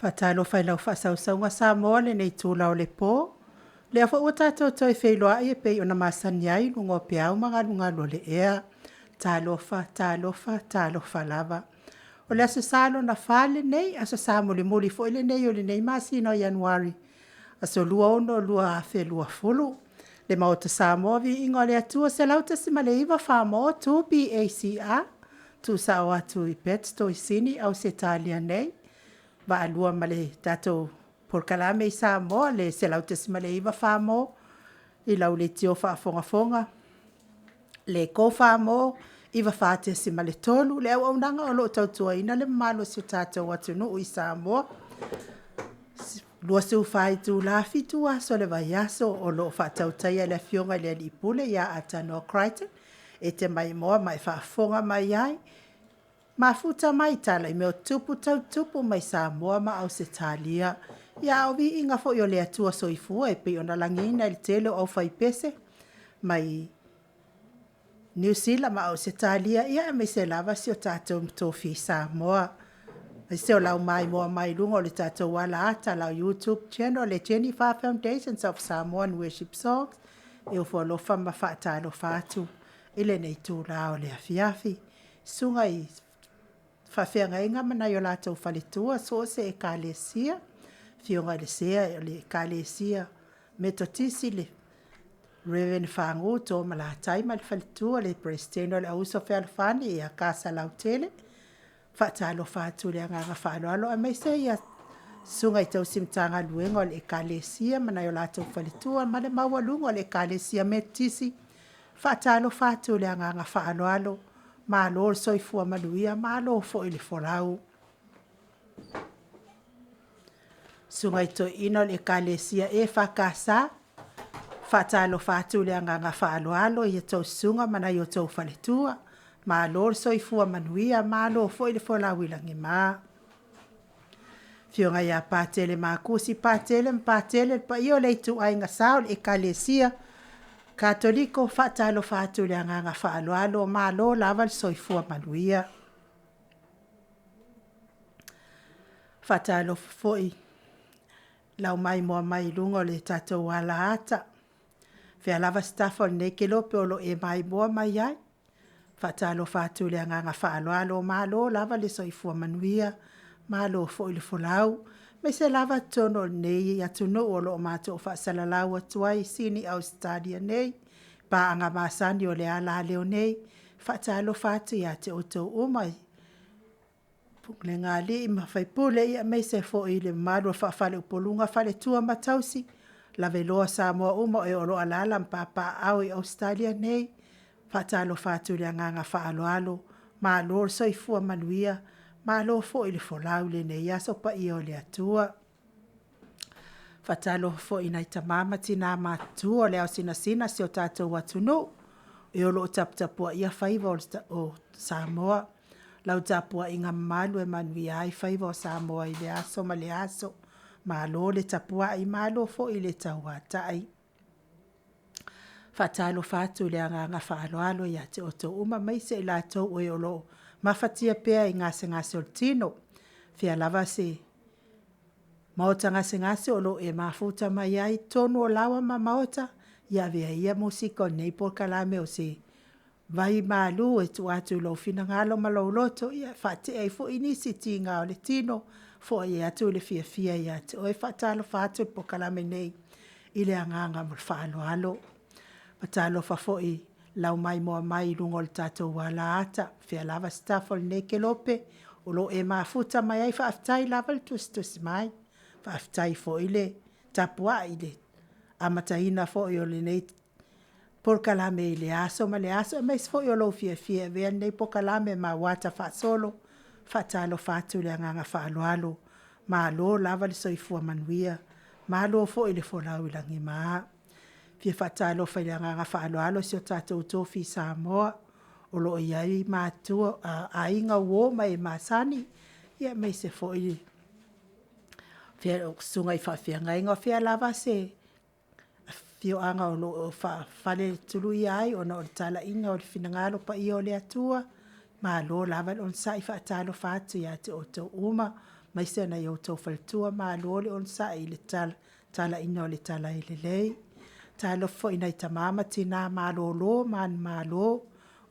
Faatalofa i lau faasausauga Samoa i lenei itula o le po. O lea foi ua tatou toe feiloai e pei ona masani ai i luga o peau ma galugalu o le ea. Talofa, talofa, talofa lava. O le Aso Sa lona 4 lenei, Aso Sa mulimuli foi lenei o lenei masina o Ianuari, Aso 26 2020. Le Maota Samoa, Viiga o le Atua 101.4 2BACR, tuusao atu i Perth Toesini Ausetalia nei, vaalua ma le tatou polokalame i Samoa le 100.9 Samoa i lau leitio faafogafoga le Kovamo 94.3. Le auaunaga o lo o tautuaina le mamalu o si o tatou atunuu i Samoa, 24 itula, 7 aso o le vaiaso o lo o faatautaia e le Afioga i le Alii Pule ia Atanoa Crichton, e te maimoa ma e faafofoga mai ai, mafuta mai tala i mea o tupu tau tupu mai Samoa ma Ausetalia. Ia a o viiga foi o le Atua Soifua e pei ona lagiina e le tele o aufaipese mai Niu Sila ma Ausetalia, aemaise lava si o tatou tofi i Samoa. Aemaise o lau maimoa mai i luga o le tatou alaata, lau YouTube Channel le Tenifa Foundation of Samoan Worship Songs, e ofo alofa ma faatalofa atu i lenei itula o le afiafi. Susuga i faafeagaiga ma nai o latou faletua, so o se ekalesia, afioga i le Sea o le ekalesia Metotisi le Reverend Fagu Toomalatai ma le faletua, le Peresetene o le Auuso Fealofani ia Kasa Lautele, faatalofa atu i le agaga faaaloalo aemaise ia Susuga i tausi Matagaluega o le ekalesia ma nai o latou faletua ma le maualuga o le ekalesia Metotisi, faatalofa atu i le agaga faaaloalo, malo le soifua manuia malo foi le folau. Susuga i Toeaina o le Ekalesia EFKS, faatalofa atu i le agaga faaaloalo i a outou Susuga ma nai o outou faletua, malo le soifua manuia malo foi le folau i lagima. Afioga ia Patele Makusi Patele ma Patele, le paia o le ituaiga sa o le Ekalesia Katoliko, faatalofa atu i le agaga faaaloalo, malo lava le soifua manuia. Faatalofa foi i lau maimoa mai i luga o le tatou alaata, fea lava se tafa o lenei kelope o lo o e maimoa mai ai, faatalofa atu i le agaga faaaloalo, malo lava le soifua manuia, malo foi le folau, aemaise lava totonu o lenei atunuu o lo o matou faasalalau atu ai i Sini Ausetalia nei, paaga masani o le alaleo nei. Faatalofa atu ia te outou uma i pulega a alii ma faipule, aemaise foi le mamalu o faa-faleupoluga, faletua ma tausi, lavaloa Samoa uma o lo o alaala ma papaaao i Ausetalia nei, faatalofa atu i le agaga faaaloalo, malo le soifua manuia, malo foi le folau i lenei aso, paia o le Atua. Faatalofa foi i nai tama ma tina matutua o le ao sinasina o si o tatou atunuu, e o lo o taputapuaia faiva o Samoa. Lau tapuaiga mamalu e manuia ai faiva o Samoa i lea aso ma lea aso, malo le tapuai malo foi le tauatai. Faatalofa atu i le agaga faaaloalo ia te outou uma aemaise i latou o lo o mafatia pea i gasegase o le tino, fea lava se maota gasegase o lo o e mafuta mai ai, totonu o laoa ma maota, ia avea ia musika o lenei polokalame o se vaimalu e tuu atu i lou finagalo ma lou loto e faatea ai foi nisi tiga o le tino, foai atu le fiafia ia te oe. Faatalofa atu le polokalame nei i le agaga ma le faaaloalo. Faatalofa foi i lau maimoa mai i luga o le tatou alaata, fea lava se tafa o lenei kelope o lo o e mafuta mai ai, faafetai lava le tusitusi mai, faafetai foi le tapuai i le amataina foi o lenei polokalame i lea aso ma lea aso, aemaise foi o lou fiafia e avea lenei polokalame ma auata faasolo. Faatalofa atu i le agaga faaaloalo, malo lava le soifua manuia, malo foi le folau i lagima. E fia faatalofa i le agaga faaaloalo si o tatou tofi i Samoa o lo o i ai matua, aiga uo ma e masani, aemaise foi susuga i faafeagaiga. O fea lava se afioaga o lo o faafaletuluia ai ona o le talaiga o le finagalo paia o le Atua, malo lava le onosai, faatalofa atu ia te outou uma. aemaise nai o outou faletua. Malo le onosai i le talaiina o le tala e lelei. Talofa foi i nai tama ma tina malolo manumalo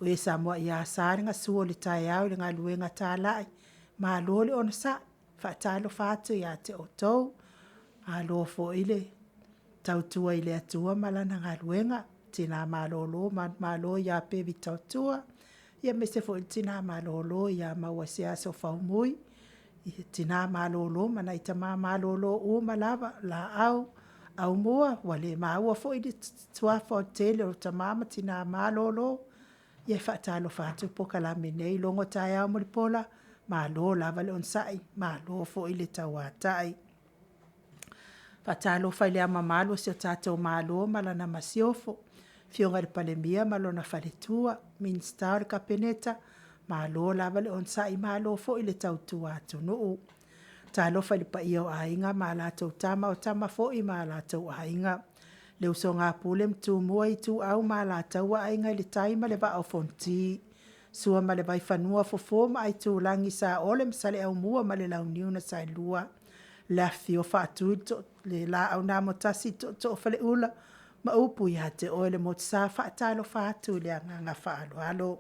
o e sa muai asa le gasu o le taeao i le galuega talai, malo le onosai. Faatalofa atu ia te outou, malo foi le tautua i le Atua ma Lana galuega. Tina malolo manumalo ia Pevi Tautua, aemaise foi le tina malolo ia Mauaseaso Faumui, tina malolo ma nai tama malolo uma lava, Laau, Aumua, ua le maua foi suafa o le tele o tama ma tina malolo. Ia e faatalofa atu le polokalame nei, logo taeao mulipola, malo lava le onosai, malo foi le tauatai. Faatalofa i Le Ao Mamalu o si o tatou Malo ma lana Masiofo, Afioga i le Palemia ma lona faletua, Minisita o le Kapeneta, malo lava le onosai, malo foi le tautua atunuu. Talofa i le paia o Aiga ma latou Tama, o Tama foi ma latou Aiga, le Usoga a Pule ma Tumua, Ituau ma Alataua, Aiga i le Tai ma le Vaa o Fonoti, Sua ma le Vaifanua, Fofo ma Aitulagi, Saole ma Saleaaumua ma le Launiu na Saelua, le Afifio o Faatui le Laau na Amotasi, Tootoo o Faleula ma upu ia te oe le Motusa. Faatalofa atu i le agaga faaaloalo.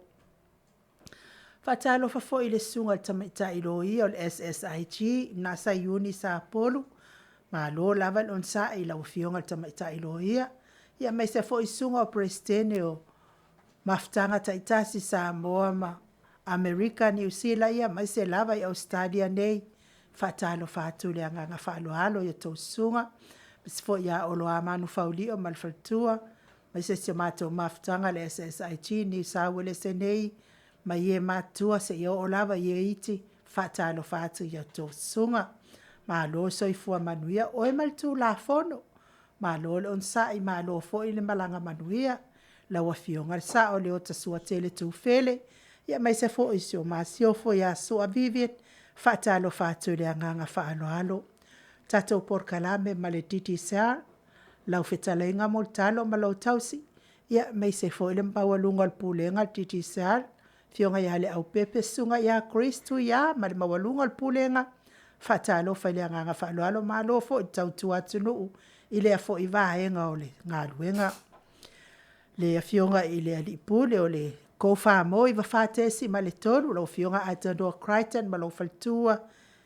Faatalofa foi i le Susuga i le Tamaitai Loia o le SSIG le la Saiuni Sapolu, malo lava le onosai i lau Afioga i le Tamaitai Loia, aemaise foi Susuga o Peresetene o Mafutaga taitasi i Samoa ma Amerika Niu Sila, aemaise lava i Ausetalia nei. Faatalofa atu i le agaga faaaloalo i a outou Susuga, aemaise foi ia Oloa Manufaulio ma le faletua, aemaise si a matou mafutaga le SSIG Niu Sa Uelese nei mai e matutua seia oo lava i e iti, faatalofa atu i a outou Susuga. Malo le soifua manuia, oe ma le Tulafono, malo le onosai malo foi le malaga manuia. Lau Afioga i le Sao o Leota Suatele Tufele, aemaise foi si ou Masiofo ia Sua Vivian, faatalofa atu i le agaga faaaloalo. Tatou polokalame ma le Digicel, lau fetalaiga Mulitalo ma lou tausi, aemaise foi le maualuga o le Pulega o le Digicel, Afioga ia Leaupepe, Susuga ia Chris Tuia ma le maualuga o le Pulega, faatalofa i le agaga faaaloalo, malo foi le tautua atunuu i lea foi vaega o le galuega. Le Afioga i le Alii Pule o le Cofamoi 94.3 lau Afioga Atanoa Chrichton ma lou faletua,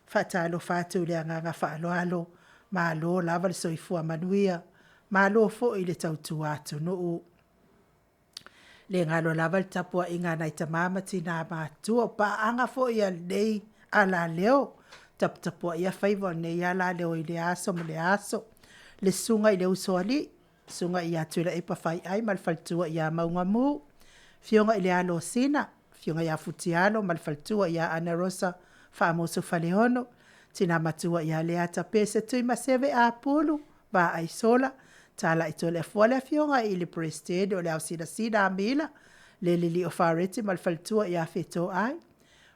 faatalofa atu i le agaga faaaloalo, malo lava le soifua manuia, malo foi le tautua atunuu. E le galo lava le tapuaiga a nai tama ma tina matutua, o paaga foi a lenei alaleo, taputapuaia faiva o lenei alaleo i lea aso ma lea aso. Le Susuga i le Usoalii, Susuga ia Tuilaepa Faiai ma le faletua ia Maugamu, Afioga i le Alo o Sina, Afioga ia Futialo ma le faletua ia Anarosa Faamotu Faleono, Tina Matua ia Leata Pese Tuimaseve Apulu Vaaisola, Talai Toleafoa le Afioga i le Peresetene o le Ao Sinasina Amila, Lele Lio Fareti ma le faletua ia Fetoai,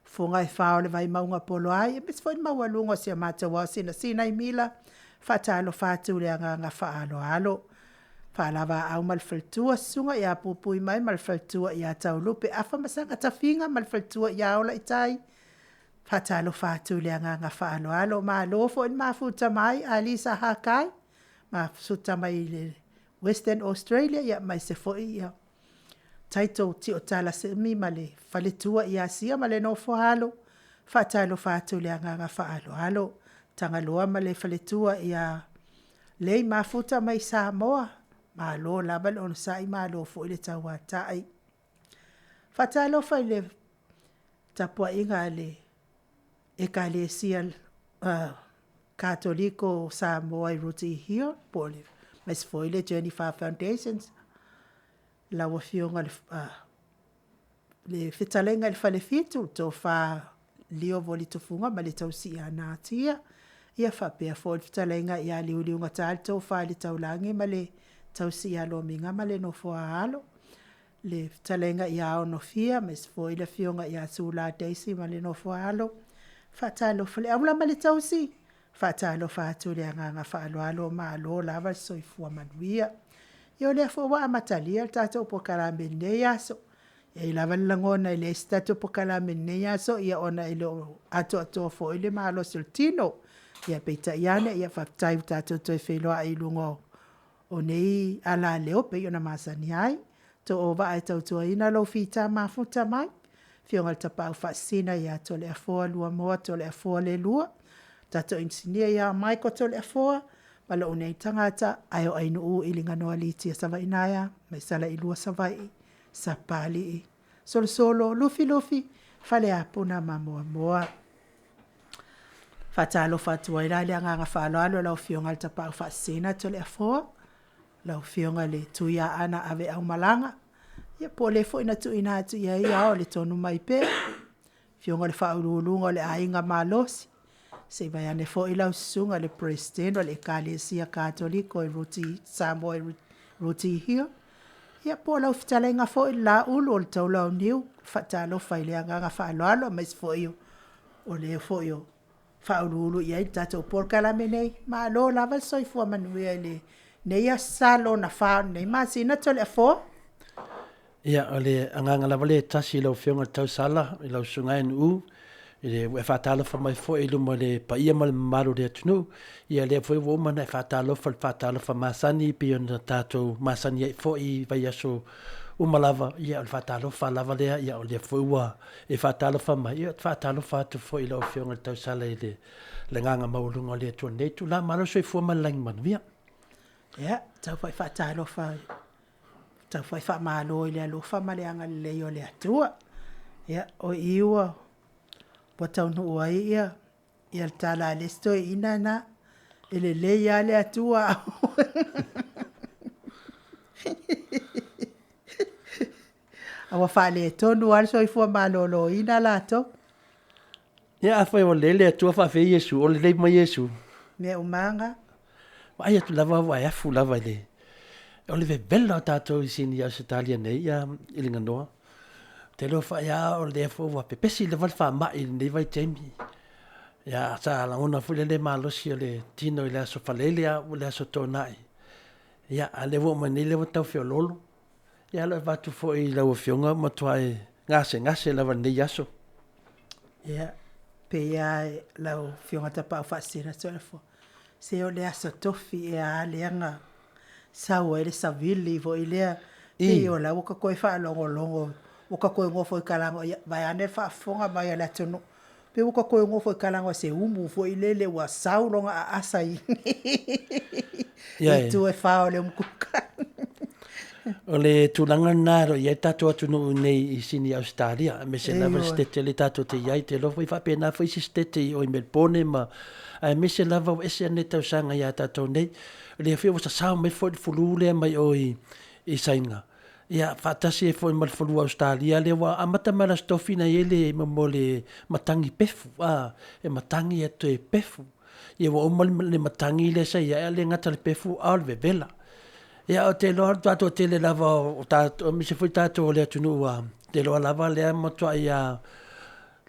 Fofoga e fa o le Vaimauga Poloai, aemaise foi le maualuga o si o matou Ao Sinasina i Mila, faatalofa atu i le agaga faaaloalo. Faalavaau ma le faletua, Susuga ia Puipuimai ma le faletua ia Taulupe, Afa ma Saga Tafiga ma le faletua ia Olaitai, faatalofa atu i le agaga faaaloalo. Malo foi le mafuta mai Alisa Hakai, mafuta mai i le Western Australia aemaise foi ia Taito Tiotai Simi ma le faletua ia Sia ma le nofo a alo, faatalofa atu i le agaga faaaloalo. Tagaloa ma le faletua ia Lei Mafuta mai Samoa, malo lava le onosai malo foi le tauatai. Faatalofa i le tapuaiga a le Ekalesia Katoliko o Samoa i Rooty Hill aemaise foi le Genifer Foundations, lau Afioga i le Fetalaiga i le Falefitu, Tofa Lio Voli Tufuga ma le tausi ia Natia, ia faapea foi le fetalaiga ia Liuliugata le Tofa i le Taulagi ma le tausi ia Lomiga ma le nofo a alo, le fetalaiga ia Onofia aemaise foi le afioga ia Sula Daisy ma le nofo a alo. Faatalofa, le aula ma le tausi, faatalofa atu i le agaga faaaloalo, malo lava le soifua manuia. Ia o lea foi ua amatalia le tatou polokalame i lenei aso. E i ai lava le lagona e leai se tatou polokalame i lenei aso, ia ona e le o atoatoa foi le malosi o le tino. Ia peitai ane, ia faafetai ua tatou toe feiloai i luga o nei alaleo e pei ona masani ai. Too vaa e tautuaina lou fita mafuta mai, Afioga i le Tapaau Faasisina ia Toleafoa Luamoa Toleafoa Leilua, tatou Inisinia ia Michael Toleafoa ma lou nei tagata Aioainu'u Iliganoa Lee Savaiinaea mai Salailua Savaii, Sapapalii, Solosolo, Lufilufi, Faleapuna ma Moamoa. Faatalofa atu ai la i le agaga faaaloalo lau Afioga i le Tapaau Faasisina Toleafoa, lau Afioga i le Tuiaana Aveaumalaga, ia po o le foi na tuuina atu i ai ao i le tonu mai pea, Afioga i le Faauluuluga o le Aiga Malosi, se i vaeane foi lau Susuga i le Peresetene o le Ekalesia Katoliko i Samoa i Rooty Hill, ia po o lau fetalaiga foi le Laulu o le Taulauniu. Faatalofa i le agaga faaaloalo aemaise foi o le foi o faauluulu i ai le tatou polokalame nei. Malo lava le soifua manuia i lenei Aso Sa lona fa o lenei masina Toleafoa. Ia, o le agaga lava lea e tasi i lau Afioga i le tausala i lau Susuga e Nu'u, ua e faatalofa mai foi i luma o le paia ma le mamalu o le atunuu. Ia lea foi ua uma ona e faatalofa i le faatalofa masani pei ona tatou masani ai foi i vaiaso uma lava. Ia o le faatalofa lava lea, ia o lea foi ua e faatalofa mai, ia ou te faatalofa atu foi i lau Afioga i le tausala i le agaga maualuga o le Atua i lenei itula. Malo le soifua ma le lagi manuia. Ia, tau foi faatalofa, tau foi faamalo i le alofa ma le agalelei o le Atua. Ia, o i ua taunuu ai ia le tala a le isi toeaina lena, e lelei lava le Atua. A ua faaletonu lava le soifua maloloina latou. Ia afai ua lelei le Atua, faafefea Iesu? O lelei ma Iesu? Mea uma lava na. Vaai atu lava ua e afu lava i le... O le vevela o tatou i Sini Ausetalia nei ia i Liganoa. Ou te iloa foi lava o lea foi ua pepesi lava le faamai i lenei vaitaimi. Ia sa lagona foi le le malosi o le tino i le Aso Faraile a o le Aso Toonai. Ia a o lea ua oo mai nei lea ua tau feoloolo. Ia o lo o avatu foi i lau Afioga ua matua e gasegase lava i lenei aso. Ia, pei lava lau Afioga Tapaau Faasisina Toleafoa, se o le Aso Tofi ea lava lea na sau ai le savili foi lea, pei o la e ua ta toe faalogologo, ua ta toe nofo i talaane, ia vaeane le faafofoga mai a le atunuu, pei ua ta toe nofo i talaane o se umu foi lele ua sau lona aasa i itu e fa o le umukuka. O le tulaga lena o lo o i ai le tatou atunuu nei i Sini Ausetalia, aemaise lava le setete lea tatou te i ai. Ou te iloa foi e faapena foi isi setete i o i Melbourne ma aemaise lava ua ese nei tausaga ia tatou nei. O lea foi ua sasao mai foi le flu lea mai o i Saina, ia faatasi ai foi ma le flu a Ausetalia lea ua amata mai le Aso Tofi na i ai le mea o le matagi pefu, e matagi ae toe pefu. Ia ua uma le matagi lea sa i ai, ae le gata i le pefu a o le vevela. Ia ou te iloa o le matua toatele lava o tatou, aemaise foi tatou o le atunuu ou te iloa lava lea e matuai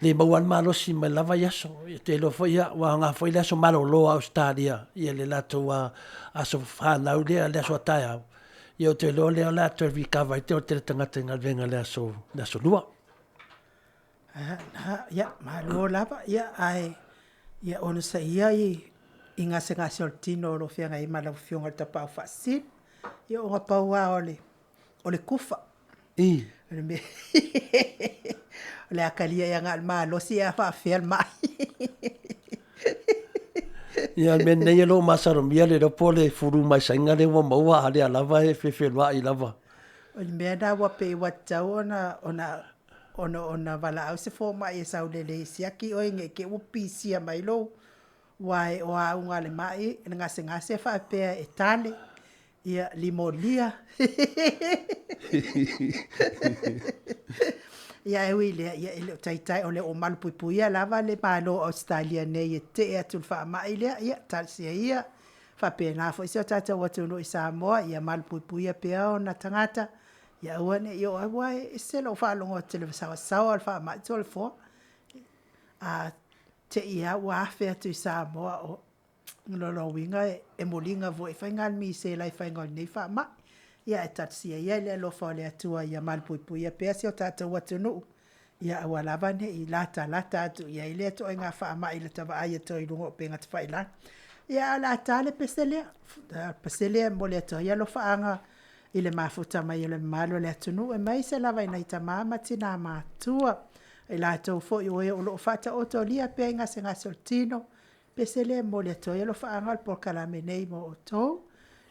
le maua lava le malosi mai le la vaiaso. Ou te iloa foi ua aoga foi le aso malolo a Ausetalia, le latou aso fanau lea, le aso a taeao, ia ou te iloa lea o le a toe recover ai le toatele o tagata i galuega i le aso Lua. Ia, malo lava, ae ia onosaia i gasegase o le tino o lo o feagai ai ma lau Afioga i le Tapaau Faasisina. Ia ona pau lava o le kufa. O le mea o le a talia ea na o le malosi ae a faapefea le mai. Ia, o le mea nei o lo o masalomia le iloa po o le fulu mai Saina lea ua maua, a o lea lava e fefeloai lava. O le mea lena ua pei ua tatau ona valaau se fomai e sau lelei e siaki oe ne i te i ua pisia mai lou... aua o auga o le mai, o le gasegase faapea e tale, ia limolia. Ia ae ui i lea, e le o taitai, o lo o malupuipuia lava le Malo o Ausetalia nei e tetee atu i le faamai lea. Ia talosia ia faapena foi si o tatou atunuu i Samoa ia malupuipuia pea ona tagata ia aua ne i oo ai, aua e ese lou faalogo atu i le saoasaoa o le faamai Toleafoa. A te i lava ua 1000 atu i Samoa, o lona uiga e muliga foi e faiga le misela i le faiga o lenei faamai. Ia ae talosia ia i le alofa o le Atua ia malupuipuia pea si o tatou atunuu, ia aua lava ne i latalata atu i ai lea ituaiga faamai lata vaai atu ai i luga o upega tafailagi. Ia ae o le a ta le pese lea, pese lea e momoli atu ai alofaaga i le mafuta mai o le mamalu o le atunuu aemaise lava i nai tama ma tina matutua, i latou foi o e o lo o faataotolia pea i gasegase o le tino, pese lea e momoli atu ai alofaaga, o le polokalame nei mo outou.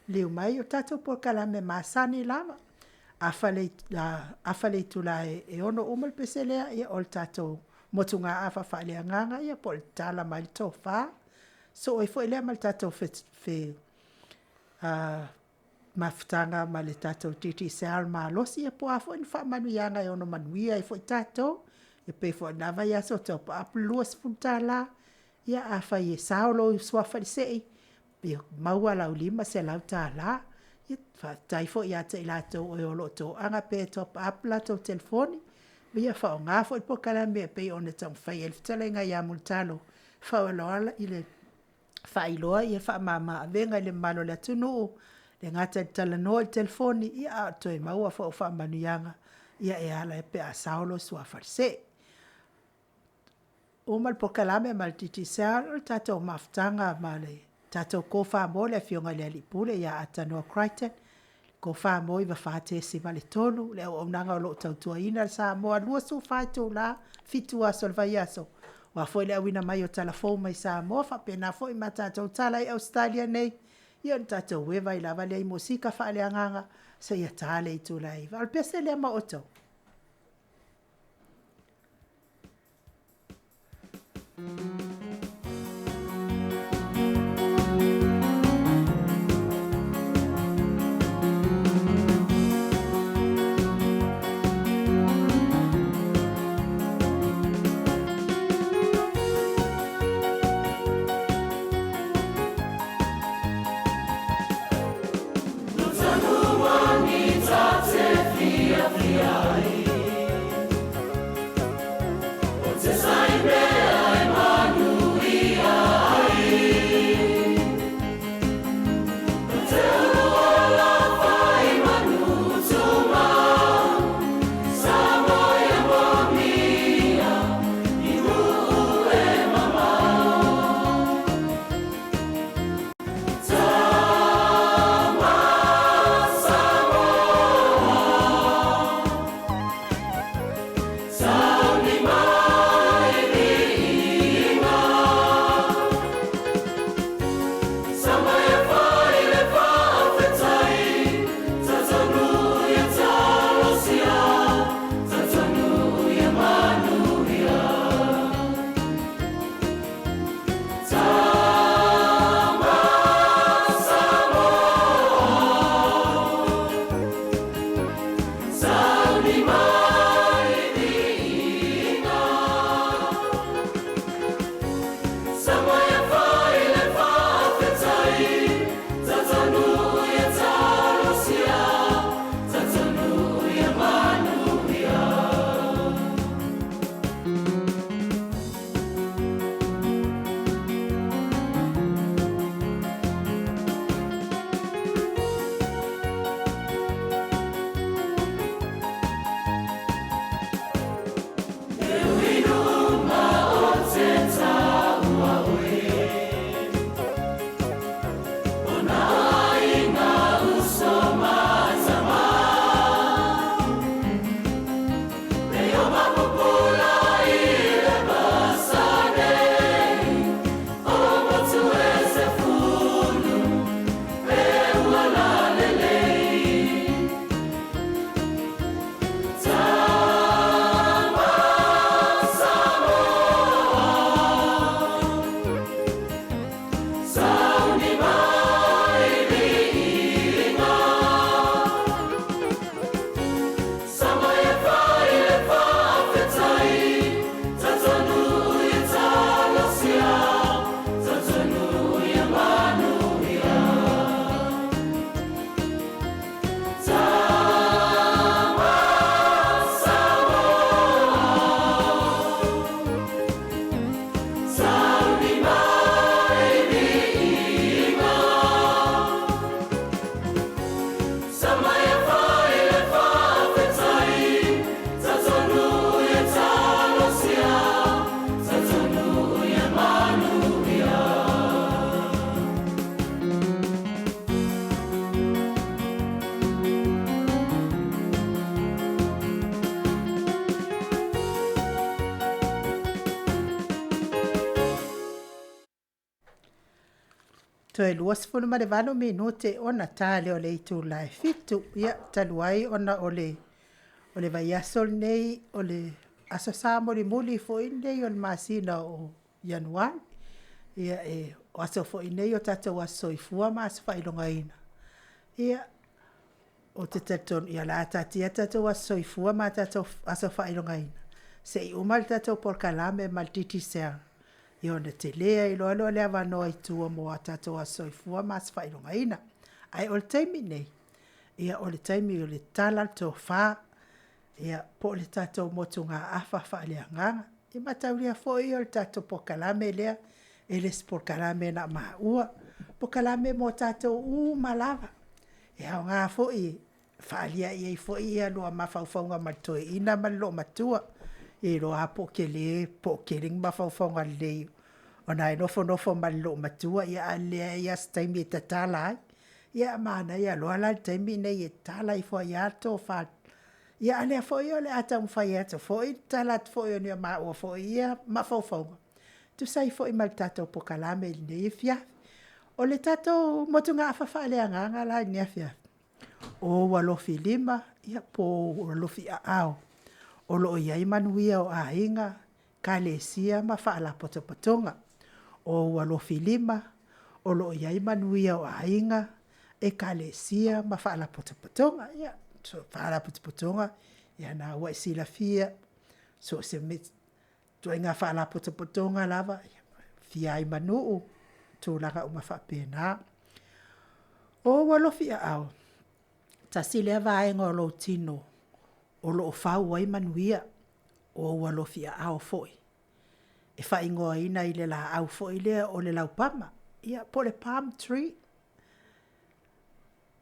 Liliu mai, o le tatou polokalame masani lava, afa le itula e 6:00 uma le pese lea, ia o le tatou motugaafa faaleagaga po o le tatala mai le tofa. Sosoo ai foi lea ma le tatou mafutaga ma le tatou Digicel malosi, ia po o a foi ni faamanuiaga e ono manuia ai foi tatou. E pei foi o lena vaiaso, top up le $20, ia afai e sao lou suafa i le se'i, ia maua lau $500. Faafetai foi ia te i latou o lo o toaga pea e top up latou telefoni, ia faaaoga foi le polokalame e pei ona taumafai ai le fetalaiga ia Mulitalo e faailoa faamama-avega i le mamalu o le atunuu, e le gata i le talanoa i le telefoni, a o le toe maua foi o faamanuiaga e ala pe a sao lou suafa i le se'i. Uma le polokalame ma le Digicel, o le tatou mafutaga ma le tatou call le Afioga i le Alii Pule ia Atanoa Crichton, call 94.3, le auaunaga o lo o tautuaina le Samoa 24 itula, 7 aso o le vaiaso, aua foi le auina mai o tala fou mai Samoa faapena foi ma tatou tala i Ausetalia nei, ia ona tatou eva ai lava lea i musika faaleagaga seia ta le itula e 9:00. A o le pese lea ma outou. Toe 28 minute ona ta lea o le itula e 7. Ia, talu ai ona o le o le vaiaso lenei, o le Aso Sa mulimuli foi lenei o le masina o Ianuari. Ia, e, o aso foi nei o tatou aso soifua ma aso faailogaina. Ia, ou te talitonu, ia o le a taatia tatou aso soifua ma tatou aso faailogaina, se i uma le tatou polokalame ma le Digicel, ia ona tele ai loa lea o le avanoa i tua mo tatou aso soifua ma aso faailogaina. Ae o le taimi lenei, ia o le taimi o le tala le tofa, ia po o le tatou motugaafa faaleagaga. E mataulia foi o le tatou polokalame lea, e le o se polokalame na o maua, o polokalame mo tatou uma lava. E aoga foi e fealiai ai foi lua mafaufauga ma le toeaina ma le loomatua, e iloa lava po o tele po o tele ni mafaufauga lelei ona e nofonofo ma le loomatua, ae leai lava se taimi e tatala ai. Ia, manaia loa la le taimi lenei e tatala ifo ai lava le tofa. Ia a o lea foi o le a taumafai atu foi le tatala atu foi o ni a maua foi ia mafaufauga e tusa ai foi ma le tatou polokalame i lenei afiafi. O le tatou motugaafa faaleagaga la i lenei afiafi, o ou alofi lima po o ou alofi aao o lo o i ai manuia o aiga, Ekalesia ma Faalapotopotoga. O ou alofi lima o lo o i ai manuia o aiga, Ekalesia ma Faalapotopotoga. Ia, Faalapotopotoga, ia lena ua e silafia, so o se ituaiga Faalapotopotoga lava, e aofia ai ma nuu, tulaga uma faapena. O ou alofi aao, tasi lea vaega o lou tino o lo o fau ai manuia, o ou alofi aao foi. E faaigoaina i le laau foi lea o le laupama, ia po o le palm tree.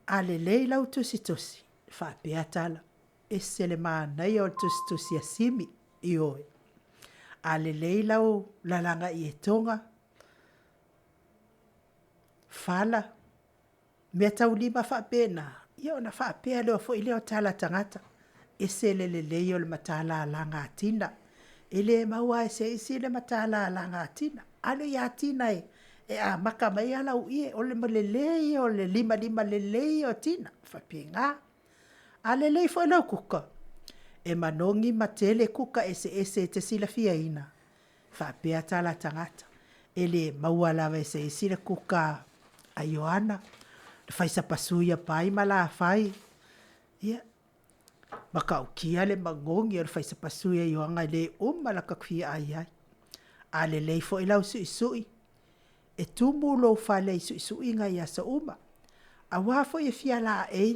A lelei lau tusitusi, e faapea tala, ese le manaia o le tusitusi a Simi, ioe. A lelei lau lalaga ietoga, fala, meataulima faapena, ia ona faapea foi lea o tala a tagata, ese le lelei o le matalalaga a Tina. E le maua lava e se isi le matalalaga a Tina. Alu ia Tina e amata mai lau ie, o le lelei ia o le limalima lelei ia o Tina, e faapena. A lelei foi lau kuka, e manogi ma tele kuka eseese e te silafiaina, faapea tala a tagata, e le maua lava e se isi le kuka a Ioana, le fai sapasui a Pai ma Lafai, ia, matautia le manogi o le fai sapasui a Ioana e le uma lata fia ai ai. A lelei foi lau suisui, e tumu lou fale i suisuiga i aso uma, aua foi e fia laei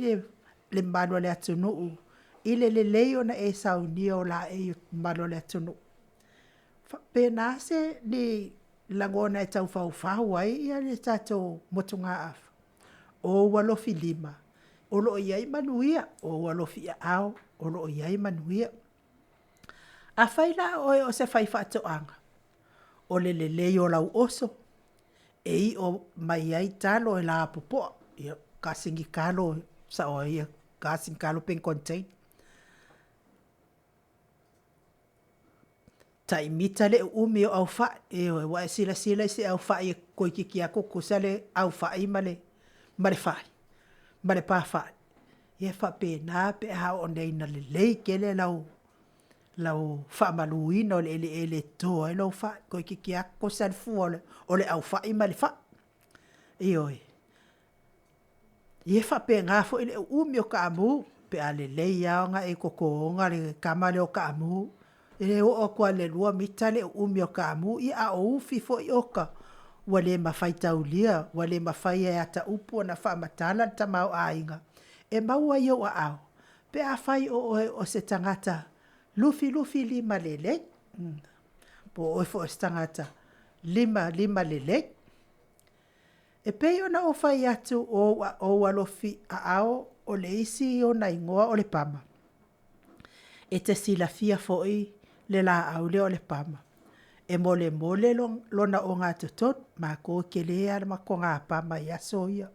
le mamalu o le atunuu i le lelei ona e saunia o laei o le mamalu o le atunuu. E faapena se ni lagona e tau faufau ai le tatou motugaafa, o ou alofi lima o lo o i ai manuia, o ou alofi aao o lo o i ai manuia. Afai la o oe o se faifaatoaga, o le lelei o lau oso, e iʻo mai ai talo e lapopoa, ia, kasegi talo e sao ai ia, kasegi talo pe ni container. Tai mita le uumi o aufai, ioe, ua e silasila i se aufai toeitiiti lava tutusa le aufai ma le fai, ma le pafa'i? Ia e faapena pe a oo nei ina lelei tele lau faamaluina o le eleele e toto ai lou fai, toeitiiti lava tosa le fua o le aufai ma le fai. Ioe. Ia e faapena foi le uumi o taamu pe a lelei lava ona e totoina le tama lea o taamu, e oo atu lava i le 2 mita le uumi o taamu, ia a o ufi foi oka, ua le mafai taulia, ua le mafai e ata upu ona faamatala le tamaoaiga e maua i ou aao pe afai o oe o se tagata lufilufilima lelei, po o oe foi o se tagata limalima lelei. E pei ona ou fai atu o ou alofi aao o le isi ona igoa o le pama. E te silafia foi le laau lea o le pama, e molemole lona ogatotonu. Matou e tele lava le matou togapama i aso ia,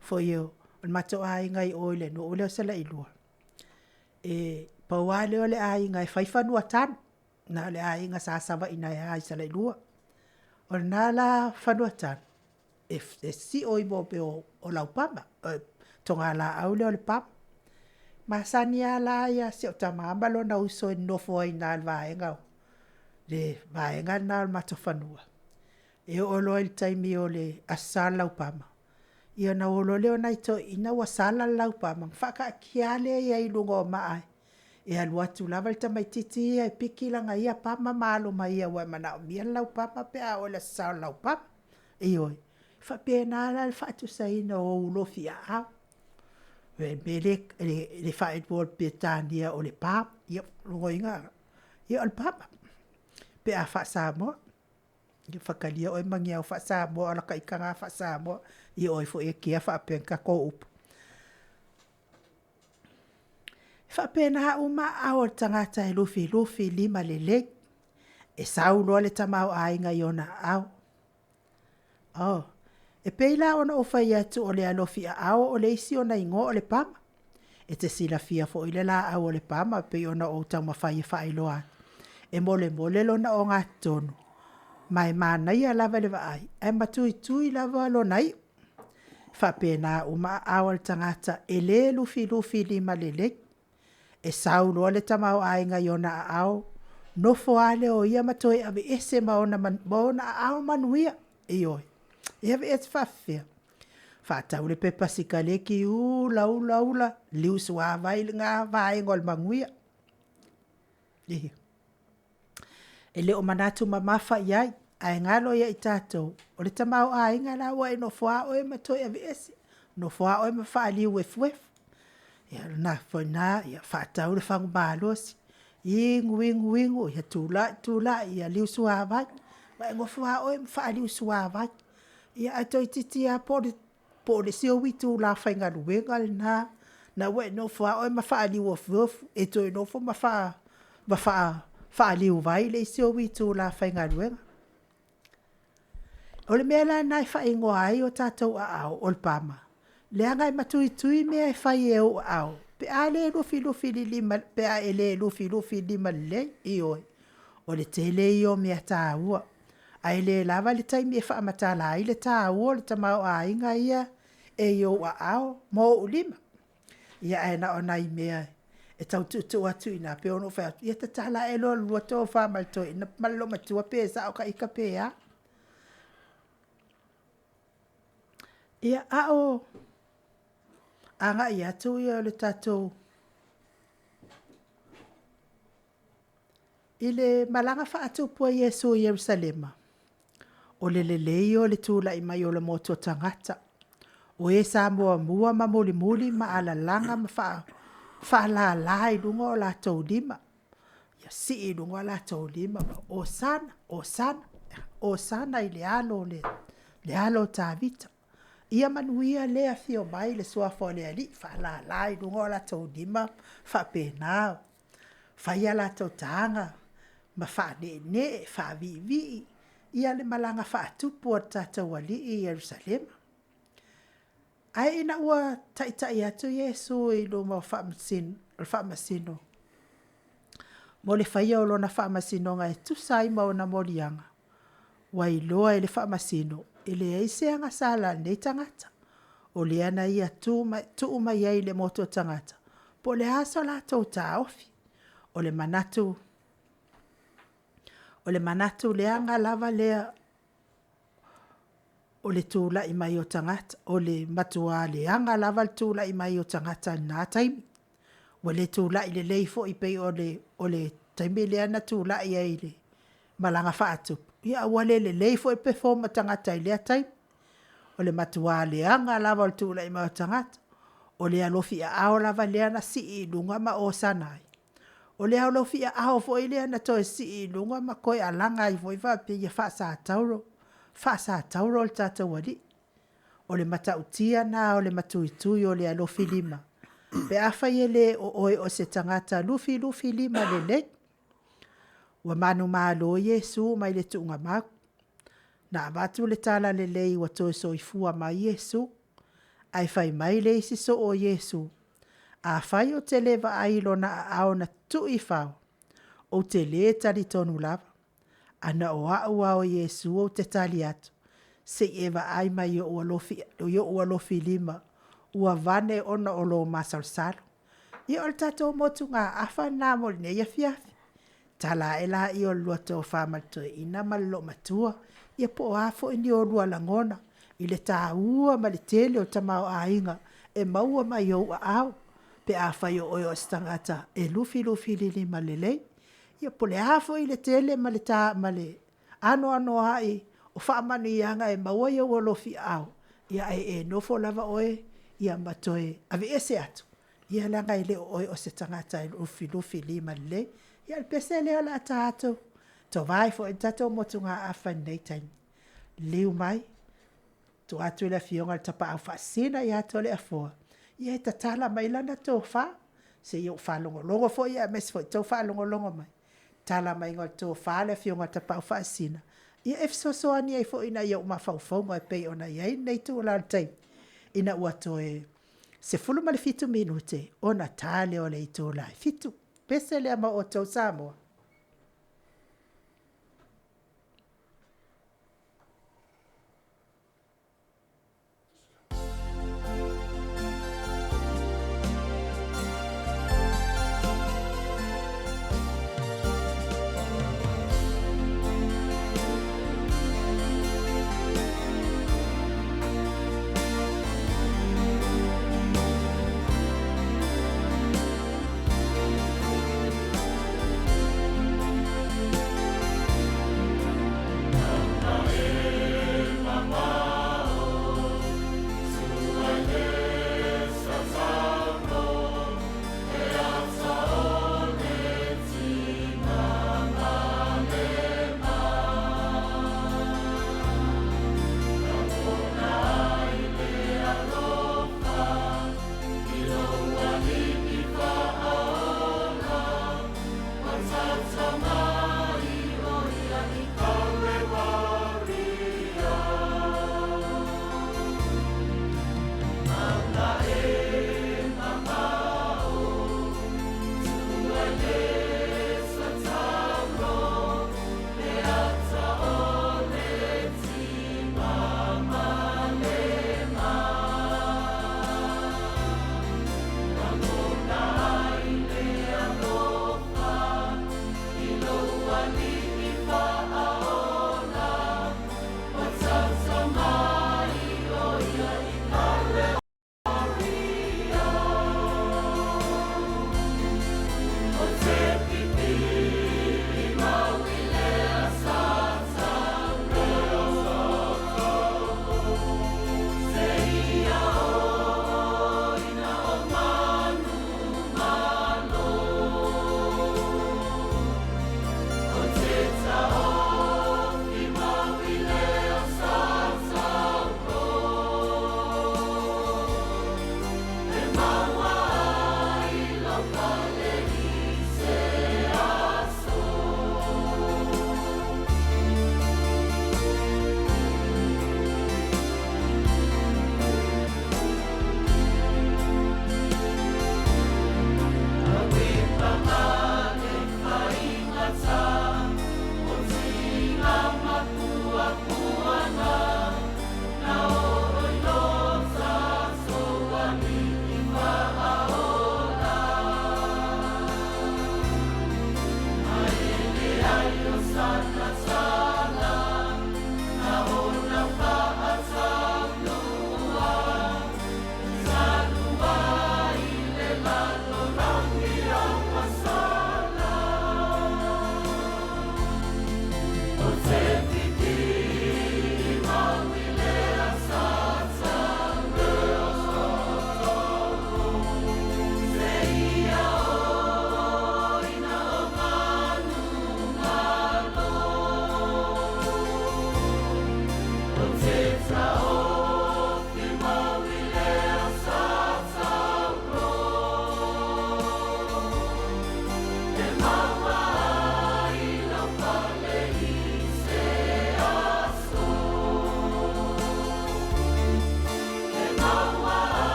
foi o le matou aiga i o i le nuu lea o Salailua, e pau lava lea o le aiga e fai fanua talo, na o le aiga sa savaiina ai lava i Salailua. O lena la fanua talo, e e, e sio i mea o laupama, togalaau lea o le pama. Masani lava la ia si au tama ma lona uso e nonofo ai i ina i le vaega o le vaega lena o le matou fanua. E oo loa i le taimi o le Aso Sa o le Laupama, ia ona o loa lea o nai toeaiina ua sala le laupama, ona faataatia lava lea i luga o maa e alu atu lava le tamaitiiti ia e piki lana ia pama ma alo ma ia aua e manaomia le laupama pe a oo i le Aso Sa o le Laupama. Ioe, e faapena la le faatusaina o ou alofi aao. O le mea lea i le faaigoa o le Peretania o le palm. Ia o lona uiga, ia o le pama pe a faa-Samoa. Ia faitalia oe ma ni au faa-Samoa o lata ita lena faa-Samoa, ia o ai foi e kea faapea ni tatou upu. E faapena uma aao o le tagata e lufilufi limalelei. E sau loa le tamaoaiga i ona aao. Oh, e pei la ona ou fai atu o le alofi aao o le isi ona igoa o le pama. E te silafia foi le laau o le pama e pei ona ou taumafai e faailoa atu, e molemole lona ogatotonu, ma e manaia lava le vaai, ae matuitui lava lona iu. E faapena uma aao o le tagata e le lufilufi limalelei. E sau loa le tamaoaiga i ona aao, nofo lava lea o ia ma toe aveese ma ona aao manuia. Ioe, e aveese faapefea? Faatau le pepa sikaleki, ula ula ula, liu suavai lena vaega o le manuia. E le o manatu mamafa i ai, ae galo ia i tatou, o le tamaoaiga la ua e nofo lava oe ma toe aveese, nofo lava oe ma faaliu efuefu. Ia o lena foi i ina, faatau le fagu malosi, inu inu inu, ia tulai tulai ia liu suavai. Ua e nofo lava oe ma faaliu suavai. Ia ae toeitiiti lava po o le isi ou itula faigaluega lena na ua e nofo lava oe ma faaliu efuefu, e toe nofo ma faaliuvai le isi ou itula faigaluega. O le mea la lena e faaigoa ai o tatou aao o le pama, leaga e matuitui mea e fai e ou aao pe a le pe a e le lufilufi limalelei. Ioe, o le tele ia o mea taua, ae le lava le taimi e faamatala ai le taua o le tamaoaiga ia e i ou aao ma ou lima. Ia ae na o nai mea e tau tuutuu atu i ina, pei ona ou fai atu, ia tatala ae loa o le lua tofa ma le toeaina ma le loomatua pe sao ta ita pe a. Ia, a o agai atu le tatou I le malaga faatupu a Iesu i Ierusalema, o le lelei o le tulai mai o le motu o tagata, o e sa muamua ma mulimuli ma alalaga ma faalala i luga o latou lima, ia sii i luga o latou lima, Hosana, Hosana, Hosana i le Alo o Tavita. Ia manuia le afio mai i le Suafa o le Alii, faalala i luga o latou lima, faapena, fai a latou taga ma faaneenee, faaviivii ia le malaga faatupu a le tatou Alii i Ierusalema. Ae ina ua taitai atu Iesu i luma o le faamasino mo le faia o lona faamasinoga e tusa ai ma ona moliaga, ua iloa e le faamasino e leai se agasala a lenei tagata, o lea na ia tuu mai ai i le motu o tagata, po o le a so latou taofi. O le manatu leaga lava lea o le tulai mai o tagata, o le matua leaga lava le tulai mai o tagata i lena taimi. Ua le tulai lelei foi pei o le taimi lea na tulai ai i le malaga faatupu, ia ua le lelei foi le perform a tagata i lea taimi. O le matua leaga lava o le tulai mai o tagata. O le alofi aao lava lea na sii i luga ma osana ai, o le alofi aao foi lea na toe sii i luga ma toe alaga ai foi faapea ia faasatauro, faasatauro le tatou Alii. O le matautia lena o le matuitui o le alofi lima, pe afai e le o oe o se tagata lufilufi limalelei. Ua manumalo Iesu mai le tuugamau, na avatu le talalelei ua toe soifua mai Iesu, ae fai mai le isi soo o Iesu, afai ou te le vaai i lona aao na tutui i fao, ou te le talitonu lava. Ana o au lava o Iesu ou te tali atu. Se i e vaai mai i ou alofi, i ou alofilima ua vane ona o lou masalosalo. Ia o le tatou motugaafa lena mo lenei afiafi. Tala ae laia o le lua tofa ma le toeaina ma le loomatua, ia po o a foi ni olua lagona i le taua ma le tele o le tamaoaiga e maua mai ou aao pe afai o oe o se tagata e lufilufilima lelei. Ia po o le a foi le tele ma le anoanoai o faamanuiaga e maua i ou alofiaao, ia ae e nofo lava oe ia ma toe aveese atu, ia leaga e le o oe o se tagata e lufilufilima lelei. Ia o le pese lea o le a ta atu, tovae foi le tatou motugaafa i lenei taimi. Liliu mai, tuu atu i le Afioga i le Tapaau Faasisina ia Toleafoa e tatala mai lana tofa, se i ou faalogologo foi aemaise foi o le tou faalogologo mai, tatala mai le tofa a le Afioga i le Tapaau Faasisina e fesoasoani ai foi i nai ou mafaufauga e pei ona i ai lenei itula o le taimi, ina ua toe 17 minute ona ta lea o le itula e 7. Pese lea ma outou Samoa.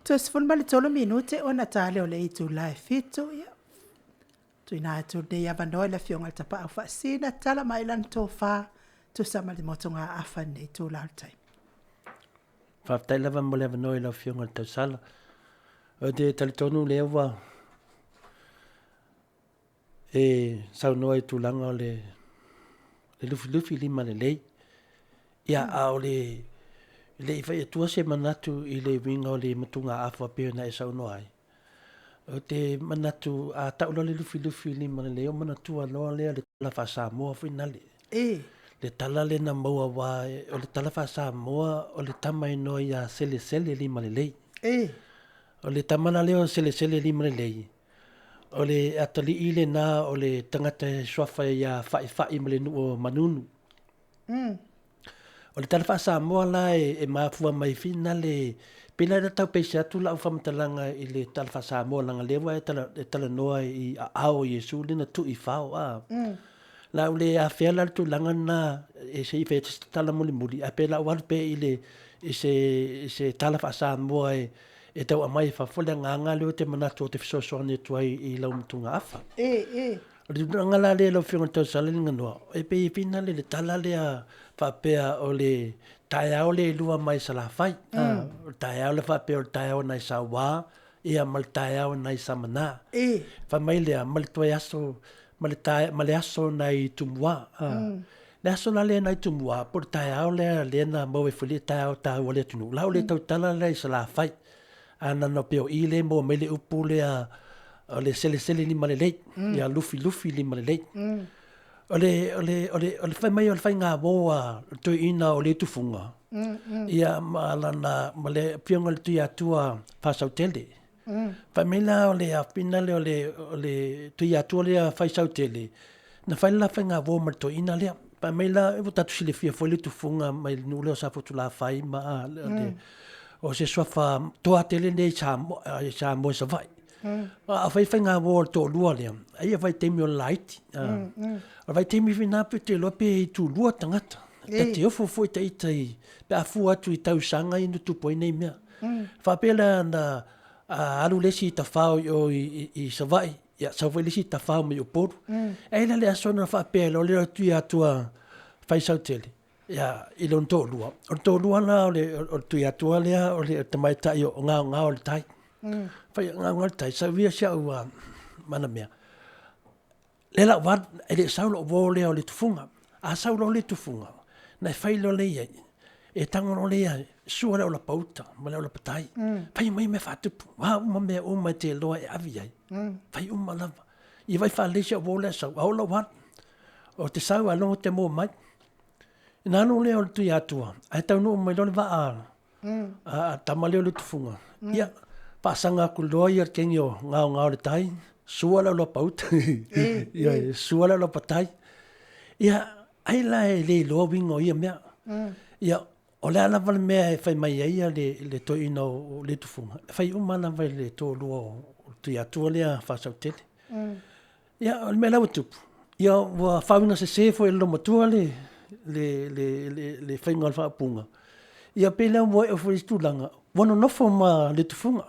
Toe 13 minute ona ta lea o le itula e 7, ia. Tuuina atu lenei avanoa i le Afioga i le Tapaau Faasisina, tala mai lana tofa, tusa ma le motugaafa i lenei itula o le taimi. Faafetai lava mo le avanoa i lau Afioga i le Tausala. Ou te talitonu lea ua e saunoa i tulaga o le lufilufi lima lelei. Ia, a o le le i fai atua se manatu i le uiga o le matugaafa pei ona e saunoa ai, Ou te manatu a tau loa le Lufilufi lima lelei, ona manatua loa lea le tala faa-Samoa foi nale. E. Le tala lea na maua aua o le tala faa-Samoa o le tama inoa ia Selesele lima lelei. E. O le tama la lea o Selesele lima lelei, o le atalii lena o le tagata e suafa ia Faifai ma le nuu o Manunu. O le tala faa-Samoa la e mafua mai finale, pei la e tau pese atu lau faamatalaga i le tala faa-Samoa leaga lea ua e talanoa i aao o Iesu lea na tuu i fao a. O le a ou le afea la le tulaga lena e se i fai atu se tala mulimuli, ae pei o le a ou alu pea i le i se i se tala faa-Samoa e tau aumai i fafo le agaga lea ou te manatu ou te fesoasoani atu ai i lau motugaafa. O le tulaga la lea lau Afioga i le Tausala le Ganoa, e pei e finale le tala lea faapea o le taeao lea e lua mai Salafai. O le taeao lea faapea o le taeao nai Sauā, ia ma le taeao nai Samanā. Fai mai lea, ma le toe aso, ma le, tae, ma le aso nai Tumua. Le aso la lea nai Tumua, po o le taeao lea lea na maua ai foi le taeao taua o le atunuu, la o le tautala lea i Salafai. A na ona pei o i lea e maua mai le upu lea o le selesele lima lelei, ia lufilufi lima lelei. O le, o le, o le, o le fai mai o le faigāuō a le toeaina o Letufuga, ia ma lana, ma le afioga i le Tuiatua Faasautele. Fai mai la o le afina lea o le, o le Tuiatua lea Faisautele, na fai le la faigāuō ma le toeaina lea. Fai mai la, ua tatou silafia foi Letufuga mai le nuu lea o Safotulafai ma le, o se suafa toa tele lenei i Samoa, i Samoa i Savaii. A fai faigāuō a le toalua lea, ai e vaitaimi o le laiti. O le vaitaimi foi lena pe te iloa pe itulua tagata. Ta te ofo foi ita i, pe a fua atu i tausaga ia na tupu ai nei mea. Faapea la na alu le isi i tafao i o i Savaii, ia sau foi le isi tafao mai Upolu. E i ai la le aso na faapea loa lea o le Tuiatua Faisautele, ia, i lona toalua. O le toalua la o le, o le Tuiatua lea o le tamaitai o Gaogao le Tai. Fai Gaogao le Tai, sau ia si au mana mea. Lea la ua e le sau lou uo lea o le tufuga. A sau loa le tufuga, na e fai loa lea i ai, e tago loa lea, sua le au lapauta ma le au lapatai. Fai mai mea faatupu, a uma mea uma e te iloa e ave i ai. Fai uma lava. Ia vaai faalelei si au uo lea sau, a oo lau alu. O te sau ae logo te mua mai. Ina alu lea o le Tuiatua, ae taunuu mai loa le vaa a tama lea o le tufuga. Ia, faasaga atu loa ia le kegi o gaogao le tai, sua le aulapauta, ia, sua le aulapatai. Ia, ai la e le iloa uiga o ia mea. Ia, o le a lava le mea e fai mai ai ia le toeaina o le tufuga, e fai uma lava e le toalua o le Tuiatua lea Faasautele. Ia, o le mea la ua tupu, ia ua faauiga sese foi e le loomatua le, le, le, le, le faiga o le faaupuga. Ia pei la ua oo foi i se tulaga, ua nonofo ma le tufuga.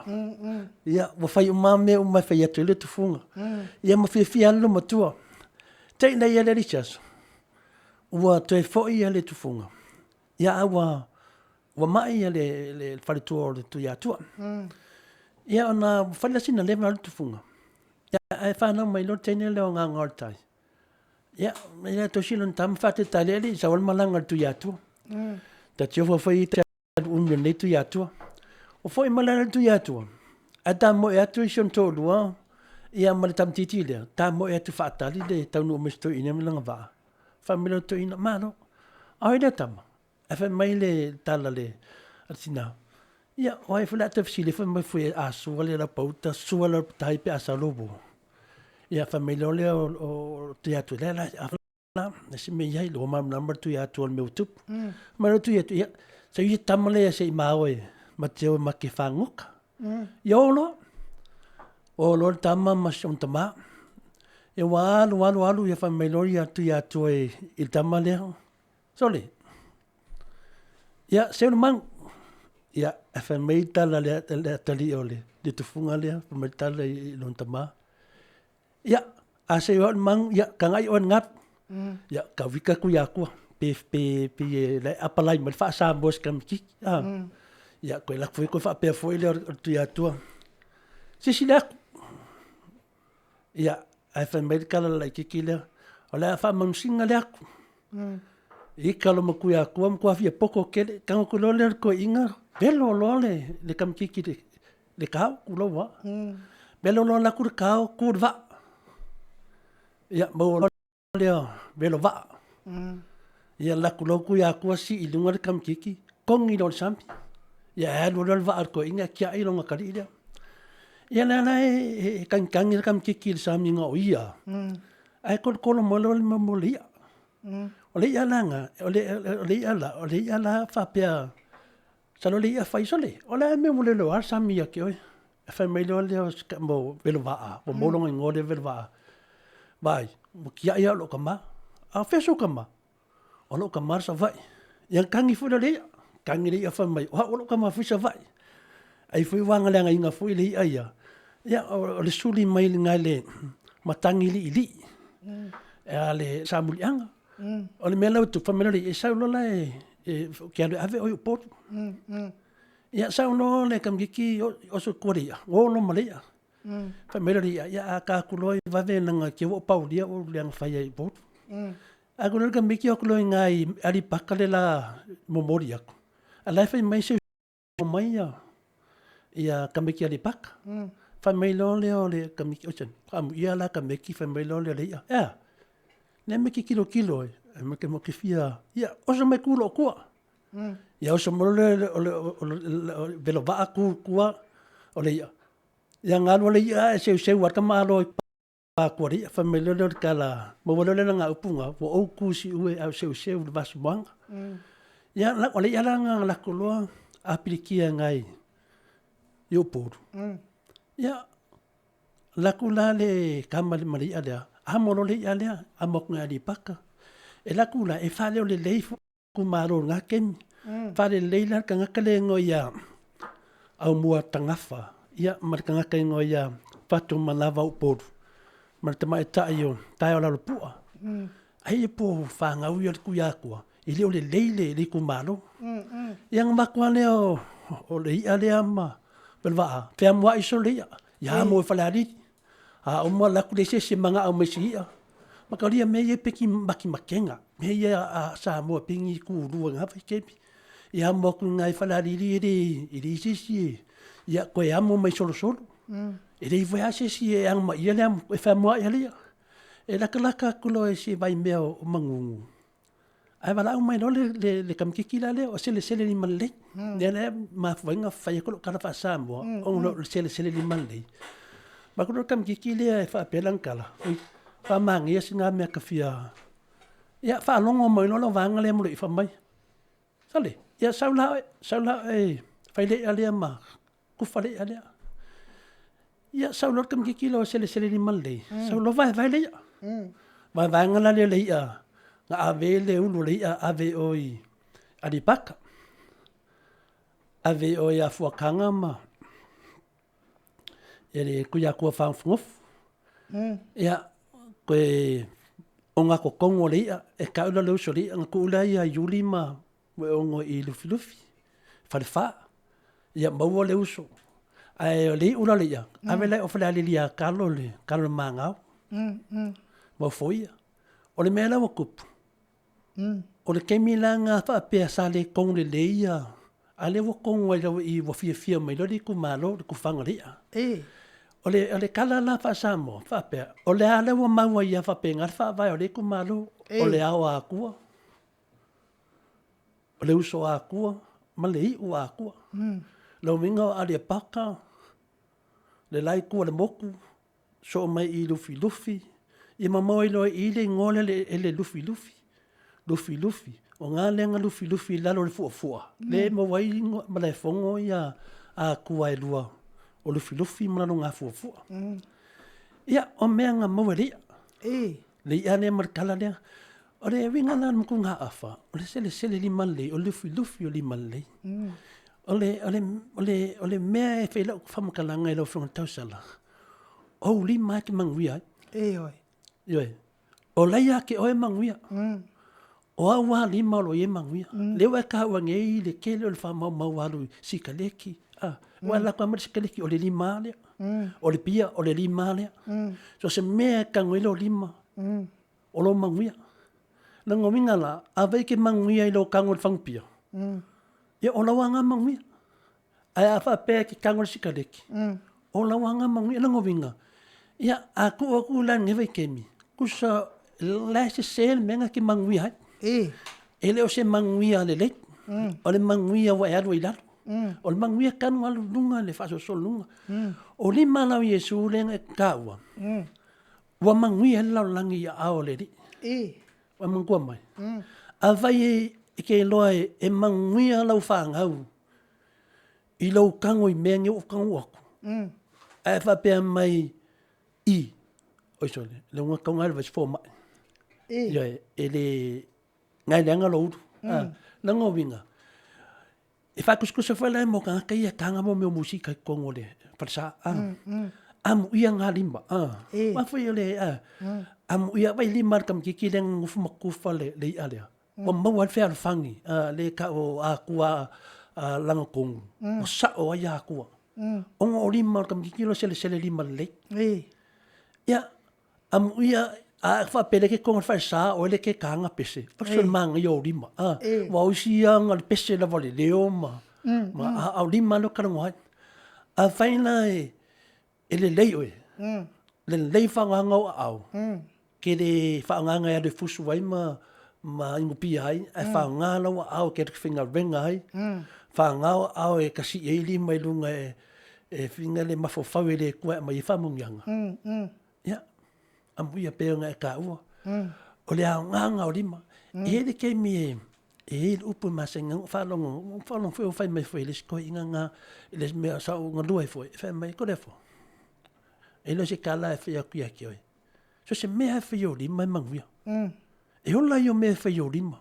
Ia, ua fai uma mea uma e fai atu ai le tufuga. Ia ma fiafia lava le loomatua. Te i nei le isi aso, ua toe foi ia le tufuga. Ia, a ua, ua mai ia le, le faletua o le Tuiatua. Ia, ona ua fai la sina leva le tufuga. Ia, ae fanau mai loa le teine lea o Gaga o le Tai. Ia, mai la tosi lona tama faateta le alii sau le malaga a le Tuiatua. Ta te ofo foi i alu umi o lenei Tuiatua. O foi mai la le Tuiatua, ae tamoe atu i si ona toalua, ia ma le tamaitiiti lea, tamoe atu faatali le taunuu mai o si toeaina ma lana vaa. Fai mai le toeaina, malo. A o ai lea tama? Ae fai mai le tala a le tina, ia, o ai foi le a toe fesili ai, fai mai foi a sua le lapauta, sua le lapatai pe a sau lou uo. Ia, fai mai loa lea o Tuiatua, lea la, la, e se mea i ai, ua malamalama le Tuiatua o le mea ua tupu. Mai loa Tuiatua, ia, sau ia tama lea se i ma oe, ma te o ma ke fāgoka. Ia o loa. O loa le tama ma si ona tama. Ia ua alu, alu, alu, ia fai mai loa ia Tuiatua i le tama lea, Sole, ia, seu le manu. Ia, ae fai mai le tala a le atalii o le tufuga lea, fai mai le tala i lona tama, Ia, a seu au i le magu, ia, tagai oe i le galu. Ia, tauika atu ia Atua, pe, pe, pe e la e apalai mai le faa-Samoa i si tamaitiiti, a. Ia, toe alu atu foi toe faapea foi lea o le Tuiatua, silasila atu. Ia, ae fai mai le tala a le laitiiti lea, o le a faamanusina le atu. Ita lou matua matua fia poto tele, tago atu loa lea o le toeaina, velo loa le tamaitiiti i le tao, tulou lava. Velo loa alu atu le tao tu i le vaa. Ia maua loa lea velo vaa. Ia alu atu loa Tuiatua sii i luga le tamaitiiti, togi loa i le sami. Ia ae alu loa le vaa a le toeaina e tiai lona atalii lea. Ia lea la e tagitagi le tamaitiiti i le sami na o ia, ae tolotolo mai loa le mea o le i'a. O le i'a la lena, o le i'a la, o le i'a la faapea, masalo o le i'a fai, sole, o le a le mea ua le iloa le sami ia te oe? Fai mai loa lea o Velovaa, ua maua lona igoa lea o Velovaa, vaai, ua tiai au e lou tama. A o fea sou tama? O lou tama le Savaii. Ia ona tagi foi lea o le i'a, tagi le i'a fai mai, o au o lou tama foi Savaii. Ai foi ua leagaina foi le i'a ia, ia o le suli mai i ina i le matagi liilii, le Sāmuliaga. O le mea la ua tupu, fai mai le i'a, sau loa la ou te alu e ave oe i Upolu. Ia sau loa le tamaitiiti oso i tua i le i'a, uo loa ma le i'a. Fai mai le i'a, ia a ta atu loa vave leaga te i ua ou paulia ua ou leaga faia i Upolu. Ae alu atu loa le tamaitiiti o atu loa i ina i Aleipata le la momoli atu, a o la e fai mai se mai ia tamaiti Aleipata. Fai mai loa lea o le tamaiti, oi sole, amuia la tamaiti fai mai loa lea o le i'a, e a? Le mea e te tilotilo ai? Fai mai ou te fia, ia oso mai e tu i lou tua. Ia oso mai loa lea o le Velovaa tu i tua o le i'a, ia na alu lava le i'a ae seuseu lava le tamaloa i tua o le i'a. Fai mai loa lea o le tala, maua loa lea o lana upu na, ua ou tu i siue ae ou seuseu i le vasumoana. Ia o le i'a la lena na alu atu loa apilitia i ina i Upolu, ia alu atu la le tama ma le i'a lea, amo loa le i'a lea, amo atu i Aleipata. E alu atu la, e faaleo lelei foi itumalo i lena taimi. Faalelei la le tagata lea e igoa ia Aumua Tagafa, ia ma le tagata e igoa ia Fatumanava Upolu, ma le tamaitai o Taeolalopua. Ai e po fanau ia o le Tuiatua, e le o lelei le itumalo. Ia ona avatu lava lea o le i'a lea ma le vaa, feamuai solo le i'a, ia amo e Falealili. A uma alu atu leai se isi e manao mai i si i'a. Mataulia mea ia e pei ni makemakega, mea ia a Samoa e pei ni tulua i na vaitaimi. Ia amo atu i ina i Falealili e leai se isi e, ia toe amo mai solosolo. E leai foi lava se isi e agamaia le amo, e feamuai lava le i'a. E latalata atu loa i si vaimea o Magugu, ae valaau mai loa le tamaitiiti la lea o Selesele-limalelei. Lea la e mafua ai ona fai atu lau tala faa-Samoa, ona o le Selesele-limalelei. Vaai atu loa le tamaitiiti lea e faapea lana tala, oi, faamanaia sina mea ta fia… Ia faalogo mai loa lau vaega lea ma lou i'a fai mai, sole, ia sau la oe, sau la oe e fai le i'a lea ma tufa le i'a lea. Ia sau loa le tamaitiiti lea o Selesele-limalelei, sau loa vaevae le i'a. Vaevaega la lea o le i'a na ave ai le ulu o le i'a ave i o i Aleipata, ave i o ia Fuataga ma le Tuiatua fagofogofo. Ia, toe ogatotonu o le i'a, e tau la le uso o le i'a, ona tuu lea ia Iuli ma Moeono i Lufilufi, Falefa, ia maua le uso. Ae o le iu la o le i'a, ave la i o Falealili ia Talo le Talo le Magao, ma Ofoia. O le mea la ua tupu, o le taimi la lena faapea sa le togo lelei ia, a o lea ua togo ai lava i i ua fiafia mai loa le itumalo i le tufaga o le i'a. O le tala la faa-Samoa faapea, o le a lea ua mau ai lava faapena le faavae o lea itumalo, o le ao a Atua, o le uso a Atua ma le iu a Atua. Lona uiga o Aleipata, le la itu o le motu, soo mai i Lufilufi, ia ma maua ai loa i i le igoa lea e le Lufilufi, Lufilufi. O na lea na Lufilufi i lalo o le fuafua, lea e maua ai Malaefono ia Atua e lua, o Lufilufi ma lona fuafua. Ia, o mea na maua e le i'a. Le i'a lea ma le tala lea. O le uiga la o le matua gaafa, o le selesele limalelei, o le lufilufi o limalelei. O le, o le, o le, o le mea e fai lau faamatalaga i lau Afioga i le tausala, o ou lima e te manuia ai. Ioe. Ioe. O la ia te oe manuia. O au lava lima o lo o i ai manuia. Lea ua e taua nei le tele o le faamaumau alu i sikaleki. Ah, ua alu atu lava ma le sikaleki, o le lima lava lea. O le pia, o le lima lava lea. So o se mea e tago ai lou lima, o lou manuia. O lona uiga la, afai e te manuia i lou tago i le fagupia, ia o lau lava lena manuia. Ae a faapea e te tago i le sikaleki, o lau lava lena manuia. O lona uiga, ia a tuu atu la i lenei vaitaimi, tusa o la e sese le mea lena e te manuia ai. E le o se manuia lelei, o le manuia ua e alu ai i lalo. O le manuia talu ona alu i luga le faasolosolo i luga. O lima la o Iesu lea na e taua, ua manuia ai le lalolagi i aao o le Alii. Ua e manatua mai? Afai e te iloa e manuia lau fanau i lou tago i mea nei ua ou tago atu, ae faapea mai i, oi sole, le uga tau na le vaai i se fomai. Ioe, e le, na e leaga lou ulu. Lona uiga, E faatusatusa foi la mo tagata ia e taga mo mea o musika i totonu o le falesa, a. Amuia ngā lima, a. Aua foi o le, a, amuia, vaai lima a le tamaitiiti lea na nonofo ma tufa le i'a lea, ua maua ai le fealofani, a, lea e tau o Atua lagatonu, ua sao ai Atua. Ona o lima o le tamaitiiti lea o selesele lima lelei. Ia, Amuia, a e faapea lea e te togo i le falesa oe lea e te taga pese, o le manaia o lima, a, aua o isi ia na o le pese lava o le leo ma, ma, a o lima lea ou te talanoa ai. Afai la e lelei oe, lelei faaaogaina ou aao, e te le faaaogaina e alu e fusu ai ma inupia ai, ae faaaoga lou aao e te alu e te faigaluega ai, faaaoga ou aao e tasii ai lima i luga e fina le mafaufau e le Atua e aumai ai faamanuiaga. Ia, amuia pei ona e taua, o le aogaga o lima. E i ai le taimi e i ai le upu e masani ai ona ou faalogo, ua ou faalogo foi ua fai mai foi e le isi toeaina na i le mea sa ou galue ai foi, fai mai, Toleafoa, e le o se tala e fai atu ia te oe, so o se mea lava e fai i ou lima e manuia. E ola ia o mea e fai i ou lima.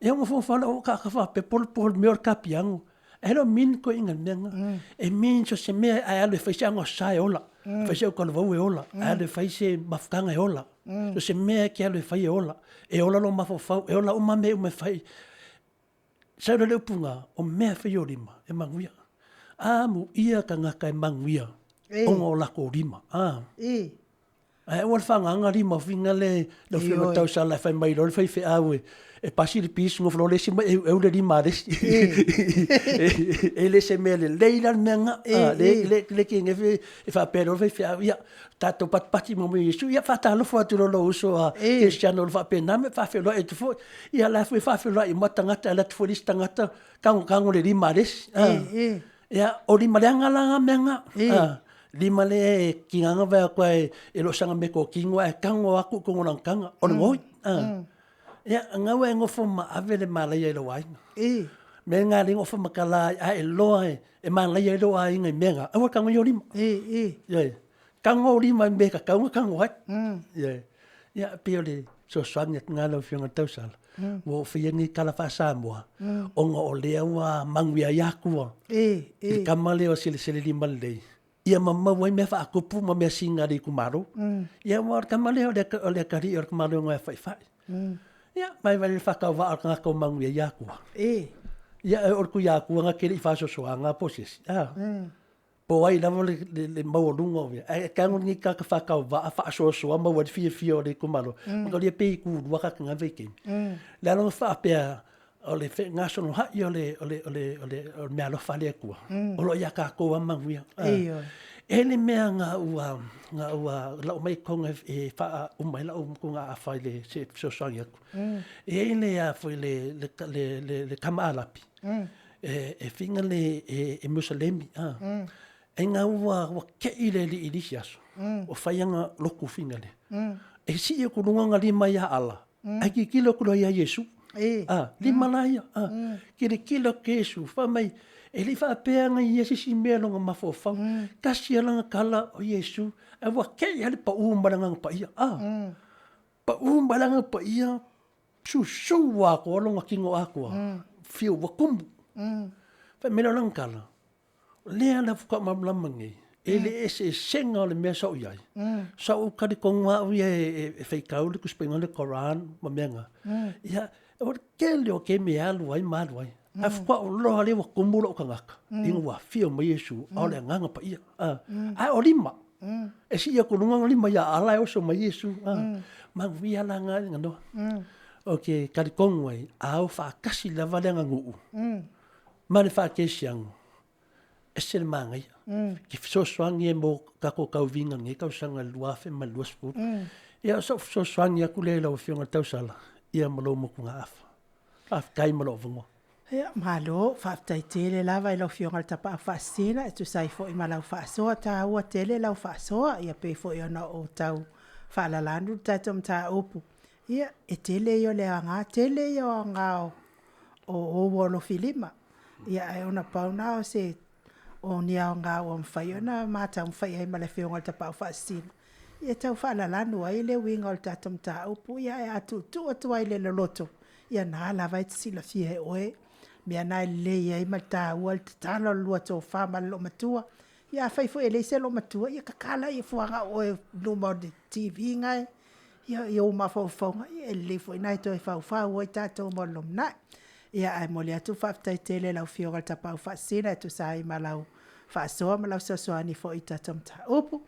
Ia ua fofa la o ka ka fa pe pol pol me or ka piango. E lo min ko inga mea nga. E min so se mea ai alu e fai se ango sa e ola. Fai se uka vau e ola. Ai alu e fai se mafutanga e ola. So se mea ke alu e fai e ola. E ola lo mafofau, e ola uma mea uma e fai. Sau le upu nga, o mea e fai o lima, e manuia. Amu ia tagata e manuia, ona o lakou lima. Ah. Ae aua le faagaga lima fina le lau afioga i le tausala e fai mai loa le faifeau e e pasi le pisu nofo loa le isi ma eueu le lima a le isi. E le se mea lelei la le mea na. Le le le ke ngefe e faapea loa le faifeau ia tatou patipati ma mo Iesu ia faatalofa atu loa lou uso a Kerisiano o lo o faapena ma e faafeiloai atu foi. Ia la foi e faafeiloai uma tagata e alu atu foi le isi tagata tagotago le lima a le isi. Ia, o lima leaga la nga mea nga. Lima le e kiganga vai atu ai e lo sanga me ko kingo ae tango aku i kongo langa tanga, o le ngoi. Ia, ngau e ngofo ma ave le malaia i lou aiga. Me nga le ngofo ma kala ai ae loa e malaia i lou aiga i mea nga, aua tango i o lima. Ioe. Tango o lima i mea ka taunga tango ai. Ioe. Ia, pei o le fesoasoani atu lena lau Afioga i le tausala, ua ou faia lenei tala faa-Samoa, ona o lea ua manuia ai Atua i le tama lea o Seleselelima lelei, ia ma maua ai mea faatupu ma measina a le itumalo. Ia aua o le tama lea o le atalii o le tamaoiga e faifai. Ia, vaivai le faatauvaa o le tagata ua manuia ai Atua. Ia, o le Tuiatua na te le i faasoasoaina po o se isi, a. Po o ai lava le maualuga o mea, ae tago lenei tagata faatauvaa faasoasoa maua ai le fiafia o le itumalo. Mataulia pe itu lua tagata i lena vaitaimi. Le ala ona faapea o le fegasoloai o le meaalofa a le Atua, o lo o ia tatou lava manuia. E le mea na ua lau mai totonu e faauma ai lau motugaafa i le fesoasoani atu. E i ai le tama Arapi, e fina le e Musalemi a e nga ua ua kei le alii i le isi aso ua fai ana lotu fina le e sii atu luga ona lima ia Ala ae tilotilo atu loa ia Iesu a lima la ia a tilotilo atu Iesu fai mai e le i faapea na ia se isi mea lona mafaufau tasi lava lana tala o Iesu ae ua kei lava le pau ma le Agaga Paia a pau ma le Agaga Paia susu atoa lona tino atoa, fiu ua tumu. Fai mai lea o lana tala, O lea la faatoa malamalama nei, e le eseesega o le mea sa ou i ai. Sa ou talitonu lava au ia e faitau le Tusi Paia le Koran ma mea na. Ia, o le tele o taimi e alu ai ma alu ai. Ae faatoa ou iloa lea ua tumu lou tagata ina ua afio mai Iesu, a o le Agaga Paia. Ae o lima, e sii atu i luga ona lima ia Allah e oso mai Iesu. Manuia la na Noa. Ou te talitonu ai, a o faatasi lava le aganuu ma le faakerisiano, ese le manaia. Ke fesoasoani ai mo tatou tauviga i lenei tausaga i le 2020. Ia, o sau fesoasoani atu lea i lau Afioga i le tausala, ia ma lou motugaafa. Faafetai mo lou avanoa. Ia, malo, faafetai tele lava i lau Afioga i le Tapaau Faasisina e tusa ai foi ma lau faasoa taua tele lau faasoa, ia pei foi ona ou tau faalalanu le tatou mataupu. Ia, e tele ia o le aoga, tele ia o aoga o ou alofilima. Ia, ae ona pau lena o se o ni aoga ua mafai ona ma taumafai i ai ma le Afioga i le Tapaau Faasisina, ia e tau faalalanu ai le uiga o le tatou mataupu. Ia, ae a tuutuu atu lava i le loloto, ia na lava e te silafia e oe mea na e lelei ai ma le taua le tatala o le lua tofa ma le loomatua. Ia afai foi e leai se loomatua, ia tatala fuaga o oe i luma o le TV lena i ou mafaufauga, ia e lelei foi lena e toe faufau ai tatou mo le lumanai. Ia ae momoli atu le faafetai tele i lau Afioga i le Tapaau Faasisina e tusa ai ma lau faasoa ma lau fesoasoani foi i le tatou mataupu.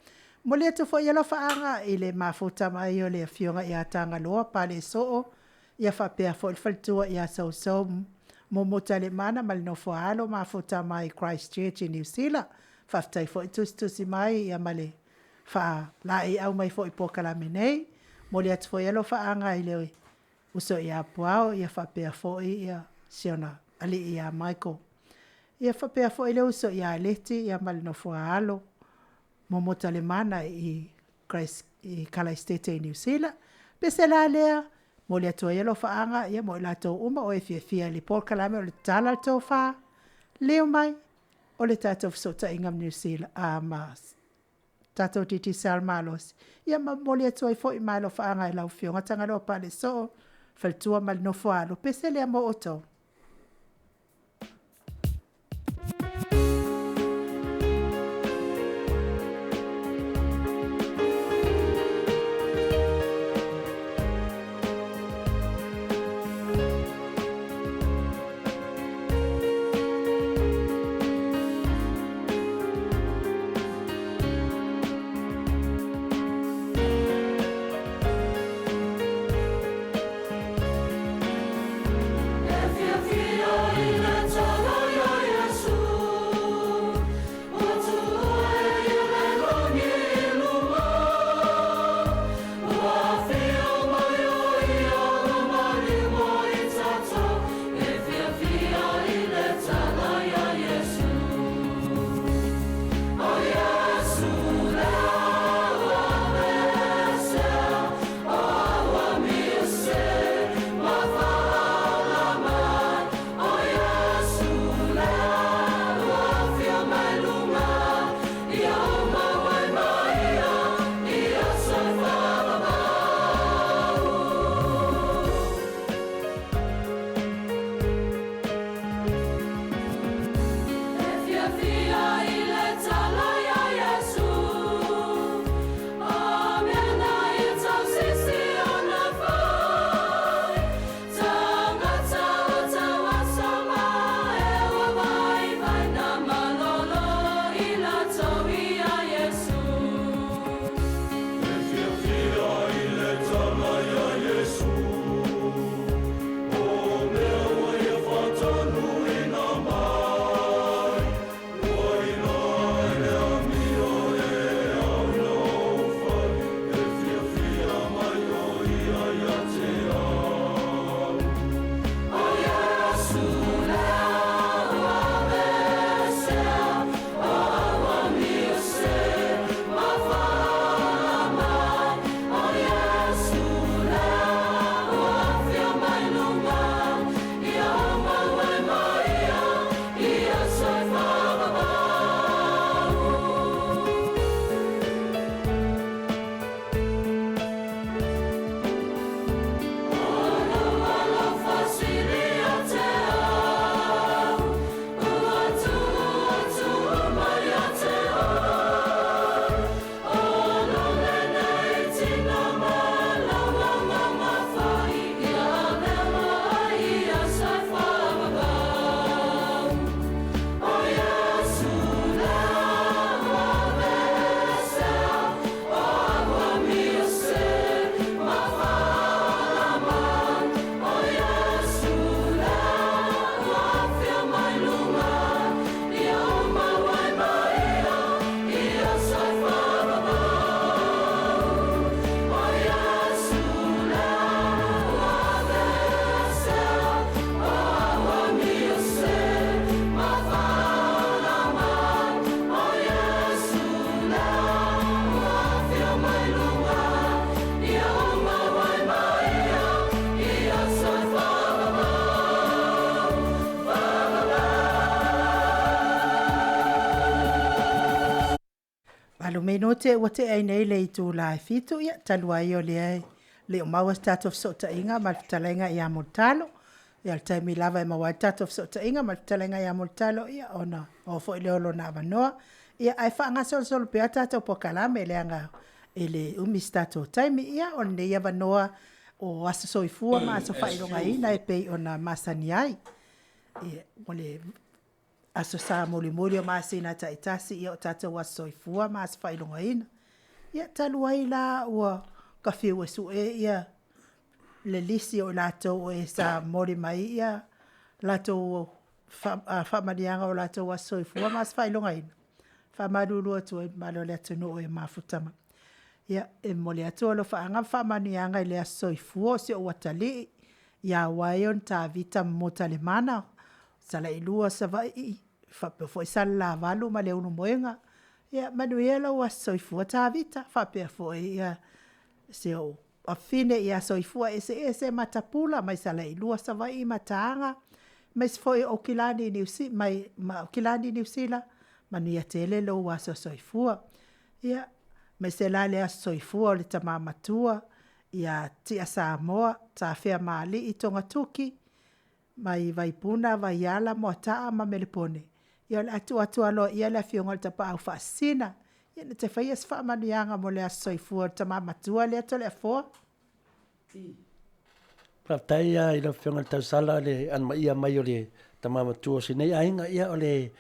Momoli atu foi alofaaga i le mafuta mai o le Afioga ia Tagaloa Pale Soo, ia faapea foi le faletua ia Sousou Momutalemana ma le nofo a alo, mafuta mai Christchurch i Niu Sila. Faafetai foi tusitusi mai ia ma le faalaeiau mai foi i polokalame nei. Momoli atu foi alofaaga i le uso ia Puao ia faapea foi si ona alii ia Michael. Ia faapea foi le uso ia Leti ia ma le nofo a alo Momutalemana i Kalaistete i Niu Sila. Pese la lea, momoli atu ai alofaaga ia mo i latou uma o e fiafia i le polokalame o le Tatala le Tofa, lio mai, o le tatou fesootaiga ma Niu Sila, ma tatou Digicel malosi. Ia ma momoli atu ai foi ma alofaaga i lau Afioga Tagaloa Pale Soo, faletua ma le nofo a alo, pese lea mo outou. 8 minute ua tea ai nei le itula e 7, ia talu ai o lea e le o maua se tatou fesootaiga ma le fetalaiga ia Mulitalo. Ia o le taimi lava e maua ai le tatou fesootaiga ma le fetalaiga ia Mulitalo, ia ona maua foi lea o lona avanoa. Ia ae faagasolosolo pea le tatou polokalame leaga e le umi se tatou taimi. Ia o lenei avanoa o aso soifua ma aso faailogaina e pei ona masani ai. O le Aso Sa mulimuli o masina taitasi, ia o tatou aso soifua ma aso faailogaina. Ia talu ai la ua ta fiu e sue ia le lisi o i latou o e sa momoli mai ia latou faamanuiaga o latou aso soifua ma aso faailogaina, e faamalulu atu ai i le mamalu o le atunuu e mafuta mai. Ia, e momoli atu alofaaga ma faamanuiaga i le aso soifua o si ou atalii ia Waion Tavita Mutalemana Salailua Savaii faapea foi Salelavalu ma Leulumoega. Ia manuia lou aso soifua Tavita, faapea foi si ou afafine ia Soifuaeseese Matapula mai Salailua Savaii Mataaga, aemaise foi o Aukilani Niu Sila, manuia tele lou aso soifua. Ia, aemaise la le aso soifua o le tama matua ia Tia Samoa Tafeamalii Togatuki mai Vaipuna, Vaiala, Moataa ma Melepone, ia o le a tuu atu aloaia le afioga i le Tapaau Faasisina e te faia se faamanuiaga mo le aso soifua o le tama matua lea Toleafoa. Faafetai lava i lau Afioga i le tausala le alamaia mai o le tama matua o si nei aiga. Ia o le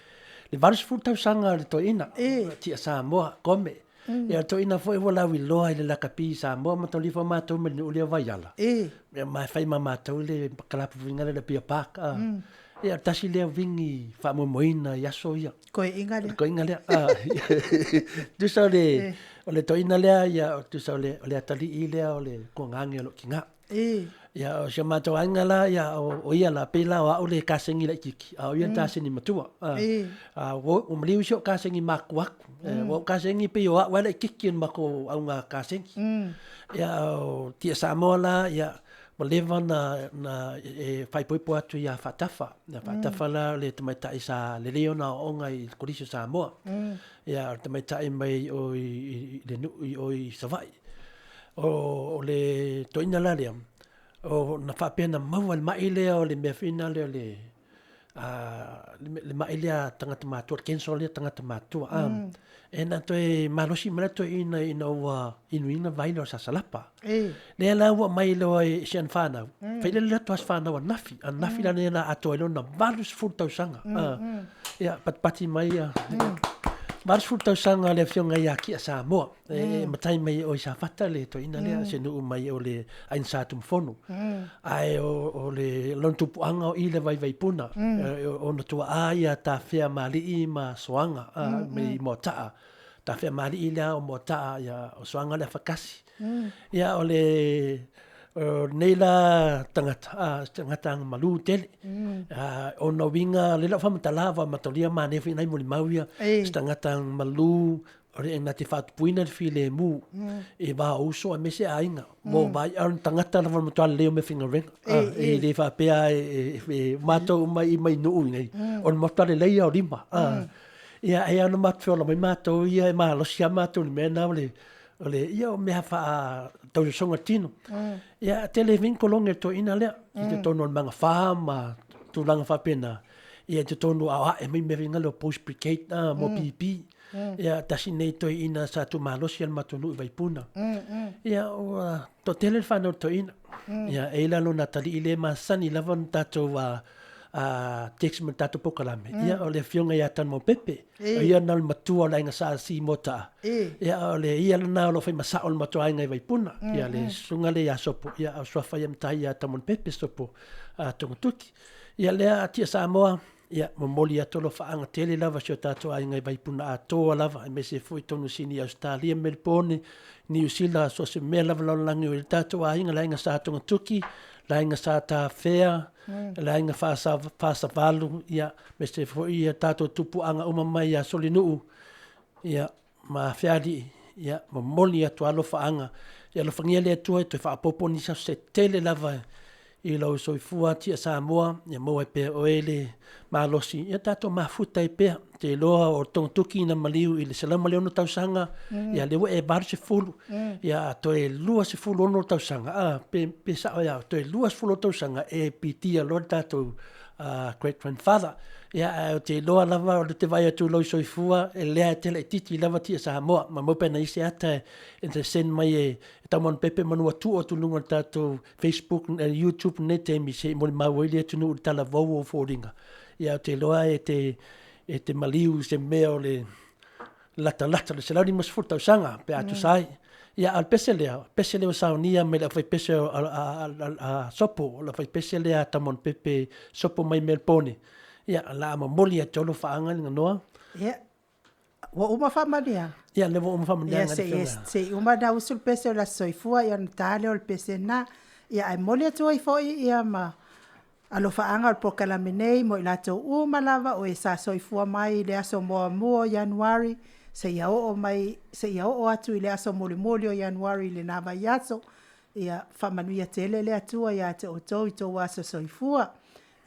80 tausaga o le toeaina, Tia Samoa Kome. Ia o le toeaina foi ua lauiloa i le lakapi i Samoa, mataulia foi matou mai le nuu lea o Vaiala. Ia ma e fai ma matou le kalapu lea o le Apia Park. Ia tasi lea uini faamoemoeina i aso ia. Toeaina lea. Toeaina lea. Tusa o le, o le toeaina lea, ia, tusa o le, o le atalii lea o le tuagage o lou tina. Ia, o si o matou aiga la, ia, o ia la, pei la o au le kasegi laitiiti, a o ia le kasegi matua. A ua maliu si ou kasegi matua atu. Ua ou kasegi pei o au lava e laitiiti o le matou auga kasegi. Ia, o Tia Samoa la, ia, ua leva ona e faaipoipo atu ia Faatafa. Ia Faatafa la o le tamaitai sa lelei ona aoaoga i le Kolisi o Samoa. Ia o le tamaitai mai o i le nuu i o i Savaii. O le toeaina la lea, o na faapea na maua i le mai lea o le mea foi lena o le le mai lea a tagata matutua, le cancer lea a tagata matutua. E na toe malosi mai la toeaina ina ua inuina vai lea o le sasalapa. Lea la ua aumai loa i si ana fanau, failele atu lava si fanau ananafi, ananafi la lea na atoa ai lona 80 tausaga. Ia, patipati mai ia. 80 tausaga le afioga ia Kia Samoa. E matai mai o i Safata le toeaina lea, se nuu mai o le aiga Sa Tumafono. Ae o le lona tupuaga o i le Vaivaipuna, ona tuaa ia Tafeamalii ma Soaga mai Moataa. Tafeamalii lea o Moataa, ia o Soaga le afakasi. Ia o le lenei la tagata, se tagata agamalu tele. Ona uiga, lea la ua faamatala aua mataulia manaia foi nai molimau ia, se tagata agamalu, o le na te faatupuina le filemu i va o uso aemaise aiga. Ua vaai, a o le tagata lava o le matua lelei o meafaigaluega. E le faapea e matou uma i mai nuu i nei, o le matua lelei lava o lima. Ia, e ao ona matou feola mai matou ia, e malosi lava matou i le mea lena o le, o le, ia o mea faa-tausosoga tino. Ia, tele foi ni kolone a le toeaina lea, i totonu o le magafa ma tulaga faapena, ia i totonu a o ae mai mea foi na o post brigade mo pipi. Ia, tasi nei toeaina sa tuumalosi le matou nuu i Vaipuna. Ia, ua toatele le fanau a le toeaina. Ia, e i ai la lona atalii lea e masani lava ona tatou text ma le tatou polokalame. Ia, o le afioga ia Tanumaopepe. O ia lena o le matua o le aiga Sa Si Moataa. Ia, o le ia lena o lo o fai masao i le matou aiga i Vaipuna. Ia, le susuga lea ia Sopo, ia, a o le suafa ia matai ia Tanumaopepe Sopo Togatuki. Ia, lea Tia Samoa, Ia, momoli atu alofaaga tele lava si o tatou aiga i Vaipuna atoa lava, aemaise foi totonu o Sini Ausetalia, Melipone, Niu Sila, so o se mea lava lalolagi o i ai le tatou aiga, le aiga Sa Togatuki, le aiga Sa Tafea, le aiga Fasavalu, ia, aemaise foi ia tatou tupuaga uma mai ia Solinuu, ia, ma Fealii, ia, momoli atu alofaaga. Ia alofagia le Atua e toe faaopoopo nisi aso se tele lava. i lou soifua tia Samoa, ia maua ai pea oe le malosi, ia tatou mafuta ai pea. Ou te iloa o togatoki na maliu i le 106 tausaga, ia lea ua e 80, ia a toe 26 tausaga, a, pe, pe sao ia au, toe 20 tausaga e pitia loa le tatou great grandfather. Ia, ae ou te iloa lava o lea ou te vaai atu i lou soifua, e lea e te laitiiti lava tia Samoa. Maumau pe ana i ai se ata e te send mai e Taumanupepe manu ua tuu atu i luga o le tatou Facebook, YouTube i lenei taimi se i molimau ai le atunuu i le talavou o foliga. Ia, ou te iloa e te, e te maliu i se mea o le latalata i le 150 tausaga pe a tusa ai. Ia, a o le pese lea, o le pese lea ua saunia mai e le aufaipese a Sopo, o le aufaipese lea a Taumanupepe Sopo mai Melepone. Ia, o le a momoli atu ai alofaaga le ganoa. Ia, ua uma faamanuiaga? Ia, lea ua uma faamanuiaga. Ia, se i uma ona usu le pese o le Aso Soifua ia ona ta lea o le pese lena. Ia, ae momoli atu ai foi ia ma alofaaga o le polokalame nei mo i latou uma lava o e sa soifua mai i le aso 1 o Ianuari seia oo mai, seia oo atu i le aso mulimuli o Ianuari i lena vaiaso. Ia faamanuia tele le Atua ia te outou i tou aso soifua.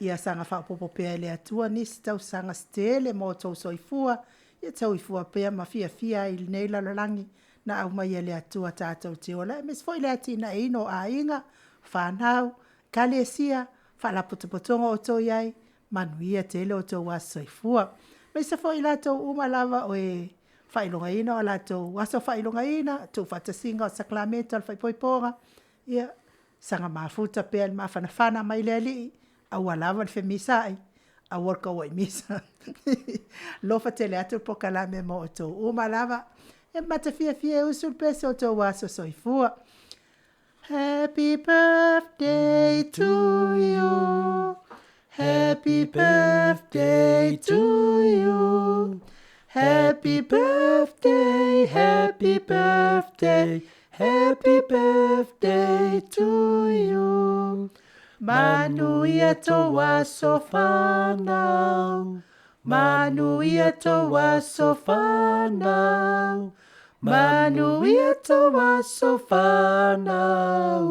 Ia saga faaopoopo pea e le Atua nisi tausaga se tele mo outou soifua, ia soifua pea ma fiafia ai i lenei lalolagi na aumaia e le Atua tatou te ola ai, aemaise foi le atinaeina o aiga, fanau, ekalesia, faalapotopotoga o outou i ai, manuia tele o outou aso soifua. Aemaise foi i latou uma lava o e faailogaina o latou aso faailogaina, tuufaatasiga o sakalameta o le faaipoipoga, ia saga mafuta pea i le mafanafana mai le Alii, aua lava le femisaai, aua le tauai misa. Alofa tele atu le polokalame mo outou uma lava. E ma te fiafia e usu le pese o outou aso soifua. Happy birthday to you. Happy birthday to you. Happy birthday, happy birthday, happy birthday to you. Manuia tō aso whānau. Manuia tō aso whānau. Manuia tō aso whānau.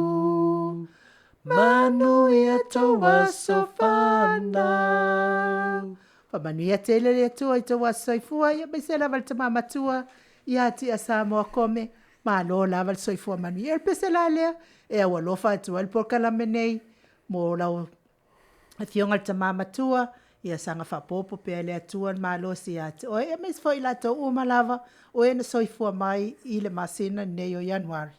Manuia tō aso whānau. Faamanuia tele le Atua i tou aso soifua, ia aemaise lava le tama matua ia Tia Samoa Kome, malo lava le soifua manuia. Ia o le pese la lea e aualofa atu ai le polokalame nei mo lau Afioga i le Tama Matua, ia saga faaopoopo pea e le Atua le malosi ia te oe, aemaise foi i latou uma lava o e na soifua mai i le masina lenei o Ianuari.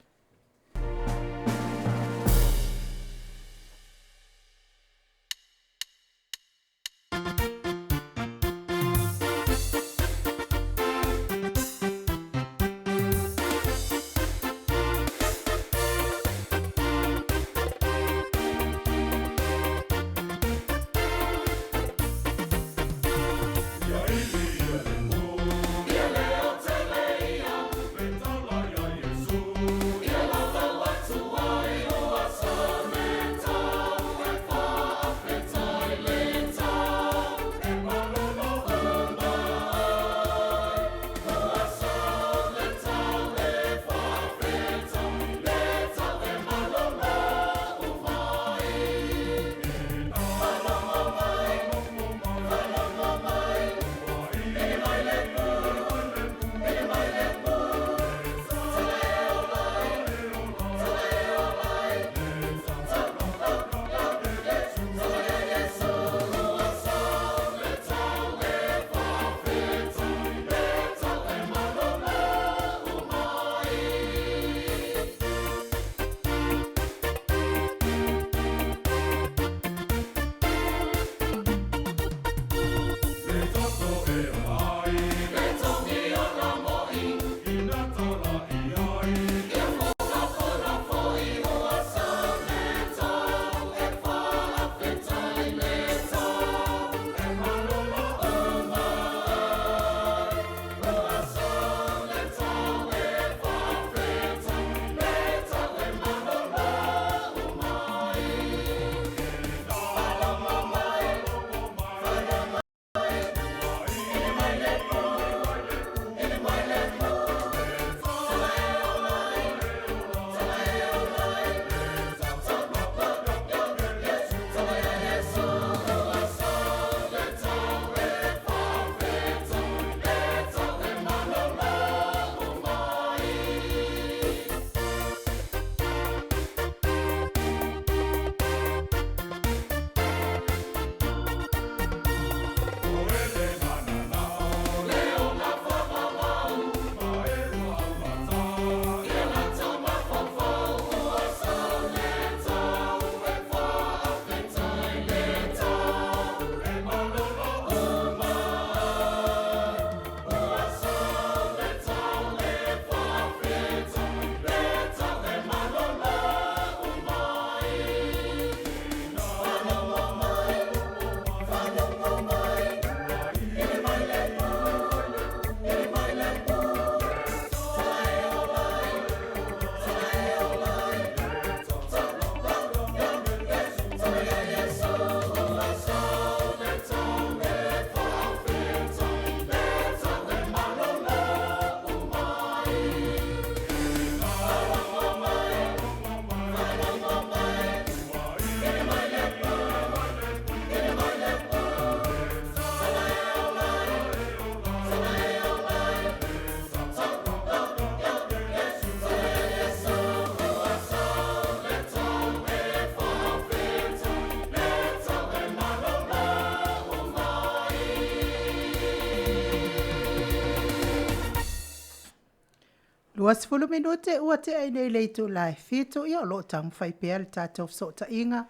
20 minute ua tea i nei le itula e 7, ia o lo o taumafai pea le tatou fesootaiga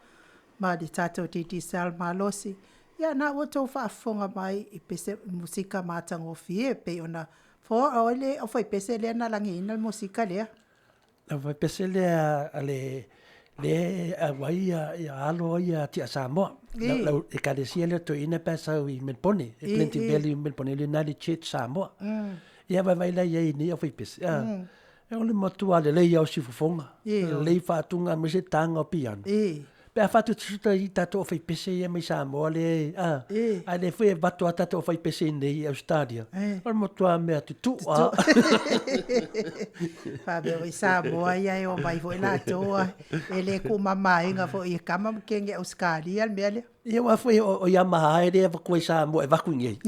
ma le tatou Digicel malosi. Ia na ua outou faafofoga mai i pese musika matagofie e pei ona o ai le aufaipese lea na lagiina le musika lea? Le aufaipese lea a le lea e auai ia alo ia Tia Samoa. Lau ekalesia lea toeaina pe a sau i Melbourne, e Plenty Valley i Melbourne, le United Church Samoa. Ia vaivai la i ai i nei aufaipese. O le matua lelei lava o siufofoga, lelei faatuga aemaise taga o piano. Pe a faatutusa i tatou aufaipese ia mai Samoa lea, a, a lea foi e avatu lava tatou aufaipese i inei i Ausetalia, o le matua mea tutuu lava. Faapea foi Samoa ia e omai foi latou e le tuumamaina foi e tama ma teine Ausetalia le mea lea. Ia aua foi o Yamaha e le avatua i Samoa e avatu i inei.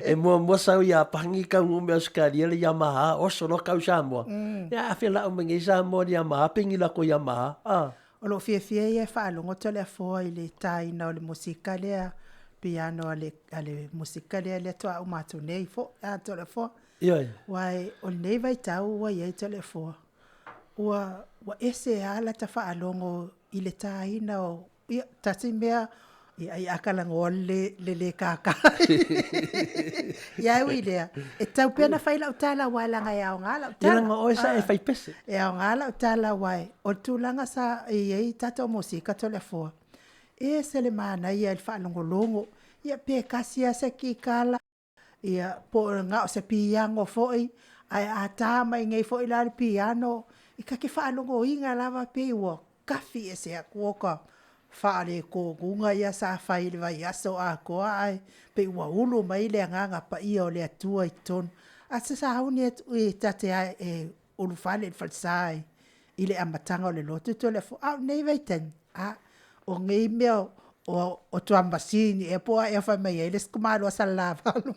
E muamua sau i Iapani taunuu mai Ausetalia le Yamaha oso loa tau i Samoa. Ia a felau mai nei Samoa i le Yamaha pegi latou Yamaha. O lou fiafia ia e faalogo Toleafoa i le taina o le musika lea, piano a le, a le musika lea lea toa uma atu nei foi a Toleafoa. Ioe. Aua o lenei vaitau ua i ai Toleafoa, ua, ua ese lava lata faalogo i le taina o, ia, tasi mea, ia ai a talanoa le le le kākā. Ia e ui i lea, e tatau pea ona fai lau tala aua leaga e aoga lau tala. Ia leaga o oe sa e fai pese. E aoga lau tala aua o le tulaga sa i ai tatou musika Toleafoa, e ese le manaia i le faalogologo, ia pe tasi lava se kikala, ia po o na o se piano foi, ae a ta mai nei foi la le piano, e ta te faalogoina lava pei ua tafi ese atu ota faaletonuga ia sa fai i le vaiaso atoa, ae pei ua ulu mai le Agaga Paia o le Atua i totonu. A ta sauni atu ta te ulufale i le falesa i le amataga o le lotu Toleafoa, a o lenei vaitaimi, a, o nei mea o drum machine ea po o a ea fai mai ai le isi tamaloa Salelavalu.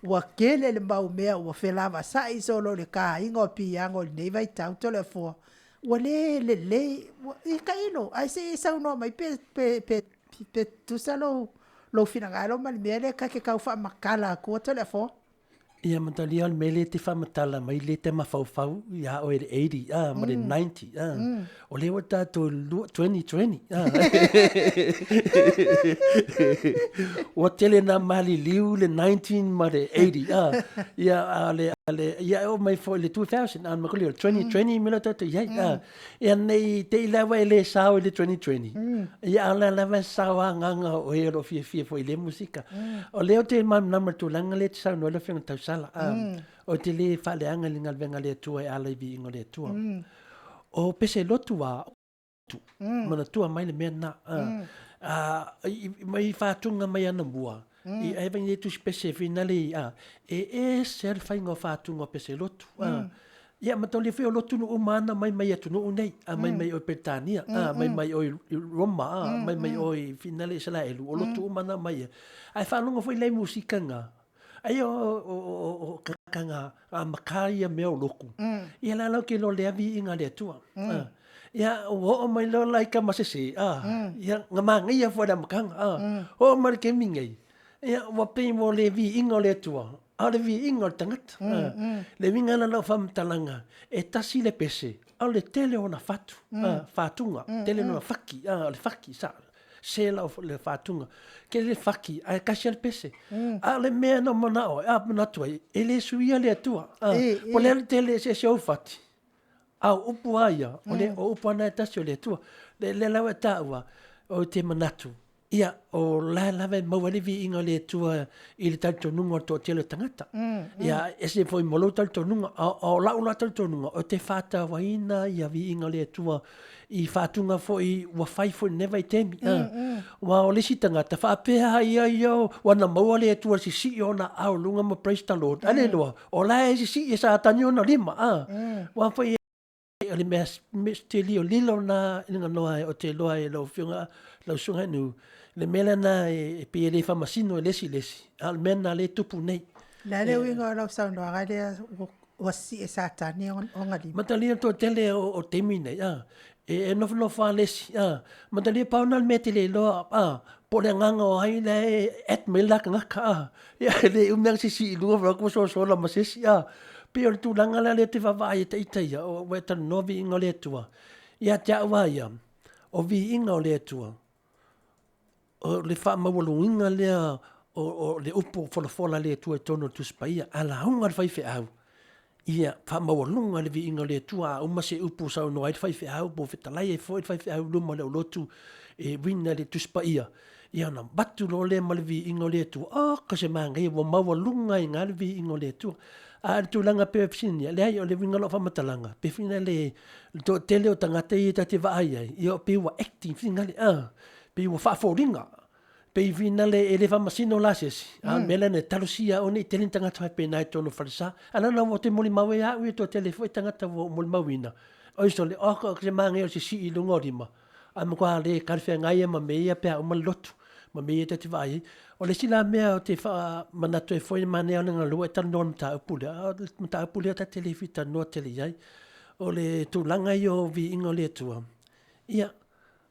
Ua tele le mau mea ua felavasai solo i le taina o piano i lenei vaitau Toleafoa, ua le lelei. Ia tailo, ae se i e saunoa mai pe tutusa lou finagalo ma le mea lea ta te tau faamatala atua Toleafoa. Ia matalia o le mea lea e te faamatala mai lea e te mafaufau ia oe i le 80 a ma le 90 a. O lea ua tatou i le 2020 a. Ua tele na maliliu le 19 ma le 80 a. Ia a le a le ia e oo mai foi i le 2000 a ma o le 2020 me la tatou i ai a. Ia nei te i lava e le sao i le 2020. Ia a o lea lava e sao agaga o e o lo o fiafia foi i lea musika. O lea ou te malamalama i le tulaga lea e te saunoa ai lau Afioga Tausala. Ou te le faaleaga i le galuega a le Atua e ala i viiga o le Atua. O pese lotu a, manatua mai le mea lena. Mai faatuga mai anamua, i ai vai nei tusi pese finale a, e ese lava le faiga o faatuga o pese lotu. Ia ma tau le foi o lotu nuu uma ana mai mai atunuu nei, a mai mai o i Peretania, a mai mai o i Roma, a mai mai o i finale Isaraelu, o lotu uma ana mai ia. Ae faalogo foi lea i musika nga, ai o ka nga a maka ia mea o loku. Ia la lau ke lo lea viiga a le Atua. Ia ua oo mai loa la i ka masese, a ia nga manaia foi le amataga, a oo mai le taimi nei, ia ua pei ua le viiga o le Atua, a o le viiga o le tagata. Le uiga la o lau faamatalaga, e tasi le pese, a o le tele o ona fatu, fatuga, tele lona faki, o le faki, sa, se la le fatuga. Tele le faki, ae tasi lava le pese. A o le mea na ou manao ai, a manatu ai, e le suia le Atua. Po o le a le tele eseese o ou fati, a o upu lava ia, o le, o upu lava na e tasi o le Atua. Le lea la ua e taua, ou te manatu, Ia, o la lava e maua ai le viiga o le Atua i le talitonuga o le toatele o tagata. Ia, ese foi ma lou talitonuga, a o la'u la talitonuga, ou te faatauaina ia viiga o le Atua i faatuga foi ua fai foi i lenei vaitaimi. Aua o le isi tagata, faapea lava ia ia ua na maua le Atua i le sisii o ona aao i luga ma praise the Lord, ae le iloa, o la e sisii e Satani ona lima, aua foi O le mea teli o lilo na i luga noa o te loa e lau afioga lau susuga i nu le mea lena e pei e le faamasino e le isi i le isi a o le mea lena lea e tupu nei. O le a le uiga o lau saunoaga lea ua sii e Satani ona lima? Matalia le toatele o taimi nei a e nofonofo lava le isi a matalia pau lena o le mea e te le iloa a. Po o le agaga o ai la e add mai le la tagata a. Ia e le umi lava sisi i luga vaeatu ua sosola ma se isi a. Pei o le tulaga la lea ou te vaavaai ai ita ia, ua e talanoa viiga o le Atua. Ia te au lava ia, o viiga o le Atua, o le faamaualugiga lea o le upu folafola a le Atua i totonu o le Tusi Paia, a lauga le faifeau, ia faamaualuga le viiga o le Atua, a uma se upu saunoa ai le faifeau po o fetalai ai foi le faifeau i luma o le aulotu e uiga i le Tusi Paia, ia ona avatu loa lea ma le viiga o le Atua, oka se manaia ua maualuga ai i ina le viiga o le Atua. A o le tulaga pei ona fesiligia, leai o le uiga o lau faamatalaga, pe fina le toatele o tagata ia ta te vaai ai, ia pei ua acting finagale, pei ua faafoliga, pei finale e le faamasino la se isi, a o le mea lea na talosia aua ne i tele ni tagata faapena i totonu o falesa. Ae leaga ou te molimau ai lava au ia, e toatele foi tagata ua ou molimauina, oi sole, oka se manaia o le sisii i luga o lima, ae matua le talafeagai lava ma mea ia pe a uma le lotu, ma mea ia ta te vaai ai. O le isi la mea ou te faamanatu ai foi, manaia lava le ua e talanoa i le mataupu lea, a o le mataupu lea ta te le fia talanoa tele i ai, o le tulaga ia o viiga o le Atua, ia,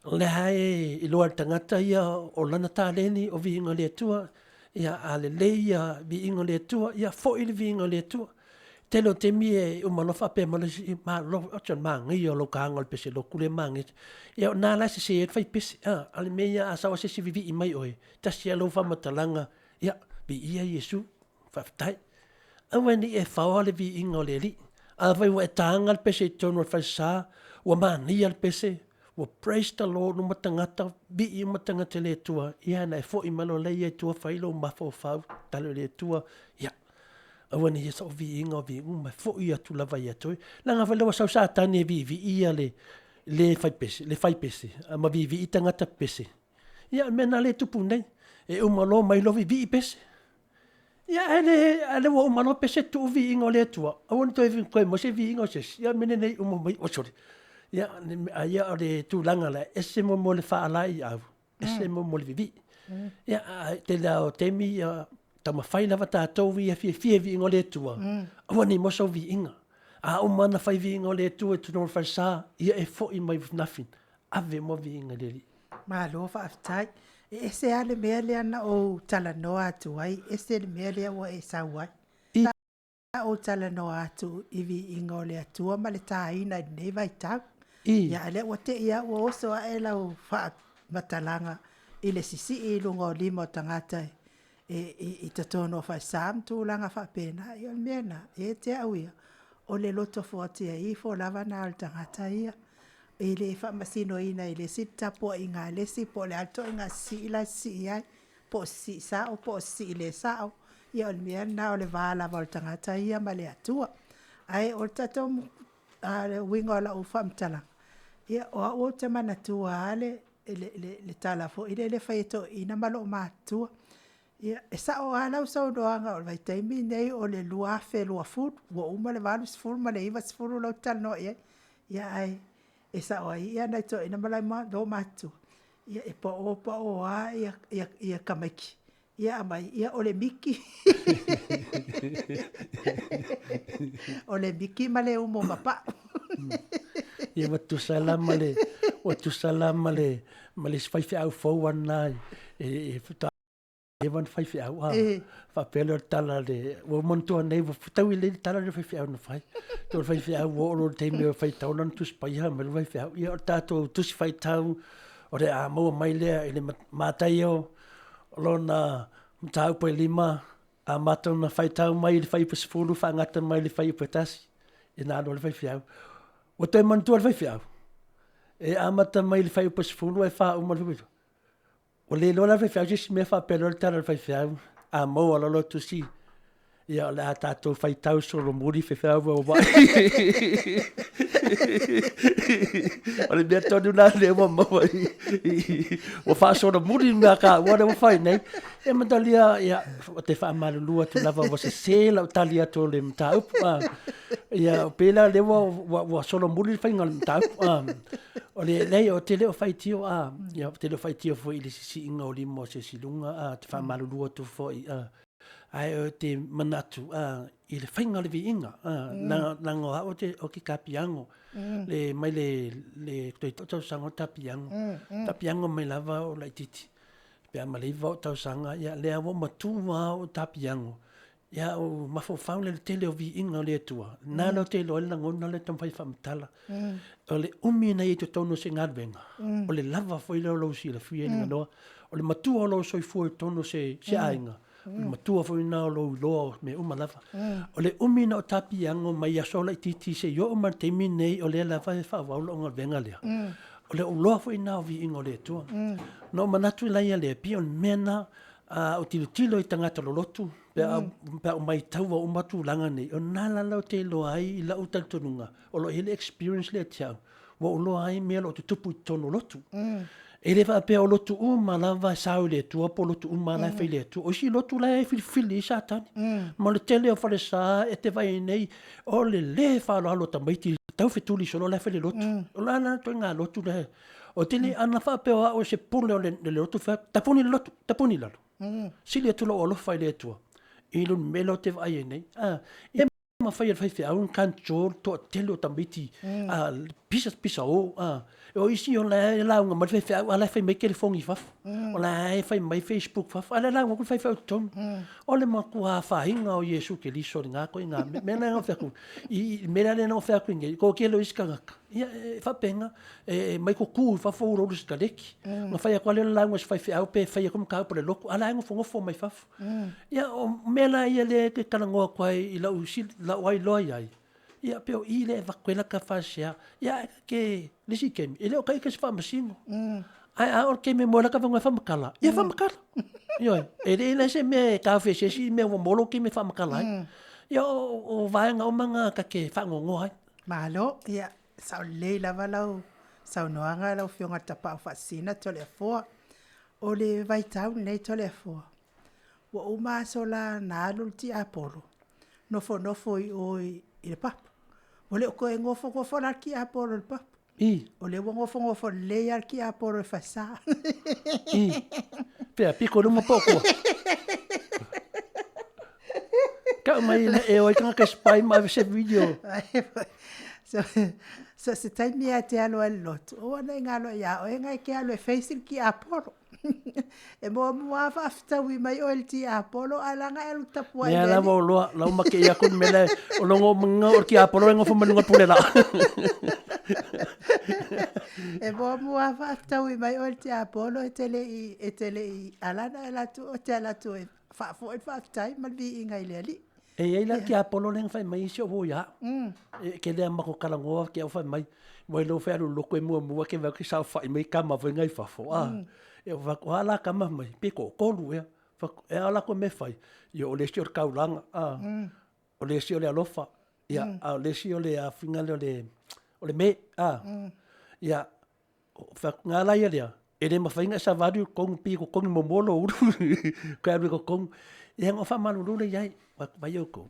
o lea lava e iloa e le tagata ia o lana taleni o viiga o le Atua, ia a lelei ia viiga o le Atua, ia foi le viiga o le Atua. Tele o taimi e uma loa faapea mai le isi, malo, oka le manaia o lau taga o le pese lotu lea e manaia. Ia o i ina la e sese ai le fai pese, a o le mea ia a sau lava se isi vivii mai oe, tasi lava lau faamatalaga, ia, viia Iesu, faafetai. Aua ne i e faoa le viiga o le Alii. Afai ua e taga le pese i totonu o le falesa, ua manaia le pese, ua praise the Lord uma tagata, vii uma tagata i le Atua, ia ona e foi mai loa lea i tua fai lou mafaufau, tatalo i le Atua, ia, aua ne i ia sau viiga o viiga uma, e foi atu lava ia te oe. Leaga foi lea ua sau Satani e viivii ia le le fai pese, le fai pese, ma viivii tagata pese. Ia o le mea lena lea e tupu nei, e uma loa omai loa vivii pese. Ia ae le, a o lea ua uma loa pese tuu viiga o le Atua, aua ne i toe maua se viiga o se isi, ia o le mea lenei uma mai, oi sole. Ia, a o le tulaga la, e ese mo le faalaeiau, ese mo le vivii. Ia, ae tele lava o taimi, ia taumafai lava tatou ia fiafia i viiga o le Atua, aua ne i maua sou viiga. A uma ona fai viiga o le Atua i totonu o le falesa, ia e foi mai finafi, ave uma viiga i le Alii. Malo faafetai. E ese lava le mea lea na ou talanoa atu ai, ese le mea lea ua e sau ai. Sa ou talanoa atu i viiga o le Atua ma le taina i lenei vaitau. Ia, a o lea ua te i lava ua oso ae lau faamatalaga i le sisii i luga o lima o tagata i totonu o falesa ma tulaga faapena. Ia o le mea lena, ia te au ia, o le loto fuatia ifo lava lena o le tagata ia. E le faamasinoina e le isi le tapuaiga a le isi po o le a le ituaiga sisii la e sisii ai, po o sisii sao po o sisii le sao. Ia o le mea lena o le va lava o le tagata ia ma le Atua. Ae o le tatou uiga o lau faamatalaga, ia o au ou te manatua lava le tala foi lele e fai e toeaiina ma loomatutua. Ia, e sao lava lau saunoaga o le vaitaimi lenei o le 2020, ua uma le 1980 ma le 90 lea ou te talanoa i ai. Ia ae e sao ai nai toeaiina ma loomatutua, ia e pao pao lava tamaiti, ia aumai, ia o le miti o le miti ma le umu ma pau. Ia ua tusa la ma le ua tusa la ma le ma le isi faifeau fou lava lena e faatoa leva ona faifeau a. Faapea lea o le tala a le ua ou manatua nei ua fetaui lelei le tala lea o le faifeau na fai. O le faifeau ua oo loa i le taimi e faitau lana Tusi Paia fai mai le faifeau, ia o le tatou Tusi Faitau o le a maua mai lea i le Mataio lona mataupu e 5, amata ona faitau mai i le fuaiupu 10 faagata mai i le fuaiupu e 1, ina alu ai le faifeau. Ua toe manatua le faifeau, e amata mai i le fuaiupu 10 ae faauma i le fuaiupu Ua le iloa la le faifeau se isi mea faapea loa le tala a le faifeau, a maua loa lau tusi, ia o le a tatou faitau solomuli faifeau ma O le mea tonu la lea ua maua i, ua faasolomuli le mea taua lea ua fai nei. Ia matalia, ia, ou te faamalulu atu lava ua sese lau tali atu o le mataupu. Ia, pei la lea ua solomuli le faiga o le mataupu. O le, leai, ou te le o faitio, a, ia, ou te le o faitio foi i le sisiiga o lima o se isi i luga, a, ou te faamalulu atu foi, a, ae ou te manatu, a, i le faiga o le viiga, a, leaga o au ou te, ou te tapiano, le, mai le, le toeitiiti oo tausaga o tapiano, tapiano mai lava o laitiiti. Pe a ma le 9 o'u tausaga, ia, lea ua ou matua lava o'u tapiago, ia ou mafaufau lea i le tele o viiga o le Atua, lena la ou te iloa ai le lagona lea e taumafai e faamatala. O le umi na i ai i totonu o se galuega, o le lava foi lea o lou silafia i le ganoa, o le matua o lou soifua i totonu o se aiga, o le matua foi lena o lou iloa o mea uma lava. O le umi na o tapiago mai aso laitiiti seia oo mai le taimi lenei o lea lava e faaauau lau galuega lea, o le iloa foi lena o viiga o le Atua. Na ou manatu la ia lea, e pei o le mea lena, a ou tilotilo i tagata lolotu, pe a pe a ou maitaua uma tulaga nei, o lena la la ou te iloa ai i lau talitonuga, o lo o i ai le experience lea ia te au, ua ou iloa ai mea o lo o tutupu i totonu o lotu. E le faapea o lotu uma lava e sao i le Atua po o lotu uma la e fai i le Atua. O isi lotu la e filifili ai Satani. Ma o le tele o falesa e te vaai ai nei, o le le faaaloalo o tamaiti taufetuli solo la e fai le lotu. O le a la le ituaiga lotu lea? O te le ana faapea o au o se pule o le lotu, fai atu, tapuni le lotu, tapuni i lalo. Sili atu lou alofa i le Atua i le mea lea ou te vaai ai nei. Ia mafai e le faifeau ona control le toatele o tamaiti a pisa pisa o a. O isi o la e lauga mai le faifeau a o la e fai mai telefoni i fafo, o la e fai mai Facebook fafo, a o la e lauga atu le faifeau i totonu. O le matua afaina o Iesu Keriso i lena ituaiga mea. Mea lena na ou fai atu, i le mea lea na ou fai atu nei, toatele o isi tagata, ia e faapena, e mai tutu i fafo ulaula sikaleki. Ona fai atu lava lea o le lauga a se faifeau pe fai atu mataupu a le lotu, a o la e nofonofo mai fafo. Ia, o mea la ia lea e te talanoa atu ai i lau lau ailoa i ai, ia pei o i lea e avatu ai lata faasea. Ia ae ke le isi taimi, e le o ta ita se faamasino. Ae a oo i le taimi e moe lata avanoa e faamatala, ia faamatala. Ioe, e leai la se mea e taofi ai se isi mea ua maua lou taimi e faamatala ai. Ia o vaega uma na ta te faanoanoa ai. Malo, ia, sao lelei lava lau saunoaga lau Afioga i le Tapaau Faasisina Toleafoa. O le vaitau lenei Toleafoa, ua uma aso la na alu le tiapolo, nofonofo i o i le papa. Ua le o toe nofonofo la le tiapolo i le papa. I. O lea ua nofonofo lelei lava le tiapolo i le falesa. I. Pea, piko i luma po o tua. Kau mai ina e o ai tagata e spy ma ave se video. So, so se taimi lava e te alu ai i le lotu, aua ne i galo iā oe ngai ke alu e face le tiapolo. E muamua lava faafetaui mai oe i le tiapolo ae leaga e alu tapuai Mea lava o loa, lau ma ke ia kun mele o longo mango o tiapolo e ngofo mai luga pule la. E muamua lava faafetaui mai oe i le tiapolo e te le i, e te le i ala ona e alu atu, e te alu atu e faafoi le faafetai ma le viiga i le Alii. E i ai la le tiapolo lea na fai mai si ou uo ia au. E ke lea matou talanoa ke au fai mai, ua iloa fai alu lotu e muamua ke vaai atu ke saofai mai tama foi nai fafo a. E fai atu, a la tama mai, pe toatolu ea. Fai atu, e a latou mea e fai? Ia o le isi o le taulaga, a. O le isi o le alofa, ia, a o le isi o le afiga lea o le, o le me, a. Ia, Nga la ia lea, e le mafai ona e savali i totonu pei e totogi muamua lou ulu toe alu i totonu. Ia na ou faamalulu lea i ai, vaai outou,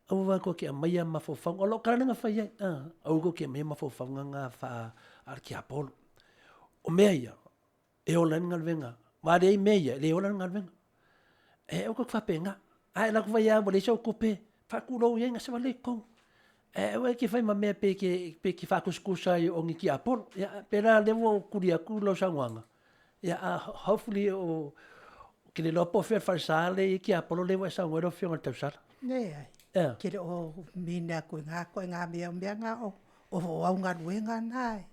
aua tou te aumaia mafaufauga, o lau tala lea na fai ai, aua tou te aumaia mafaufauga na faa-a le tiapolo. O mea ia, e ola ai le galuega, aua a leai mea ia, e le ola le galuega. E aua tou te faapena, a e alu atu foi lava ua leai sau tupe, faatulou i ai gase vale i totonu. Ae aua e te fai ma mea pe ke, pe ke faatusatusa ai o ni tiapolo. Ia, pēlā lea ua ou tuli atu lau saunoaga. Ia, a hopefully o, ke le iloa po o fea le falesa lea e i ai tiapolo lea ua e saunoa ai lau Afioga i le tausala. Leai. Ea. Ke le o mine atu i ngā koe ngā mea, o mea ngā o, o au galuega na e.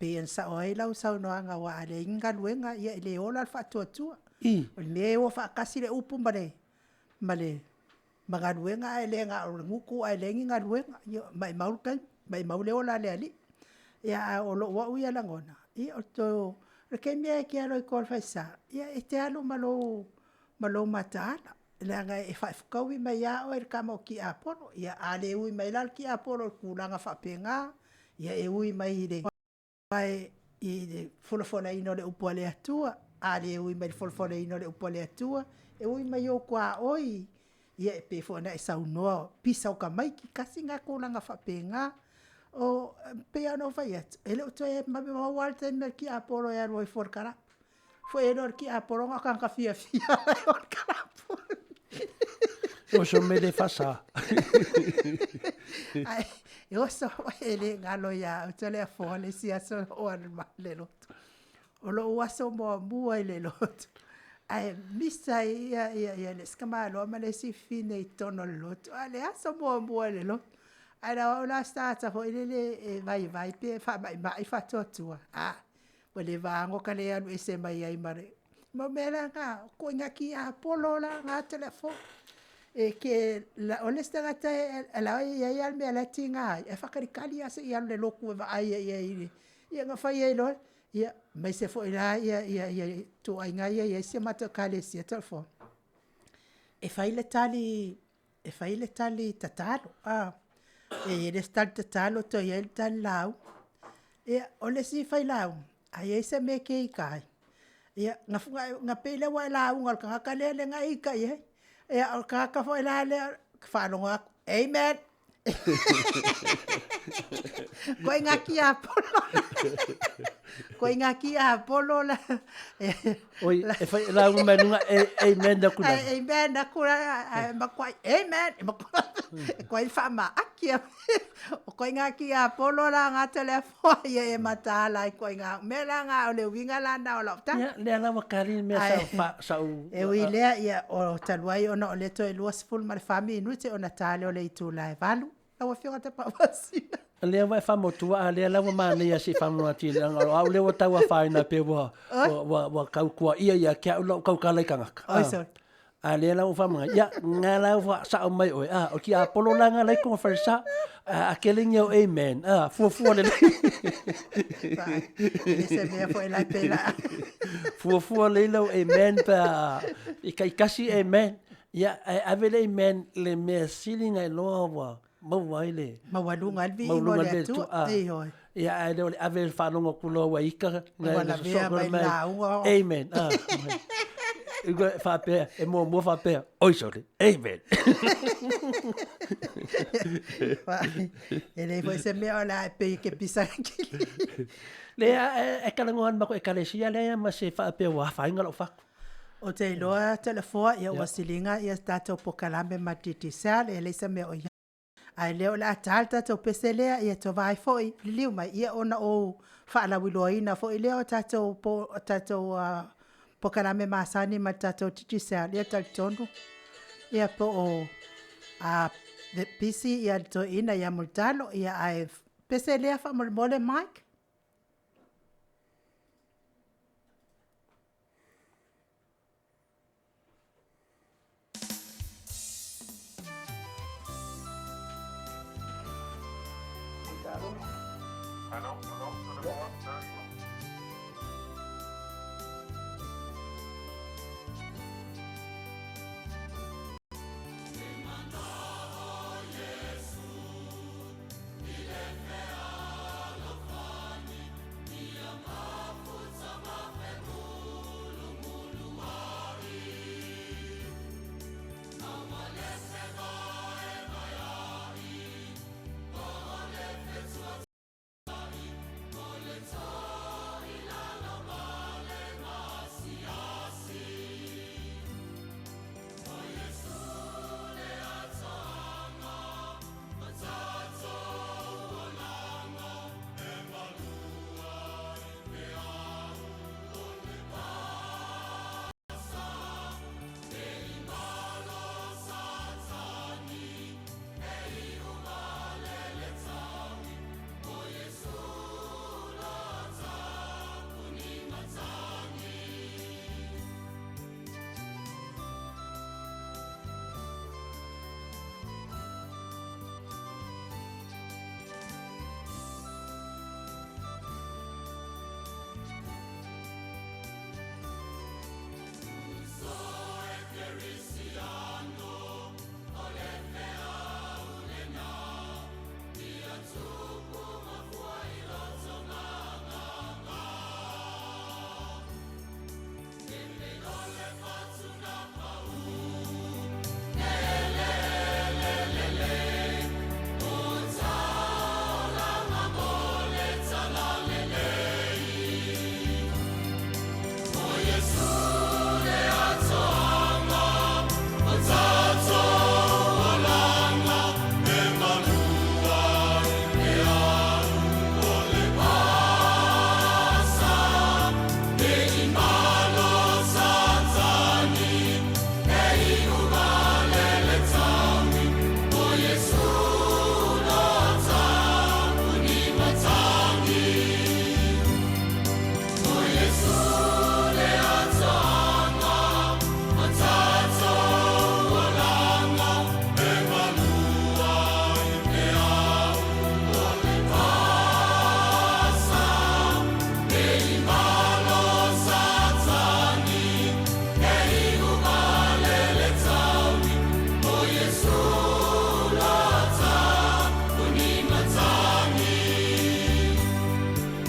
Pei ona sao ai lau saunoaga aua a leai ni galuega, ia e le ola le faatuatua. I. O le mea e o faatasi le upu ma le, ma le, ma galuega ae le na o le gutu ae leai ni galuega. Ia, maumau le taimi, maumau le ola a le alii. Ia, a o lou au ia lagona, ia o le o le taimi lava e te alu ai i tua i le falesa, ia e te alu ma lou, ma lou mataala, leaga e faafetaui mai lava oe e le tama o tiapolo. Ia a le ui mai la le tiapolo i le tulaga faapena, ia e ui mai i le i le folafolaina o le upu a le Atua, a le ui mai i le folafolaina o le upu a le Atua, e ui mai i ou tuaoi, ia e pei foi ona e saunoa, pisa o tamaiti, tasi lena tulaga faapena. O, pei lava ona ou fai atu, e le o toe maua lava le taimi o le tiapolo e alu ai fua i le kalapu. Foi e loa le tiapolo na o tagata fiafia e o le kalapu. Oso me le fasa. Ae e oso e le galo ia au Toleafoa le isi aso o alu ma le lotu. O lou aso muamua i le lotu, ae misa ai ia, ia, ia le isi tamaloa ma le isi fafine i totonu o le lotu, a o le aso muamua i le lotu. Ae na o au la se tagata foi lele e vaivai pe faamaimai faatuatua, a, ua leva lava ona ota le alu ese mai ai ma le... O mea la na, o ituaiga tiapolo la na Toleafoa. E te... o le isi tagata o la e i ai lava le mea o la e tiga ai, ae faatalitali lava se i alu i le lotu e vaai ai i ai, ia ona fai ai loa lea, ia aemaise foi la ituaiga ia e i ai si a matou ekalesia Toleafoa, e fai le tali, e fai le tali tatalo, a, e i ai le isi tali tatalo toe i ai le tali lauga. Ia, o le isi failauga, a i ai se mea e te ita ai, ia ona pei lea ua e lauga i le tagata lea na e ita i ai. Ia o le tagata foi la lea, e faalogo atu, amen. Ituaiga tiapolo la. Ituaiga tiapolo la. Oi, e fai e lauga mai luga, e, amen aku lava. Amen aku la, ae matuai, amen. E tuai faamaaki. O ituaiga tiapolo la na Toleafoa ia e mataala ai ituaiga mea la na, o le uiga la na o lau tala. Ia, lea la ua kali le mea sa fa, sa u... E ui lea, ia, o talu ai ona o lea toe 24 minute ona ta lea o le itula e 8. Lau Afioga Tapaaumasina. Lea ua e faamotua, a lea la ua manaia se i faamonoa atili, leaga o au lea ua tau afaina pe ua, ua, ua, ua tau tuaia ia te au lau tautala i tagata. Oi, sorry. A lea la ua faamonoa, ia, nga la ua faasao mai oe, a, o tiapolo la nga la i tona falesa, a, a kele ni au amen, a, fuafua lelei. E le se mea foi la pe la. Fuafua lelei lau amen pe a, i taitasi amen. Ia, ae ave le amen le mea sili na iloa ua maua ai le... Maualuga ai le viiga o le Atua. Ioe. Ia, ae le o le ave le faalogo atu loa ua ita. Ua lavea mai le lauga. Amen. Ah. Faapea, e muamua faapea, oi sole, amen. E leai foi se mea o le a e pei e ke pisa kili. Lea, e talanoa ane ma koe ekalesia lea ma se faapea ua afaina lou fatu. Ou te iloa Toleafoa, ia ua siliga ia tatou pokalame ma Digicel, e leai se mea o i ai. Ae lea o le a ta le tatou pese lea, ia tua vaai foi, liliu mai, ia ona ou faalauiloaina foi lea o tatou, po, tatou uh, pokalame masani ma le tatou Digicel, ia talitonu, ia po o uh, pisi ia le toeaina ia Mulitalo, ia ae pese lea faamolemole Mike.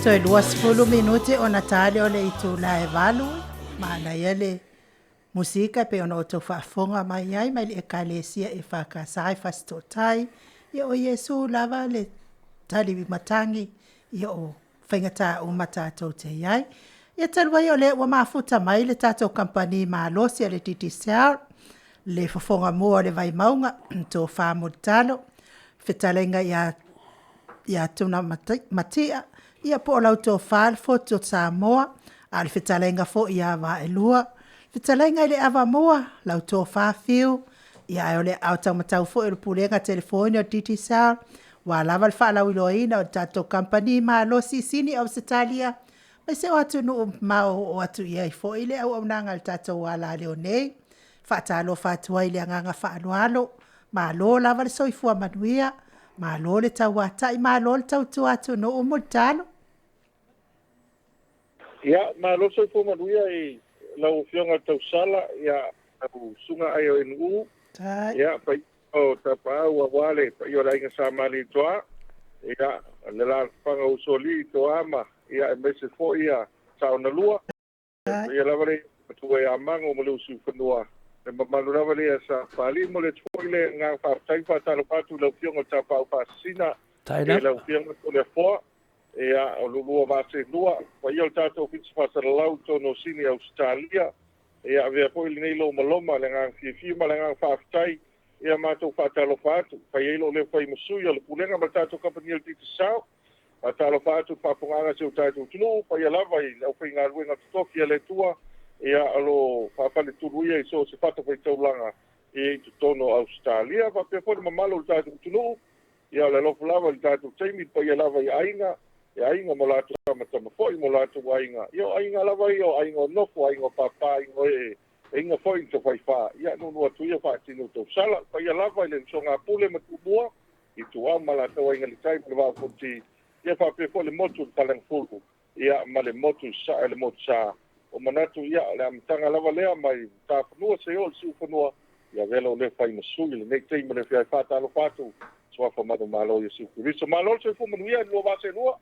Toe 20 minute ona ta lea o le itula e 8, manaia le musika e pei ona outou faafofoga mai ai mai le Ekalesia EFKS i Fasitootai. Ia o Iesu lava le tali matagi, ia o faigata uma tatou te i ai. Ia talu ai o lea ua mafuta mai le tatou Kamupani malosi a le Digicel, le fofoga mua o le Vaimauga, le Tofa Mulitalo, fetalaiga ia Tuna Matia ia po o lau Tofa le Fotu o Samoa, a o le fetalaiga foi ia Vaaelua, fetalaiga i le Avamua lau Tofa Fiu, ae o le aao taumatau foi o le Pulega Telefoni a le Digicel, aua lava le faalauiloaina o le tatou Kamupani malosi i Sini Ausetalia, aemaise o atunuu mamao ua oo atu i ai foi le auaunaga a le tatou alaleo nei. E faatalofa atu ai i le agaga faaaloalo, malo lava le soifua manuia, malo le tauatai, malo le tautua atunuu Mulitalo. Ia, malo le soifua manuia i lau Afioga Tausala, lau Susuga IONU, ia, paia o Tapaau aua le paia o le Aiga Sa Malietoa, ia, le alaalafaga o Usoalii, Toama, ia, aemaise foi Saonalua, paia lava le matua ia Mago ma le Usufanua, le mamalu lava lea Sa Papalii. Momoli atu foi le agaga faafetai ma faatalofa atu i lau Afioga i le Tapaau Faasisina, i lau Afioga Toleafoa, ia, o lulua vaa seelua, paia o le tatou Ofisa Faasalalau i totonu o Sini Ausetalia. Ia, avea foi lenei lomaloma i le agaga fiafia ma le agaga faafetai, ia matou faatalofa atu, fai ai lou leo fai ma sui o le Pulega ma le tatou Kamupani o le Digicel. Faatalofa atu i le faafofogaaga a si o tatou atunuu, paia lava i le aufaigaluega totofi a le Atua, ia, o lo o faafaletuluia i so o se fatafaitaulaga i totonu o Ausetalia. Faapea foi le mamalu o le tatou atunuu, ia o le alofa lava i le tatou taimi, le paia lava i aiga, i aiga ma latou tamatama foi ma latou aiga, ia o aiga lava ia o aiga o nofo, aiga o papa, aiga o ee, aiga foi na tafaifa, ia nuunuu atu ia faatini o tausala. Le paia lava i le usoga a Pule ma Tumua, Ituau ma latou Aiga i le Tai ma le Vaa o Fonoti, ia faapea foi le motu i le Faleagafulu, ia ma le motu i Sasae, le motu sa. O manatu, ia, o le amataga lava lea mai Matafanua seia oo i le Siufanua, ia avea lou leo fai ma sui i lenei taimi o le afiafi. Faatalofa atu, suafa manumalo o Iesu Keriso. Malo le soifua manuia i le lua vaa seelua.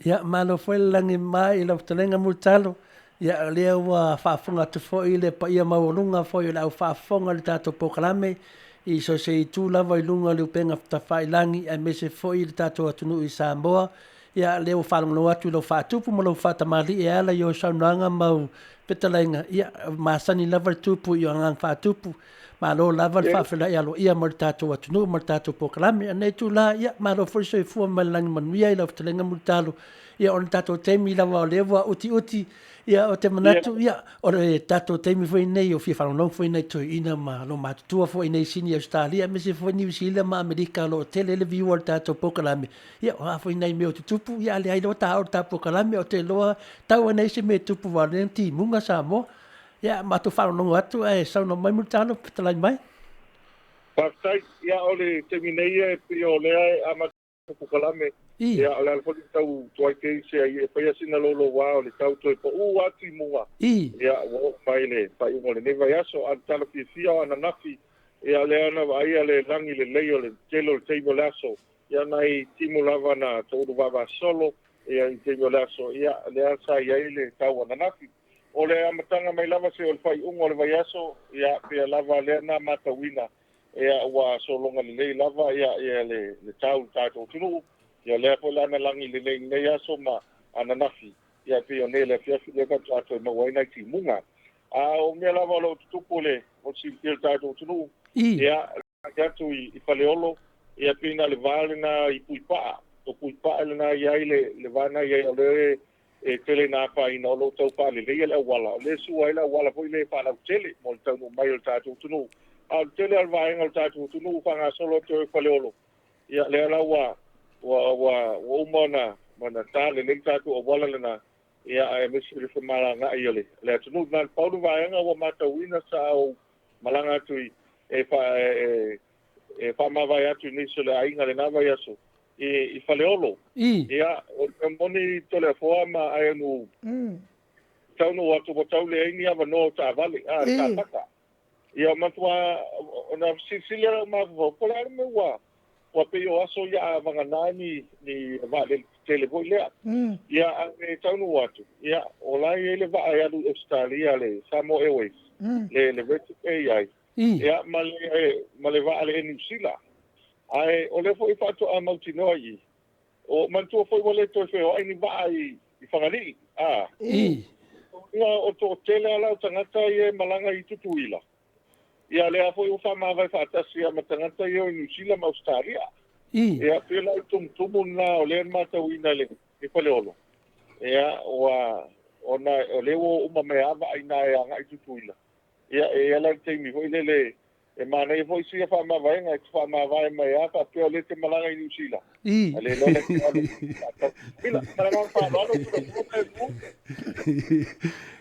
Ia, malo foi le lagi mai i lau fetalaiga Mulitalo. Ia, o lea ua faafofoga atu foi le paia maualuga foi o le au faafofoga i le tatou polokalame i so o se itu lava i luga o le upega tafailagi aemaise foi le tatou atunuu i Samoa. Ia, lea ua faalogologo atu i lou faatupu ma lou faatamalii e ala i ou saunoaga ma au fetalaiga, ia, masani lava le tupu i agaga faatupu. Malo lava le faafeiloai aloaia mo le tatou atunuu ma le tatou polokalame. O lenei itula, ia, malo foi le soifua ma le lagi manuia i lau fetalaiga Mulitalo. Ia, o le tatou taimi lava o lea ua utiuti, ia, ou te manatu, ia, o le tatou taimi foi lenei o fia faalogologo foi nai toeaiina ma loomatutua foi i nei Sini Ausetalia aemaise foi Niu Sila ma Amerika o lo o tele le viua o le tatou polokalame. Ia, o a foi nai mea o tutupu, ia, a leai loa ta oo i le tatou polokalame, ou te iloa tau lava ina i ai se mea e tupu aua o lea na timuga Samoa. Ia, matou faalogologo atu ae saunoa mai Mulitalo, fetalai mai. Faafetai. Ia, o le taimi nei e pei o lea e amata polokalame. Ia, o le ala foi lea tau tuai te isi ai e faia sina louloua o le tau toe pau atu i muga. Ia, ua oo mai le faaiuga o lenei vaiaso. A o le tala fiafia o ananafi, ia, lea na vaaia le lagi lelei o le tele o le taimi o le aso. Ia, nai timu lava na toulu vaavasolo, ia, i le taimi o le aso, ia, lea sa i ai le tau ananafi. O le amataga mai lava seia o le faaiuga o le vaiaso, ia, pei lava lea na matauina, ia, ua sologa lelei lava ia, ia le, le tau i le tatou atunuu. Ia, lea foi la na lagi lelei i lenei aso ma ananafi, ia, pei o nei le afiafi lea faatoa toe maua ai nai timuga. A o mea lava o lo o tutupu le, mo le silafia e le tatou atunuu, ia, lagi atu i, i Faleolo, ia, pei na o le va lena i Puipaa. O Puipaa lena e i ai le, le va lena e i ai o lea e tele ina afaina o lo o tau faaleleia le auala, o lea e sua ai le auala foi lea e faalautele mo le taunuu mai o le tatou atunuu. A o le tele lava o le vaega o le tatou atunuu ua faagasolo atu ai i Faleolo, ia lea la ua ua ua ua uma ona ona ta lelei le tatou auala lena, ia aemaise le femalagaai o le le atunuu. Na o le pau le vaega ua matauina sa ou malaga atu i e fa e e faamavae atu i nisi o le aiga lena vaiaso i, i Faleolo. Ia, o le mea moni Toleafoa ma Aeanu, taunuu atu ua tau leai ni avanoa o taavale, a, kapaka. Ia, matua, ona silisili lea o mafaufau, po o le a le mea ua, Ua pei o aso ia a vagana ni ni vaalele tetele foi lea. Ia ae taunuu atu, ia o la e i ai le vaa e alu i Ausetalia le Samoa Airways, le le Virgin e i ai, ia ma le ma le vaa a le Air New Sila. Ae o lea foi faatoa mautinoa i i, o manatua foi ua le toe feoai ni vaa i i Fagalii, a. Ia o toatele lava la o tagata ia e malaga i Tutuila, Ia lea foi ua faamavae faatasi ma tagata ia o Niu Sila ma Ausetalia. Ia pei la o le tumutumu lena o lea na matauina i Faleolo, ia ua ona o lea ua o uma mai lava vaa i ina e agai i Tutuila. Ia e i ai la le taimi foi lele e manaia foi sia faamavaega e te faamavae mai lava faapea o lea e te malaga i Niu Sila, a le iloa la e te alu faatasi i Tutuila. Ma le agaga faaaloalo.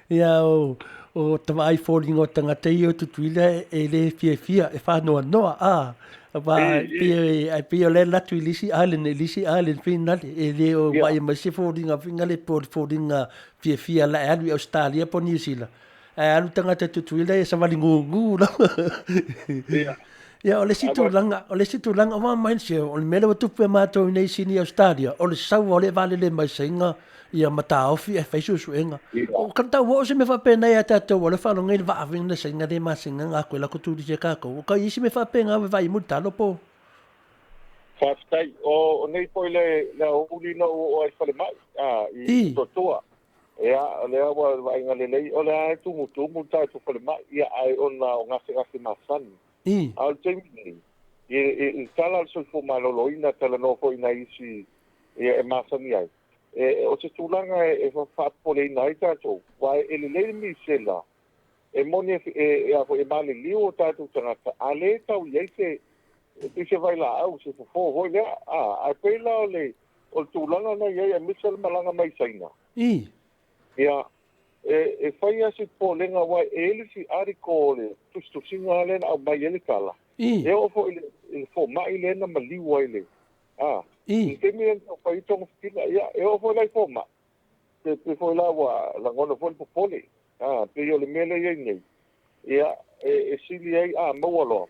Ia o o ta vaai foliga o tagata ia o Tutuila e le fiafia e faanoanoa a aua pei e pei o la e alu atu i le isi island i le isi island finale e le o vaaia mai se foliga finale po o le foliga fiafia la e alu i Ausetalia po o Niu Sila ae alu tagata i Tutuila e savali gugu lava. Ia o le isi tulaga o le isi tulaga ua mai se o le mea lea ua tupu ia matou i inei i Sini Ausetalia o le sau o le vaalele mai Saina ia ma taofi ae fai suesuega. O ka tau oo se mea faapena ia tatou ua le faalogo i le vaa foi na Saina le masina na koe la ko tuli se kakou. O ka i se mea faapena ua vai mo talo po. Faafetai. O nei foi le le aoauli na ou oo ai i falemai, a, i Motootua. Ia, o lea ua vaaiga lelei, o lea lava e tumutumu le tatou falemai, ia, ae ona o gasegase masani. A o le taimi nei, i le tala a le soifua maloloina, talanoa foi i nai isi e masani ai, o se tulaga e faapopoleina ai tatou, aua e lelei le misela, e moni e maliliu o tatou tagata, a lea e tau i ai se, pei se vailaau, se fofo foi lea, ae pei la o le tulaga na i ai, aemaise le malaga mai Saina. Ia, e fai lava si popolega, aua e i ai le isi article o le tusitusiga lea na aumai ai le tala, e oo foi i le fomai lea na maliu ai le, a, i le taimi lea na taumafai ai togafitiga, ia, e oo foi la i fomai, pe foi la ua lagona foi le popole, a, pei o le mea lea e i ai nei, ia, e sili ai a maua loa,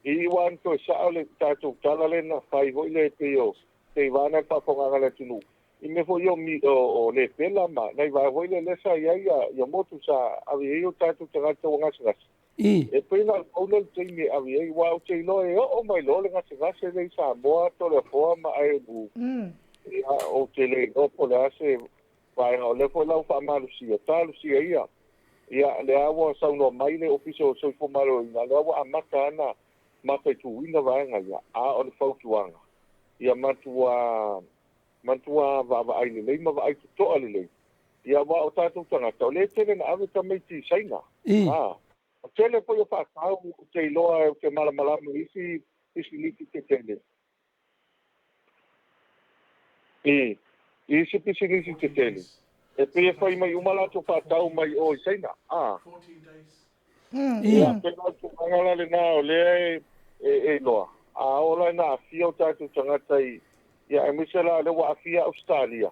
i iu lava ina toe sao le tatou tala lea na fai foi lea pei o seivana le faafofogaaga a le atunuu, i mea foi ia o lepela ma nai vaega foi lea sa i ai ia motu sa ave i ai o tatou tagata ua gasegase. E pei na o le pau lea o le taimi e ave i ai, aua ou te iloa e oo mai loa le gasegase lea i Samoa, Toleafoa ma AMU, ia, ou te le iloa po o le a se vaega, o lea foi la ua faamalosia, talosia ia. Ia, lea ua saunoa mai le Ofisa o Soifua Maloloina, lea ua amata ana mataituina vaega ia, a o le fautuaga, ia matua matua vaavaai lelei ma vaai totoa lelei, ia aua o tatou tagata, o lea e tele na ave tamaiti i Saina. A, o tele foi o faatau ou te iloa ou te malamalama i isi pisinisi tetele. I, i isi pisinisi tetele, e pei e fai mai uma latou faatau mai o i Saina. A. Ia, pei o le tulaga la lena o lea e, e, e iloa. A oo la ina aafia o tatou tagata i, ia aemaise la o lea ua aafia Ausetalia,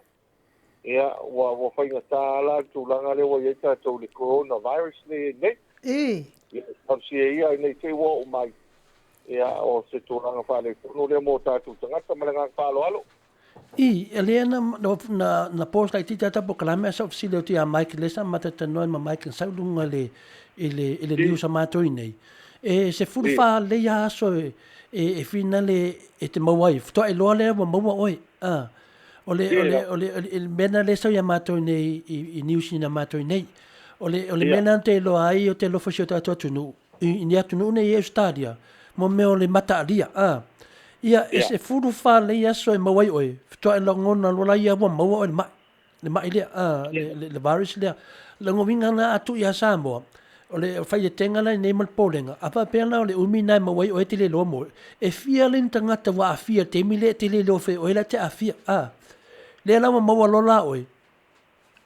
ia, ua, ua faigata la le tulaga lea ua i ai tatou i le coronavirus lea e i ai nei. Ia, talosia ia ina i te i ua oo mai, ia, o se tulaga faaletonu lea mo tatou tagata. Ma le agaga faaaloalo. I, lea na, na, na post laitiiti ata polokalame a sa ou fesili atu ia Mike lea sa matou talanoa ma Mike na sau i luga i le, i le, i le news a matou i nei. E 14 lelei lava aso e, e, e finale e te maua ai, faatoa iloa lea ua maua oe. A, o le, o le, o le, o le, mea lena lea e sau ia matou nei i, i news i na matou i nei. O le, o le mea lena ou te iloa ai ou te alofa i si o tatou atunuu, i ni atunuu nei i Ausetalia, mo mea o le mataalia, a. Ia, e 14 lelei aso e maua ai oe, faatoa e lagona loa la ia ua maua oe le mai, le mai lea, a, le, le, le virus lea. Lona uiga la a tuu ia Samoa, o le faietega la i inei ma le popolega, a faapea la o le umi lena e maua ai oe e te le iloa mo oe, e fia la ni tagata ua aafia i le taimi lea e te le iloa foi e oe la e te aafia, a. Lea la ua maua loa la oe,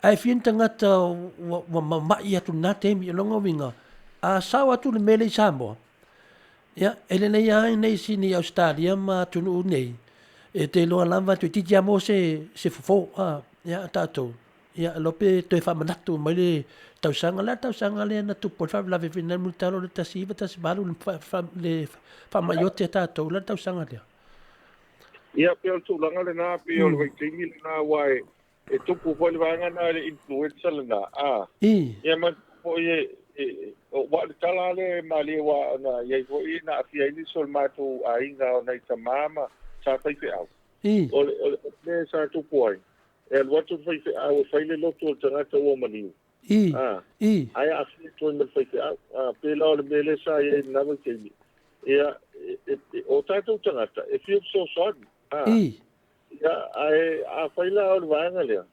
Ae fia ni tagata ua mamai atu i lena taimi. O lona uiga, a sao atu le mea lea i Samoa, ia, e lelei lava i inei i Ausetalia ma atunuu nei, e te iloa lava toeitiiti lava maua se fofo, a, ia, a tatou, ia, iloa pe toe faamanatu mai le tausaga. O le a le tausaga lea na tupu ai le faalavelave foi lena i Mulitalo i le 1918, le faamai oti a tatou, o le a le tausaga lea? Ia, pei o le tulaga lena, pei o le vaitaimi lena aua e e tupu foi le vaega lena i le influenza lena, a. Ia ma foi e e aua o le tala lava lea e malie aua na i ai foi na aafia ai nisi o le matou aiga o nai tama ma sa faifeau. O le o le mea sa tupu ai, e alu atu le faifeau e fai le lotu o le tagata ua maliu. A, ae aafia atu ai ma le faifeau. A, pei la o le mea lea sa i ai i lena vaitaimi. Ia, o tatou tagata e fia fesoasoani. A, ia, ae afai la o le vaega lea,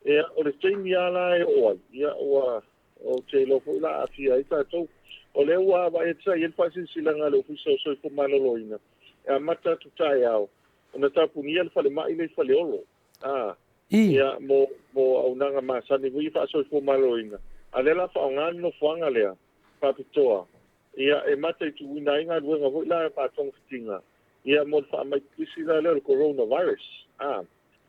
ia, o le taimi lava la e oo ai, ia, ua, ou te iloa foi la aafia ai tatou. O lea ua vaai atu sa i ai le faasilasilaga a le Ofisa o Soifua Maloloina, e amata atu taeao ona tapunia le falemai lea i Faleolo. A, ia, mo, mo auaunaga masani foi ia faasoifua maloloina, a o lea o le a faaaoga le nofoaga lea faapitoa, ia, e mataituina ai galuega foi la faatogafitiga, ia, mo le faamai pipisi la lea o le coronavirus. A,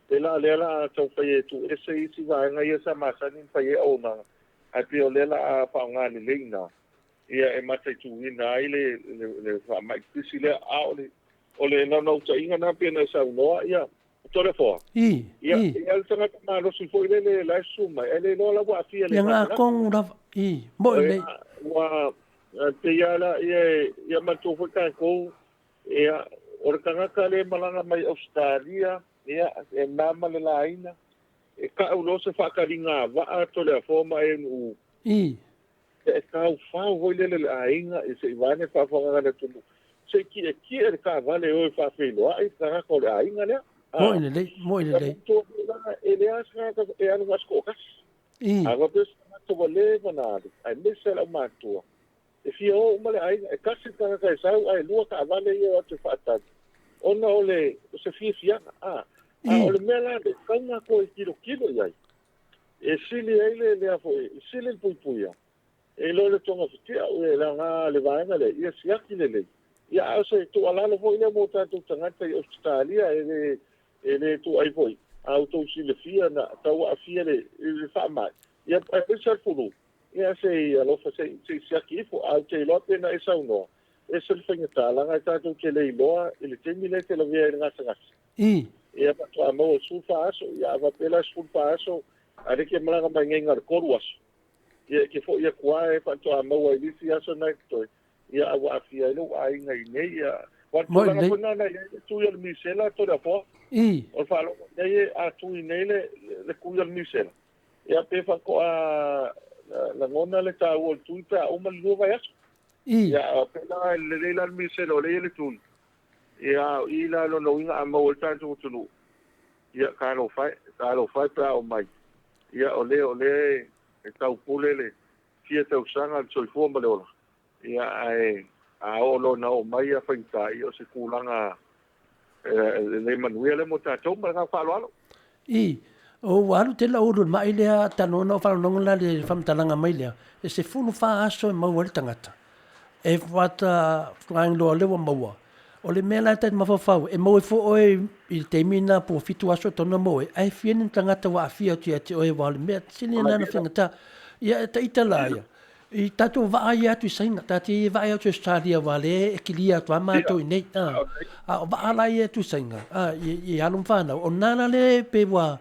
pei la o lea o le a taumafai e tuuese isi vaega ia sa masani ona fai ai auaunaga, ae pei o lea o le a faaaoga lelei ina, ia, e mataituina ai le, le, le faamai pipisi lea. A o le, o le naunautaiga lena pei ona e saunoa, ia, Toleafoa. Ia, e i ai le tagata malosi foi lele la e susu mai, ae le iloa la ua aafia i le Ia ngā kongu lava. Mo i lei. Ua pei lava la, ia, ia manatua foi tatou, ia, o le tagata lea e malaga mai Ausetalia, ia, e na ma le laina, e tau loa se faataliga vaa Toleafoa ma e nuu. E taufau foi lele le aiga i se i vaeane faafofogaaga a le atunuu, se i tietie le taavale e o e faafeiloai le tagata o le aiga lea. Mo'i lelei, mo'i lelei. E leai se tagata e alu na o se toatasi. A faapea se tagata ua leva ona alu, aemaise le aumatutua, e fia o uma le aiga, e tasi le tagata e sau ae lua taavale ia e o atu e faatali, ona o le o se fiafiaga. A o le mea la e tatau ona toe tilotilo i ai, E sili ai le lea foi, e sili le puipuia i lo le togafitia, e leaga le vaega lea, ia siaki lelei. Ia a o se tuualalo foi lea mo tatou tagata i Ausetalia, e le, e le tuuai foi, a outou silafia na tau aafia le, i le faamai, ia aemaise le fulu, ia se i alofa se i, se i siaki ifo. Ae ou te iloa pe na e saunoa, e ese le faigata, leaga e tatou te le iloa i le taimi lea e te lavea ai i le gasegase. Ia faatoa maua i le 14 aso, ia a faapea la e 14 aso, a o lea e te malaga mai nei na o le 3 aso, ia e te foi atu lava e faatoa maua i le isi aso na e totoe, ia a ua aafia ai lou aiga i inei, ia, aua o le tulaga foi lena na i ai le tui o le misela Toleafoa. O le faalogo nei a tui nei le, le tui o le misela, ia pe faatoa lagona le taua o le tui pe a uma le 2 vaiaso. Ia a faapea la e lelei la le misela o lea e i ai le tui, Ia, o i la lona uiga a maua ai le tatou atunuu, ia, talofa e, talofa e pe a oo mai, ia, o lea, o lea e taupule le fia tausaga le soifua ma le ola, ia, ae a oo loa ina oo mai ia faigata, ia, o se tulaga e le manuia lea mo tatou. Ma le agaga faaaloalo. I, o ua alu tele ulu le ma'i lea tanoa na o faalogologo la le faamatalaga mai lea, e 14 aso e maua ai le tagata. E fata loa lea ua maua. O le mea la e ta te mafaufau, e maua ifo oe i le taimi lena po ua 7 aso tonu na maua ai, ae fia ni tagata ua aafia atu ia te oe aua o le mea sili lena ona faigata. Ia e taita la ia, i tatou vaa ia atu i Saina, ta te vaai atu i Australia aua o lea e kilia atu lava matou i inei, a, a o vaa la ia atu i Saina, a, i alo ma fanau, o lena la lea pei ua,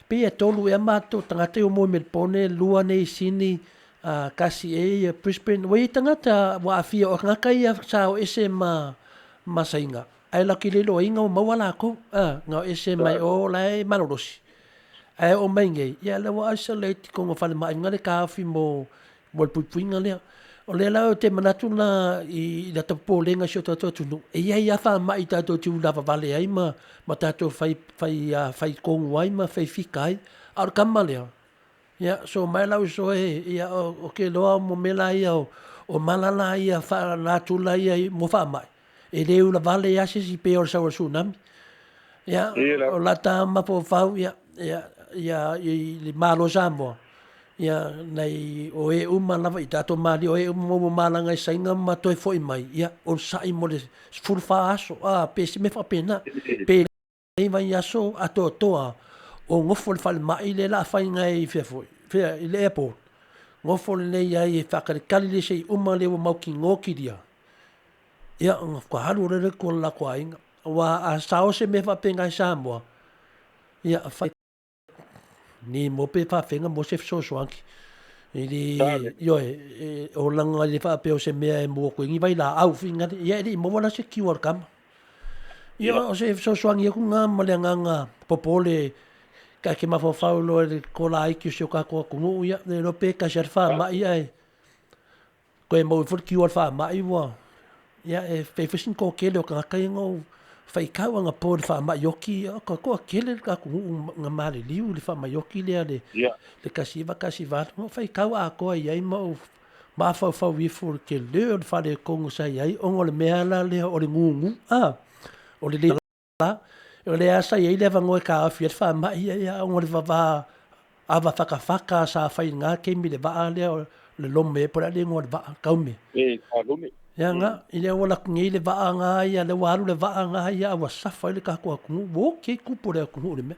pei e tolu ea matou tagata ia ua moe i Melbourne, lua nei i Sydney, a, tasi ea ia Brisbane, ua i ai tagata ua aafia, o tagata ia sa o ese ma, ma Saina, ae latou te le iloaina ua maua latou, a, na o ese mai o la e malolosi. Ae oo mai nei, ia lea ua isolate i totonu o falemai na le taofi mo mo le puipuiga lea. O lea la ou te manatu la i lata popolega i si o tatou atunuu, e i ai lava faamai tatou te ulavavale ai ma ma tatou fai fai fai tonu ai ma fai fika ai. A o le tama lea, ia so mai lau uso e, ia ou te iloa mo mea la ia o mala la ia faalenatura ia mo faamai, e le ulavale lava se isi pei o le sau o le tsunami. Ia, o lata mafaufau, ia, ia, ia, i le Malo o Samoa, ia, nai o e uma lava i tatou malie, o e uma ua malaga i Saina ma toe foi mai, ia, onosai mo le 14 aso, a, pe se mea faapena, pe lenei vaiaso atoatoa o nofo i le falemai lea la a fai nai fea foi, fea i le airport, nofo lelei ai e faatalitali lelei se i uma lea ua mautinoa kilia, ia ona faatoa alu loa lea i tua o le latou aiga. Aua a sao se mea faapena i Samoa, ia, fai ni mo pe faafega mo se fesoasoani. I le, ioe, e, olaga i le faapea o se mea e mua atu ai ni vailaau finagale, ia e le i maua la se kiu a le tama. Ia, o se fesoasoani atu lena ma le agaga popole ka ke mafaufau loa i le kolaiti o si o tatou atunuu, ia, le iloa pe tasi lava le faamai ae toe maua ifo le kiu a le faamai ua, ia e pei foi sina toatele o tagata ia na ou faitau anapo i le faamai oti, ia o toatele le atunuu na maliliu i le faamai oti lea le le 1918, na ou faitau atoa i ai ma ou mafaufau ifo i le tele o le faaletonu sa i ai ona o le mea la lea o le gugu, a, o le le La, o lea sa i ai le avanoa e taofi ai le faamai ia, ia ona o le vava ava fatafata sa fai i lena taimi i le vaa lea o le Lome po o le a le igoa o le vaa, Taume. E, Kalone. Ia na, i lea ua alu atu nei le vaa na ia, lea ua alu le vaa na ia a ua safa ai le tatou atunuu, ua oti ai tupu o le atunuu i le mea.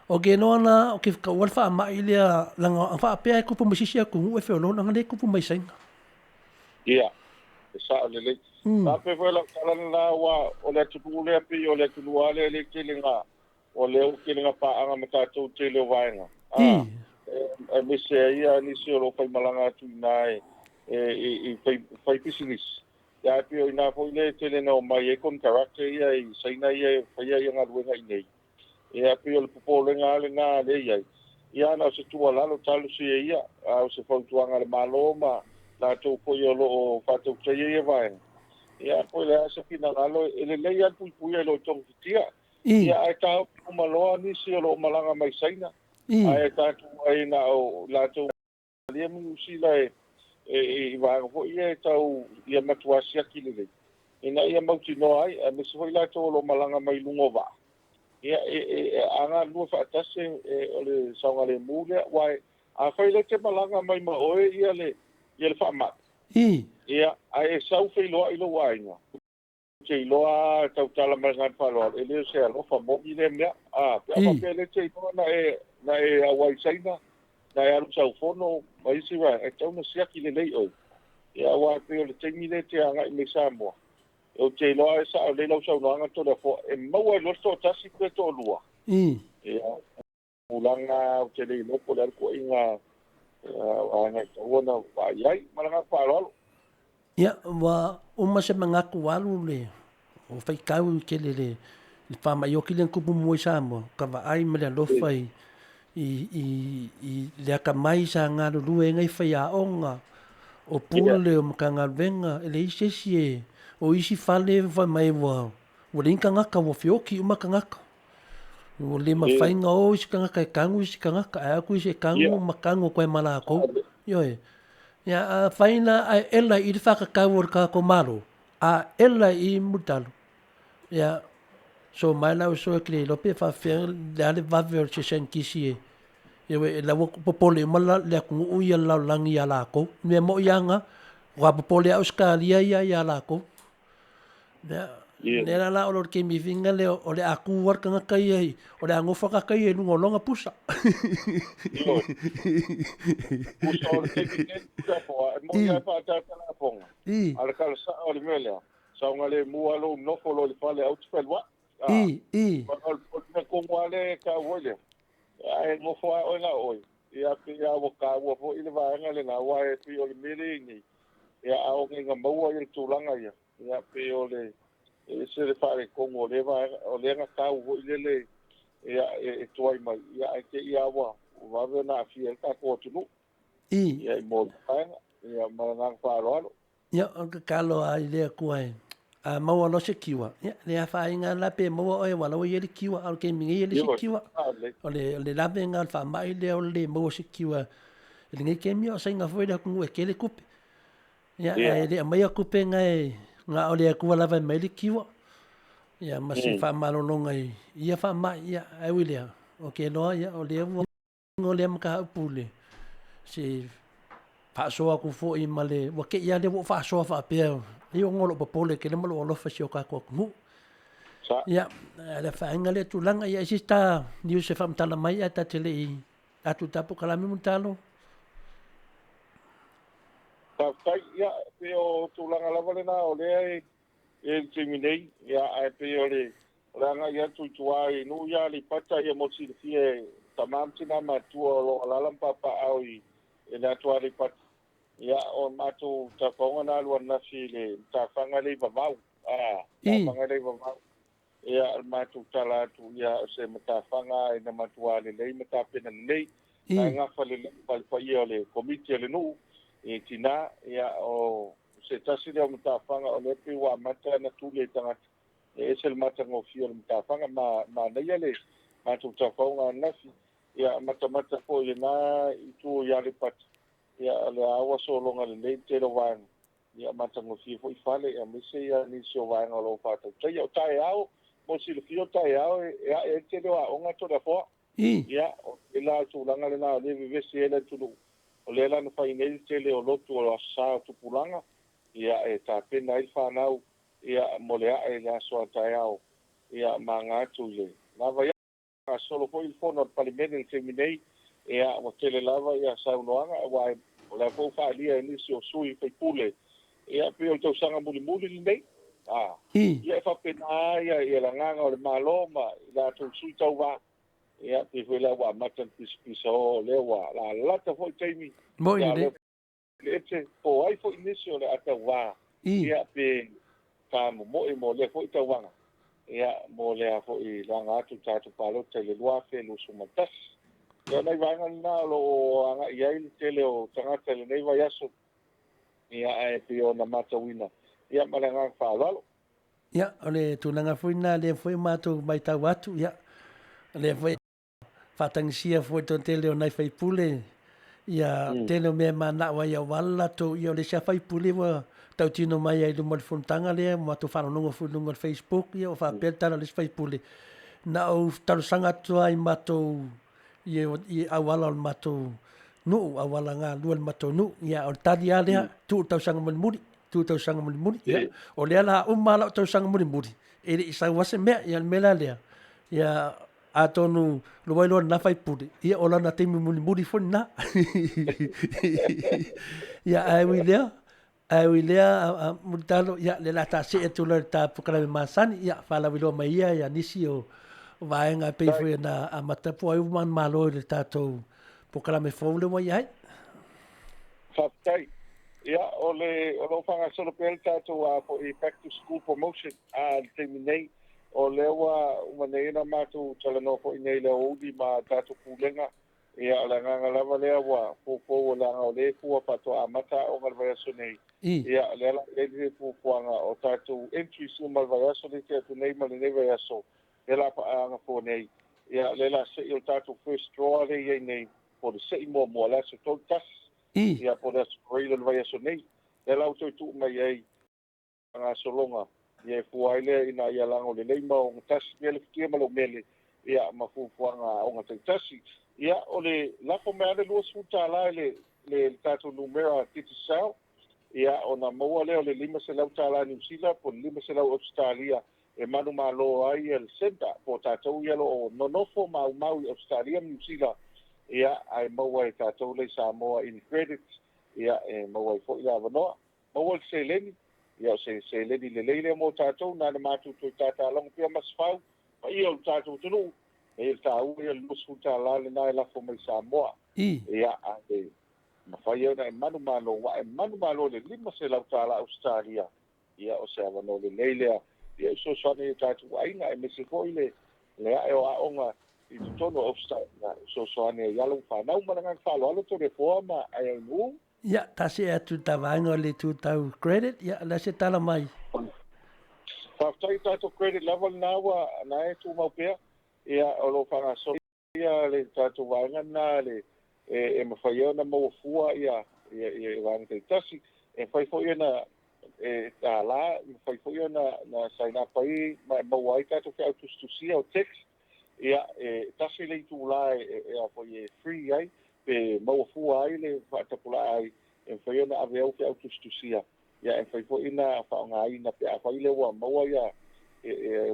Ou te iloa la, ou te taua le faamai lea, leaga a faapea e tupu mai se isi atunuu e feoloolo, leaga o lea e tupu mai Saina. Ia, e sao lelei. Faapea foi lau tala lena, aua o le atunuu lea pei o le atunuu lava lea e le tele na, o lea ua tele na paaga ma tatou i le tele o vaega, a, aemaise ai lava nisi o lo o faimalaga atu i ina e fai, fai pisinisi. Ia, ae pei o ina foi lea e tele na omai ai konekarate ia i Saina ia e faia galuega i inei. Ia, pei o le popolega lava lena lea e i ai. Ia, na o se tuualalo talosia ia, a o se fautuaga a le Malo ma latou foi o lo o faatautaia ia vaega. Ia, po o le a se finagalo, e lelei lava le puipuia i lo togafitia. Ia, ae taofi uma loa nisi o lo o malaga mai Saina, ae tatou ai na o latou Australia ma Niu Sila e i vaega foi ia e tau ia matua siaki lelei ina ia mautinoa ai, aemaise foi latou o lo o malaga mai luga o vaa, ia e a galulue faatasi o le saogalemu lea. Aua afai o lea e te malaga mai ma oe ia le faamai, ia, ae e sau feiloai i lou aiga, te iloa lava tautala ma le agaga faaaloalo, e le o se alofa moni lea mea. A, pe a faapea o lea e te iloa na e, na e auai i Saina, na e alu i sau fono ma isi vaega, e tatau ona siaki lelei oe. Ia, aua e pei o le taimi lea e te agai mai i Samoa, ou te iloa e sao lelei lau saunoaga Toleafoa, e maua ai loa le toatasi pe toalua. Ia, tulaga ou te le iloa po o le a le tuuaiga vaega e tatau ona vaai ai. Ma le agaga faaaloalo. Ia, ua uma se manatu ua alu le o faitau i tele le le faamaioki lea na tupu mua i Samoa, ka vaai ma le alofa i i i i le atamai sa galulue ai nai faiaoga, o pule o Matagaluega, e leai se isi e o isi fale fai mai ua ua leai ni tagata ua feoti uma tagata. Ua le mafai ona o isi tagata e tanu isi tagata, ae atu isi e tanu ma tanu atu ai ma latou. Ioe. Ia, afai la ae ela i le faatatau o le tatou Malo, a ela i Mulitalo, ia, so mai la uso e te le iloa pe faapefea le a le vave o se saienitisi e, ioe, la ua popole uma le atunuu ia le lalolagi ia latou. O le mea moi lava lena, ua popole lava Ausetalia ia ia latou. Ia, lea la la o le taimi finga lea o le a tu lava le tagata ia i, o le a nofo tagata ia i luga o lona pusa. Pusa o le taimi nei, Toleafoa, e moni lava e faaataata lafoga, a o le tala sao o le mea lea, saogalemu lava lou nofo loa i le fale aua e te fealuai. O le mea tonu lava lea e taua ai lea, ae nofo lava oe na o oe, ia pei lava ua taua foi le vaega lena, aua e pei o le mea lea e i ai nei, ia a oo ina maua le tulaga ia, ia pei o le e ese le faaletonu o lea vaega, o lea na tau foi lele ia e tuai mai, ia ae te i lava ua vave ona aafia ai le tatou atunuu. Ia i mo le vaega, ia ma le agaga faaaloalo. Ia, o le tatalo lava i le Atua e, a maua loa se kiua, ia, le afaina la pe maua oe aua o la ua i ai le kiua, a o le taimi nei e leai se kiua. O le, o le lavega o le faamai lea o le le maua o se kiua i lenei taimi, o Saina foi le atunuu e tele tupe. Ia, ae le aumaia tupe na e, na o le Atua lava e aumai le kiua. Ia, ma se faamalologa i ia faamai, ia, ae ui i lea, ou te iloa, ia, o lea ua o lea mataupu le se faasoa atu foi ma le ua te i lava lea ua ou faasoa faapea ai ona o lou popole tele ma lou alofa i si o tatou atunuu. Ia, le afaina lea tulaga, ia, e se ta news e faamatala mai ae ta te le i atu i ta polokalame Mulitalo. Faafetai. Ia, pei o tulaga lava lena o lea e i le taimi nei, ia, ae pei o le o le agai atu i tua i nuu ia Aleipata, ia mo le silafia e tama ma tina matutua o lo o alaala ma papaaao i le atu Aleipata. Ia, o le matou tafaoga na alu ananafi i le matafaga lea i Vavau, a, matafaga lea i Vavau. Ia, o le matou tala atu, ia, o se matafaga ina matua lelei ma tapena lelei, na e gafa lelei ma le paia o le komiti a le nuu i tina. Ia, o se tasi lea o matafaga o lea pei ua amata ona tuli e tagata, e ese le matagofie o le matafaga, ma manaia le matou tafaoga ananafi. Ia, matamata foi i lena itu i Aleipata, ia, o lea ua sologa lelei le tele o vaega, ia, matagofie foi fale, aemaise ia nisi o vaega o lo o faatautaia. O taeao, mo silafia o taeao e ae ai le tele o aoga Toleafoa. Ia, o le la tulaga lena o lea e vevesi ai le atunuu, o lea la na fai nei le tele o lotu o Aso Sa o Tupulaga, ia, e tapena ai le fanau, ia, mo le ae i le aso a taeao, ia, ma aga atu i le lava. Ia, gasolo foi le fono a le Palemene i le taimi nei, ia, ua tele lava ia saunoaga, aua o lea foi ua faaalia e nisi o sui faipule, ia, pei o le tausaga mulimuli lenei, a, ia, e faapena ia le agaga o le Malo ma i latou sui tauva. Ia, pei foi la ua amata ona pisapisa o lea ua lalata foi taimi. Moi le. Le ete po ai foi nisi o le a tauvā, ia, pe faamomoe mo lea foi tauvaga, ia, mo lea foi le aga atu tatou palota i le 2021. Ia, o nai vaega lena o lo o agai ai le tele o tagata i lenei vaiaso, ia, ae pei ona matauina, ia, ma le agaga faaaloalo. Ia, o le tulaga foi lena lea foi matou matau atu, ia, o lea foi faatagisia foi le toatele o nai faipule, ia, tele o mea e manao ai aua le latou, ia, o le isi lava faipule ua tautino mai ai i luma o le fonotaga lea, ua matou faalogologo foi i luga o le Facebook, ia, ua faapea le tala a le isi faipule, na ou talosaga atu lava i matou i auala o le matou nuu, auala galue o le matou nuu, ia, o le tali lava lea, tuu i le tausaga mulimuli, tuu i le tausaga mulimuli. Ia, o lea la uma lava lau tausaga mulimuli, e le i sau lava se mea. Ia, o le mea la lea, ia, atonu lua iloa lena faipule, ia o lana taimi mulimuli foi lena. Ia, ae ui lea, ae ui lea, Mulitalo, ia, le la ta see atu loa i le ta polokalame masani, ia, faalauiloa mai ia ia nisi o vaega e pei foi ona amata po o ai ua manumalo i le tatou polokalame fou lea ua i ai. Faafetai. Ia, o le o lo o faagasolo pea le tatou a foi back to school promotion a le taimi nei. O lea ua uma nei ona matou talanoa foi nei i le aoauli ma tatou pulega. Ia, o le agaga lava lea ua foufou, leaga o lea e fua faatoa amata aoga i le vaiaso nei. Ia, o lea la e i ai le fuafuaga o tatou entries uma i le vaiaso lea tea atu nei ma lenei vaiaso, lea la faaagafua nei. Ia, o lea la sei o le tatou first draw lea e i ai nei, po o le sei muamua, le aso 31. Ia, po o le aso Faraile o le vaiaso nei. Lea la ua toe tuu mai ai gasologa, ia e fua ai lea ina ia lago lelei ma ogatasi pea le futia ma le umele, ia, ma fuafuaga a aoga taitasi. Ia, o le lafo mai lava le $20 i le, le, le tatou numera Digicel, ia, ona maua lea o le $500 Niu Sila po o le 500 Ausetalia e manumalo ai le centre, po o tatou ia o lo o nonofo ma aumau i Ausetalia ma Niu Sila, ia, ae maua e tatou lea i Samoa in credit, ia, e maua ai foi le avanoa. Maua le seleni, ia o se seleni lelei lea mo tatou, na ona matou toe tatalogo pea Masefau, paia o le tatou atunuu, e le taua ia le $20 lena e lafo mai Samoa. Ia, ae mafai ai ona e manumalo, ua e manumalo i le $500 Ausetalia, ia o se avanoa lelei lea, ia e fesoasoani i o tatou aiga, aemaise foi le le ae o aoga i totonu o Ausetalia, e fesoasoani ai i alo ma fanau. Ma le agaga faaaloalo, Toleafoa ma Aiainuu. Ia, ta see atu i ta vaega o le itu tau credit, ia, o le a se tala mai? Faafetai i tatou credit lava lena ua na e tumau pea, ia, o lo o faagasolo ia le tatou vaega lena le e mafai ai ona maua fua ia ia vaega taitasi. E mafai foi ona e $, e mafai foi ona na sign up ai ma e maua ai tatou feau tusitusia o text. Ia, e tasi le itula e a foi e free ai pe maua fua ai le faatapulaa ai, e mafai ona ave au feau tusitusia, ia e mafai foi ona faaaogaina pe afai lea ua maua ia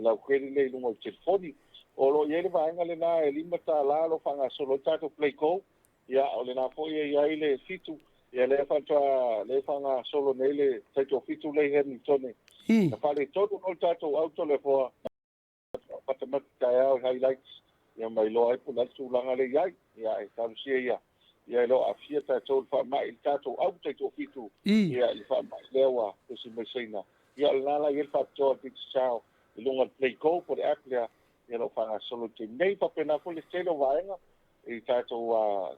lau credit lea i luga o le telefoni. O lo o i ai le vaega lena e $5 o lo o faagasolo ai le tatou PlayGo, ia o lena foi e i ai le 7, ia lea faatoa lea e faagasolo nei le taitoafitu lea i Hamiltone. Na faaletonu loa le tatou au Toleafoa, matamata taeao i highlights, ia ma iloa ai po o le a le tulaga lea e i ai. Ia ae talosia ia, ia e le o aafia tatou i le faamai i le tatou au taitoafitu, ia i le faamai lea ua pesi mai Saina. Ia o lena la e i ai le faapitoa o le Digicel i luga o le Play Go po o le app lea, ia o lo o faagasolo i le taimi nei. E faapena foi le tele o vaega i tatou o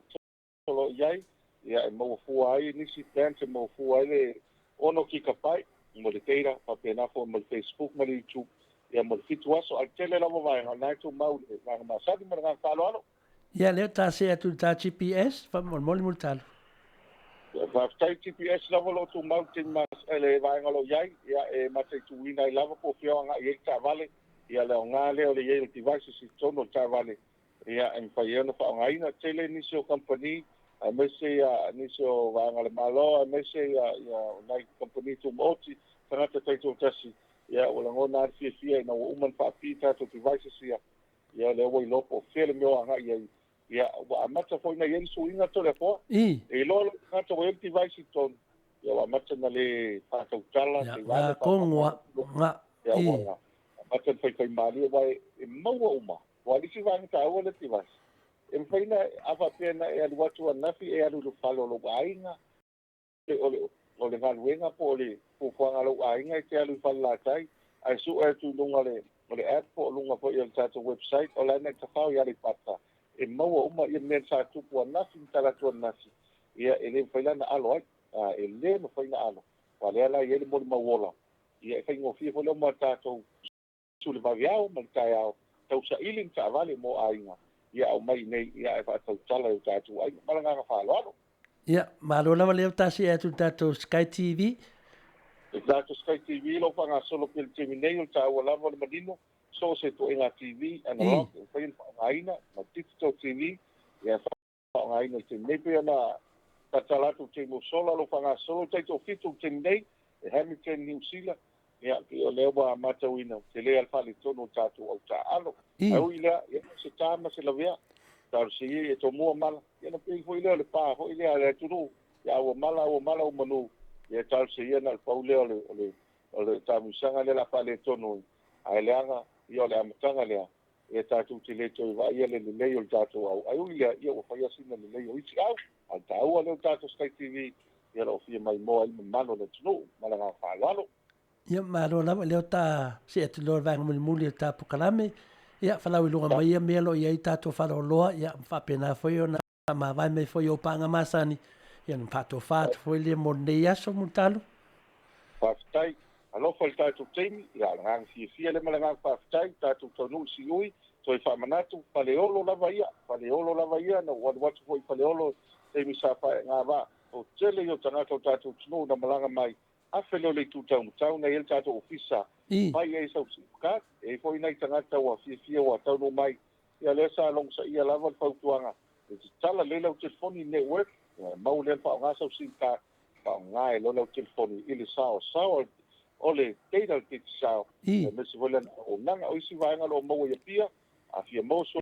lo o i ai, ia e maua fua ai nisi plans e maua fua ai le 6 gigabyte mo le data, faapena foi mo le Facebook ma le YouTube, ia mo le 7 aso. Ae tele lava vaega o lena e tumau i le vaega masani ma le agaga faaaloalo. Ia lea ta see atu i le ta GPS faamolemole Mulitalo. Faafetai GPS lava o lo o tumau i le taimi mas, le vaega o lo o i ai, ia e mataituina ai lava po o fea o agai i ai le taavale, ia le aoga lea o le i ai o devices i totonu o le taavale, ia e mafai ai ona faaaogaina. Tele nisi o kamupani aemaise ia nisi o vaega a le Malo aemaise ia ia nai kamupani tumaoti, tagata taitoatasi, ia ua lagona lava le fiafia ina ua uma ona faapipii tatou devices ia, ia lea ua iloa po o fea le mea o agai i ai. Ia ua amata foi ona i ai le suiga Toleafoa. E iloa lou tagata ua i ai le device i totonu, ia ua amata ona le faatautala, se i vave faapapala. Ia ua amata ona faifaimalie aua e maua uma. Aua o le isi vaega taua lea device, e mafai ona, a faapea na e alu atu ananafi e alu i le fale o lou aiga, o le galuega po o le fuafuaga a lou aiga e te alu i Falelatai, ae sue atu i luga o le app po o luga foi o le tatou website, o la e na i Tafao i Aleipata, e maua uma mea sa tupu ananafi ma talaatu ananafi, ia e le mafai la ona alo ai, e le mafai ona alo, aua o lea la e i ai le molimau ola, ia e faigofie foi lea mo tatou i le vaveao ma le taeao, tausaili ni taavale mo aiga, ia aumai i inei, ia ae faatautala i o tatou aiga. Ma le agaga faaaloalo. Ia, malo lava lea ua ta see atu i le tatou Sky TV. I le tatou Sky TV o lo o faagasolo pea i le taimi nei, o le taua lava o le manino, so o se ituaiga TV analog e mafai ona faaaogaina, ma digital TV, ia e faaaogaina i le taimi nei. Pei ona tatala atu i le taimi ua sola, o lo o faagasolo le taitoafitu i le taimi nei i Hamilton, Niu Sila, ia, pei o lea ua matauina, ua tele lava le faaletonu o le tatou au taaalo. Ae ui i lea, ia, o se ta ma se lavea, talosia ia ia tomua mala, ia ona pei foi lea o le pa foi lea a le atunuu, ia a ua mala, ua mala ua manu, ia talosia ia na o le pau lea o le, o le, o le taamilosaga lea o le a faaletonu ai, ae leaga, ia o le amataga lea, Ia tatou te le toe vaaia le lelei o le tatou au, ae ui i lea, ia ua fai lava sina lelei o isi au. A o le taua lea o le tatou Sky TV, ia lo o fia maimoa ai le mamalu o le atunuu. Ma le agaga faaaloalo. Ia, malo lava, lea o ta see atu loa i le vaega mulimuli o le ta polokalame. Ia, falau i luga mai ia mea o lo o i ai tatou faleoloa, ia, ma faapena foi ona faamavae mai foi i ou paaga masani, ia ona faatofa atu foi lea mo lenei aso, Mulitalo. Faafetai. Alofa i le tatou taimi, ia, o le agaga fiafia lea ma le agaga faafetai, tatou taunuu i Siui, toe faamanatu, Faleolo lava ia, Faleolo lava ia, na ou alu atu foi i Faleolo i taimi sa faegava, o tele ia o tagata o tatou atunuu na malaga mai, afe lea o le itu taumatau na i ai le tatou ofisa, fai ai sau sim card, e i ai foi nai tagata ua fiafia ua taunuu mai, Ia lea sa logosaia lava le fautuaga e tatala lelei lau telefoni network, ia mau lea ona faaaoga sau sim card, faaaoga ai loa lau telefoni i le saoasaoa o le data o le Digicel, aemaise foi lana auaunaga. O isi vaega o lo o maua i Apia, a fia maua sui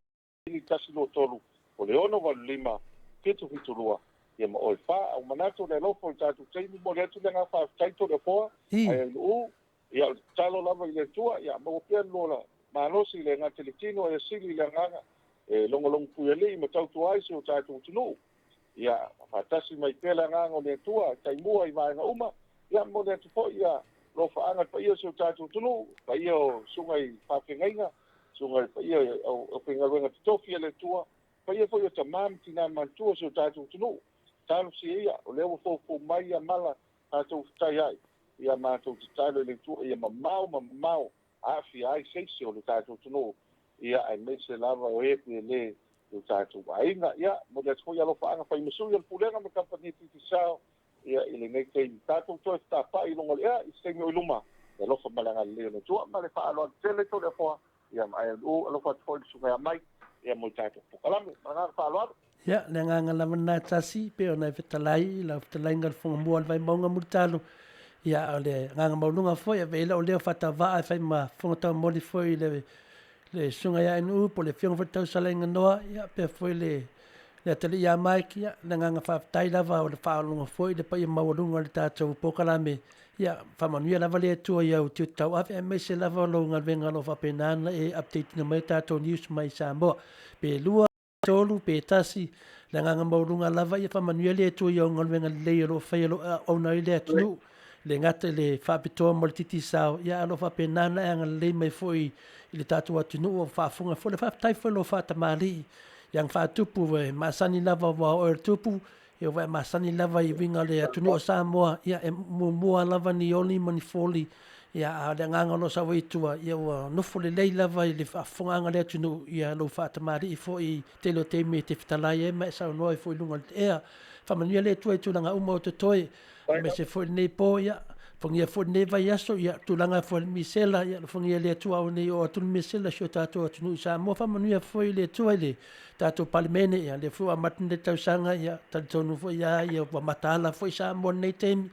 123 o le 685 772, ia ma oe fa. A ua manatu o le alofa o le tatou taimi, momoli atu le agaga faafetai Toleafoa, ae Lu'u, Ia, o le tatalo lava i le Atua, ia maua pea le lua malosi i le gata i le tino ae sili i le agaga e logologo puialii ma tautua ai si o tatou atunuu. Ia faatasi mai pea le agaga o le Atua e taimua i vaega uma. Ia momoli atu foi ia alofaaga i le paia o si o tatou atunuu, paia o susuga i faafeagaiga, susuga i paia o aufaigaluega totofi a le Atua, paia foi o tama ma tina matutua o si o tatou atunuu. Talosia ia, o lea ua foufou mai ia mala tatou fetai ai, ia matou tatalo i le Atua ia mamao ma mamao aafia ai se isi o le tatou atunuu, ia aemaise lava o e pe le i o tatou aiga. Ia, momoli atu foi alofaaga fai ma sui o le Pulega ma le Kamupani Digicel, ia i lenei taimi. Tatou toe fetapai i luga o le ea i se taimi o i luma, le alofa ma le agalelei o le Atua ma le faaaloalo tele Toleafoa, ia ma ae alofa atu foi i le Susuga ia Mike, ia mo le tatou polokalame. Ma le agaga faaaloalo. Ia, le agaga lava lena e tasi, pei ona e fetalai i lau fetalaiga i le Fogamua o le Vaimauga Mulitalo. Ia, o le agaga maualuga foi, e ave i ai lou leo faatauvaa e fai ma fofoga taumoli foi i le, le Susuga ia NU po o le Afioga foi i le Tausalaiga Noa, ia, pea foi le, Le atalii ia Mike, ia, le agaga faafetai lava o le faaaloaloga foi i le paia maualuga o le tatou polokalame. Ia, faamanuia lava le Atua i au tiute tauave aemaise lava o lou galuega o lo o faapena ona e update ina mai a tatou news mai Samoa. Pe lua, tolu pe tasi, le agaga maualuga lava ia faamanuia le Atua i au galuega lelei o lo o faia o lo o auauna ai le atunuu, e le gata i le faapitoa mo le Digicel, ia ae o lo o faapena ona e agalelei mai foi i le tatou atunuu o faafofoga foi. Le faafetai foi i lou faatamalii i aga faatupu e masani lava aua o oe o le tupu, ia ua e masani lava i uiga o le atunuu o Samoa, ia e muamua lava ni oli ma ni foli, ia a o le agaga o lo o sau ai i tua, ia ua nofo lelei lava i le faafofogaaga a le atunuu, ia lou faatamalii foi i le tele o taimi e te fetalai ai ma e saunoa ai foi i luga o le ea. Faamanuia le Atua i tulaga uma o totoe, aemaise foi lenei po, ia alofagia foi lenei vaiaso, ia tulaga foi i le misela, ia alofagia e le Atua aua ne i oo atu le misela i si o tatou atunuu i Samoa. Faamanuia foi le Atua i le tatou Palemene, ia lea foi ua amata lenei tausaga, ia talitonu foi lava ia ua mataala foi Samoa i lenei taimi,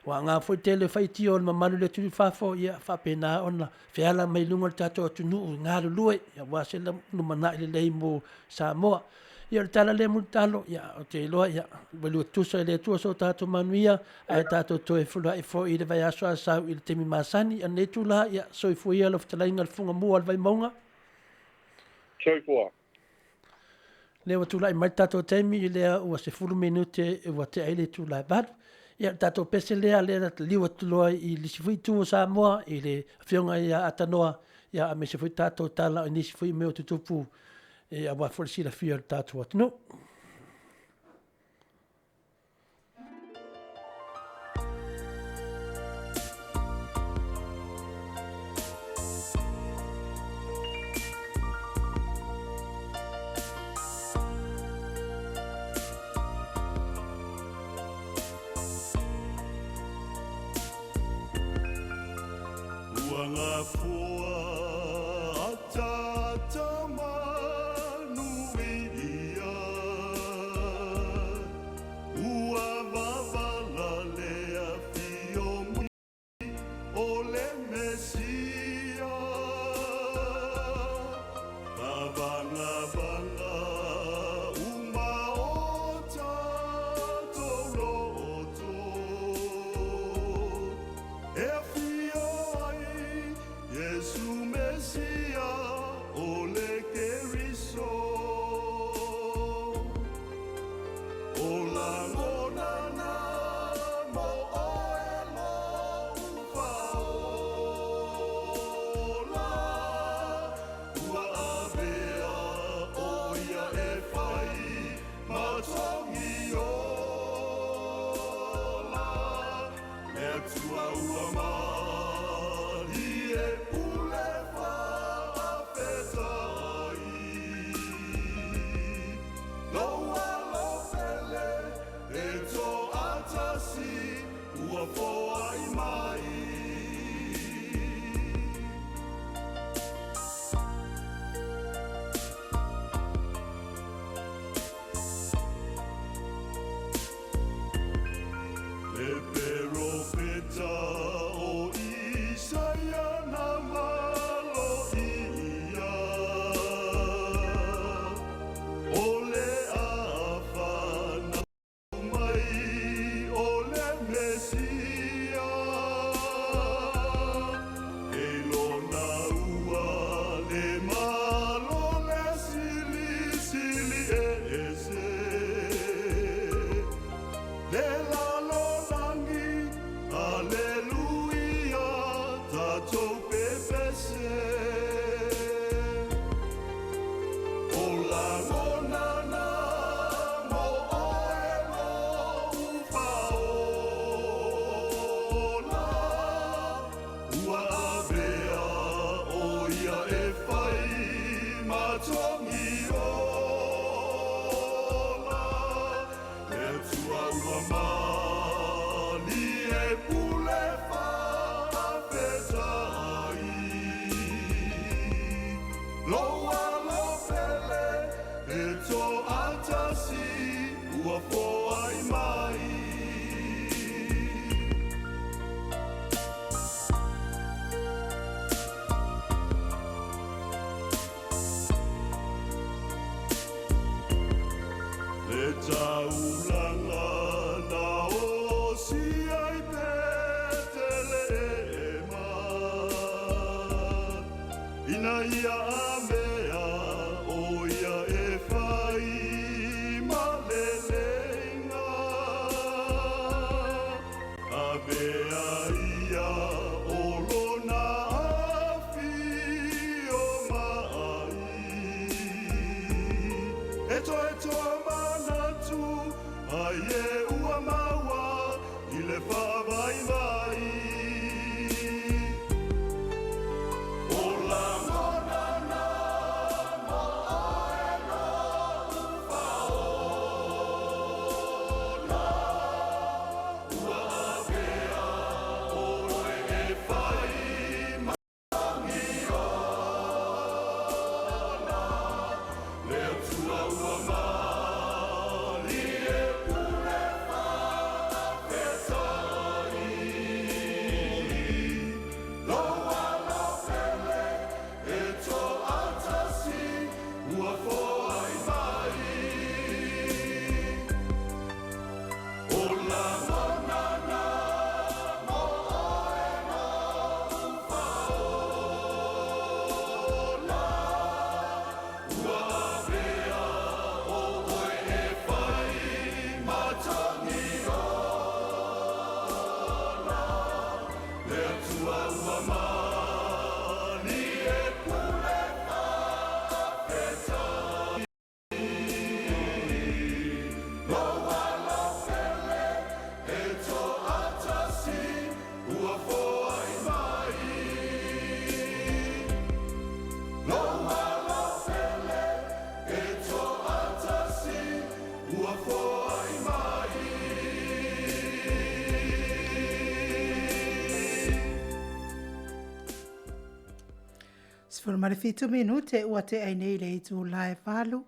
ua aoga foi le tele o faitio a le mamalu o le atunuu i fafo, ia faapena ona feala mai i luga o le tatou atunuu e galulue aua se lumanai lelei mo Samoa. Ia o le tala lea Mulitalo, ia ou te iloa ia ua liua tutusa e le Atua so tatou manuia, ae tatou toe feiloai foi i le vaiaso a sau i le taimi masani. A o lenei itula, ia soifua ia lau fetalaiga i le Fofoga Mua o le Vaimauga. Soifua. Lea ua tulai mai le tatou taimi, lea ua 10 minute ua tea ai le itula e 8. Ia le tatou pese lea, lea na liu atu loa i le isi foi itu o Samoa, i le afioga ia Atanoa, ia aemaise foi tatou tala i nisi foi mea o tutupu e aua foi le silafia o le tatou atunuu. Ua gafoa ataata manuia, Ua vavala le afio mai o le Mesia. Tavagavaga uma o tatou loto, E afio ai Iesu Mesia o le Keriso. O lagona na mo oe lou faaola, Ua avea ʻo ia e fai ma togi ola. Le Atua ua malie pule faafetai. Lou alo pele e toatasi ua foai mai. Le perofeta o Isaia na maloia, O le a fanau mai o le Mesia. E lona ua le malo le silisili ese. Le lalolagi, Aleluia, tatou pepese. O lagona na mo oe lou faaola, Ua avea ʻo ia e fai ma togi ola. Le Atua ua malie pule faafetai. Lou alo pele e toatasi ua foai mai. Ina ia avea o ia e fai ma leleiga, avea ia o lona afio mai. E toe toa manatu ai e ua maua i le faavaivai. O lagona na mo oe noʻu faola, ua avea ʻoe e fai ma Giona, le Atua ua malie pule faafetai. Lou alo pele e toatasi ua foai mai. O lagona na mo oe noʻu faola, ua avea ʻoe e fai ma Giona, le Atua ua malie pule faafetai. Lou alo pele e toatasi ua foai mai. Lou alo pele e toatasi ua foai mai. 17 minute ua tea nei le itula e 8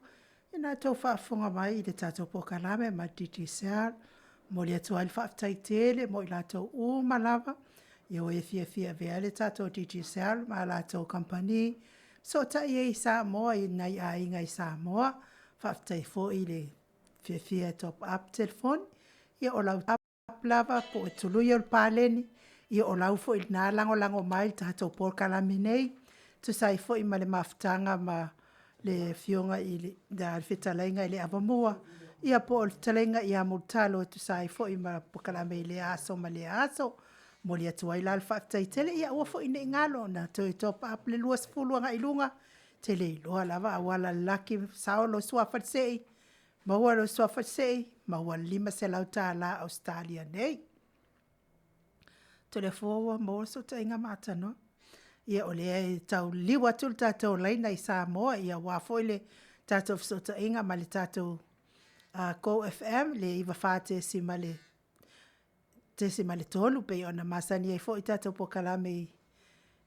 Ina tou faafofoga mai i le tatou polokalame ma Digicel, momoli atu ai le faafetai tele mo i latou uma lava ia ua e fiafia avea le tatou Digicel ma a latou kamupani fesootai ai i Samoa i nai aiga i Samoa. Faafetai foi i le fiafia e top up telefoni, ia o lau lava po o tului o le paleni, ia o lau foi lena lagolago mai i le tatou polokalame nei, tusa ai foi ma le mafutaga ma le Afioga i le Fetalaiga i le Avamua, ia po o le Fetalaiga ia Mulitalo e tusa ai foi ma polokalame i lea aso ma lea aso. Momoli atu ai la le faafetai tele, ia aua foi ne i galo ona toe top up le 20 agai i luga, e te le iloa lava auala lalaki sao lou suafa i le sei, Maua lou suafa sei, maua le $500 Ausetalia nei. Toleafoa ua maua fesootaiga ma Atanoa. Ia o lea e tau liliu atu le tatou laina i Samoa, ia aua foi le tatou fesootaiga ma le tatou Go FM le 94.3 pei ona masani ai foi tatou polokalame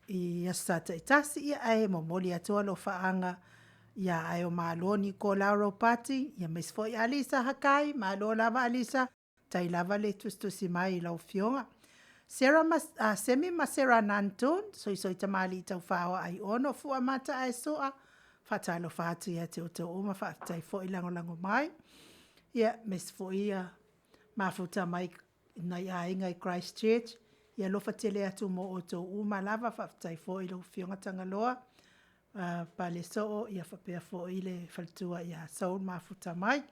i Aso Sa taitasi, ia ae momoli atu alofaaga ia ae o Malo Nikolau Ropati, ia aemaise foi Alisa Hakai, malo lava Alisa, tai lava le tusitusi mai i lau afioga. Sarah ma, Semi ma Sarah Nantun, soisoi tamalii taufaoa ai ono, fua mata ae soa, faatalofa atu ia te outou uma, faafetai foi lagolago mai. Ia, aemaise foi ia mafuta mai nai aiga i Christchurch, ia alofa tele atu mo outou uma lava, faafetai foi i lau Afioga Tagaloa, Palesoo, ia faapea foi le faletua ia Saul Mafuta mai.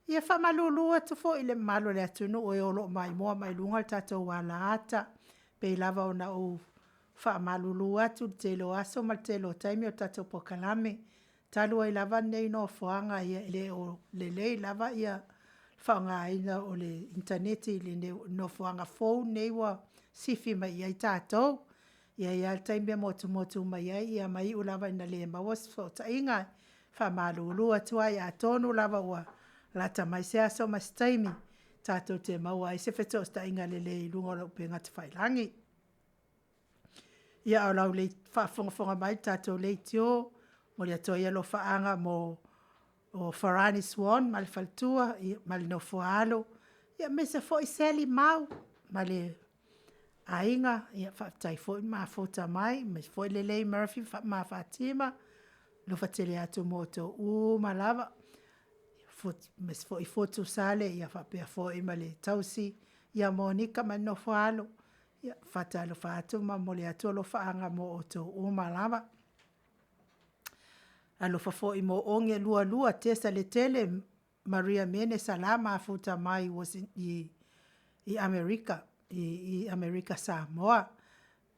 Ia faamalulu atu foi i le mamalu o le atunuu e o lo o maimoa mai luga le tatou alaata, pei lava ona ou faamalulu atu i le tele o aso ma le tele o taimi o le tatou polokalame, Talu ai lava lenei nofoaga, ia e le o lelei lava ia le faaaogaina o le initaneti i le nofoaga fou lenei ua sifi mai i ai tatou. E i ai lava le taimi e motumotu mai ai ia ma iu lava ina le maua se fesootaiga. E faamalulu atu ai, atonu lava ua lata mai se aso ma se taimi tatou te maua ai se fesootaiga lelei i luga o le upega tafailagi. Ia, a o lau faafogafoga mai i le tatou leitio, momoli atu ai alofaaga mo o Farani Swan ma le faletua ma le nofo a alo, aemaise foi Sally Mau ma le aiga, ia faafetai foi le mafuta mai, aemaise foi Lelei Murphy ma Fatima, alofa tele atu mo outou uma lava, aemaise foi Fotu Sale, ia faapea foi ma le tausi ia Monika ma le nofo a alo, ia faatalofa atu ma momoli atu alofaaga mo outou uma lava. Alofa foi mo Oge Lualua Tesa Letele Maria Mene Salama afuta mai i i Amerika i i Amerika Samoa.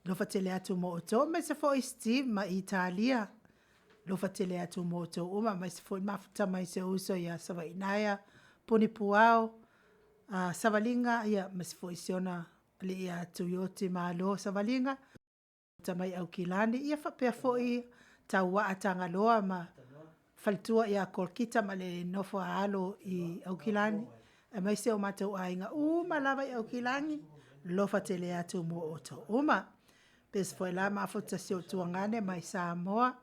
Alofa tele atu mo outou aemaise foi Steve ma Italia. Alofa tele atu mo outou uma aemaise foi mafuta mai si ou uso ia Savainaea, Punipuao, Savaliga ia aemaise foi si ona alii ia Tuioti Malo Savaliga. Tamai Aukilani, ia faapea foi Tauaa Tagaloa ma faletua ia Kolkita ma le nofo a alo i Aukilani, aemaise o matou aiga uma lava i Aukilani, lofa tele atu mo outou uma. Pes foi la mafuta si ou tuagane mai Samoa,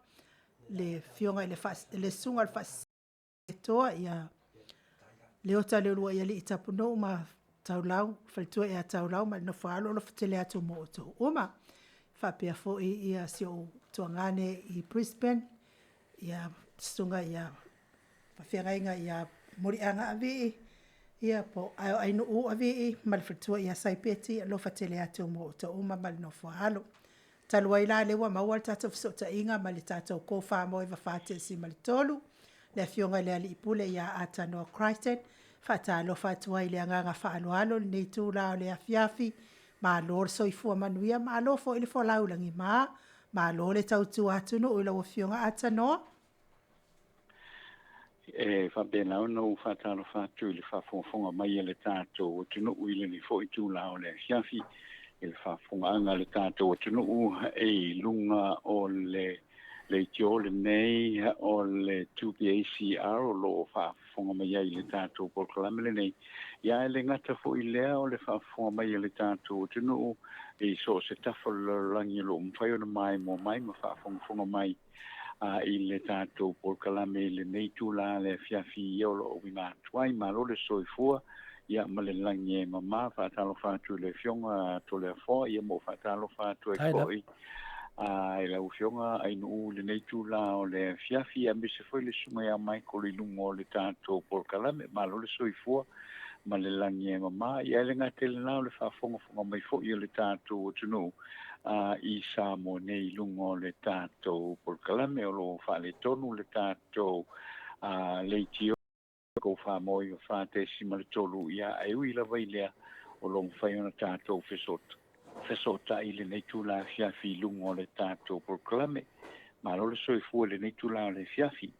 le fioga i le, le susuga o le faasisi Toa ia Leota Leolua i Alii Tapunuu ma Taulau, faletua ia Taulau ma le nofo a alo, alofa tele atu mo outou uma. Faapea foi ia si ou tuagane i Brisbane, ia susuga ia faafeagaiga ia Muliaga Avii, ia po o Ainuu Avii ma le faletua ia Saipeti, alofa tele atu mo outou uma ma le nofo a alo. Talu ai la lea ua maua le tatou fesootaiga ma le tatou K494.3, le Afioga i le Alii Pule ia Atanoa Crichton, faatalofa atu ai i le agaga faaaloalo i lenei itula o le afiafi. Malo le soifua manuia, malo foi le folau i lagima, malo le tautua atunuu i lau Afioga Atanoa. E faapena ona ou faatalofa atu i le faafogafoga mai a le tatou atunuu i lenei foi itula o le afiafi, i le faafofogaaga a le tatou atunuu i luga o le leitio lenei o le 2PACR o lo o faafofoga mai ai i le tatou polokalame lenei. Ia, e le gata foi i lea o le faafofoga mai a le tatou atunuu i so o se tafa o le lalolagi o lo o mafai ona maimoa mai ma faafogafoga mai a i le tatou polokalame i lenei itula le afiafi ia o lo o uiga atu ai. Malo le soifua ia ma le lagi e mama. Faatalofa atu i le Afioga Toleafoa ia ma ou faatalofa atu ai foi i lau Afioga Ainuu i lenei itula o le afiafi, aemaise foi le susuga ia Michael i luga o le tatou polokalame. Malo le soifua ma le lagi e mama. Ia, e le gata i lena o le faafogafoga mai foi o le tatou atunuu i Samoa nei i luga o le tatou polokalame o lo o faaletonu le tatou leitio K494.3. Ia, e ui lava i lea o lo o mafai ona tatou fesootai i lenei itula afiafi i luga o le tatou polokalame. Malo le soifua i lenei itula o le afiafi.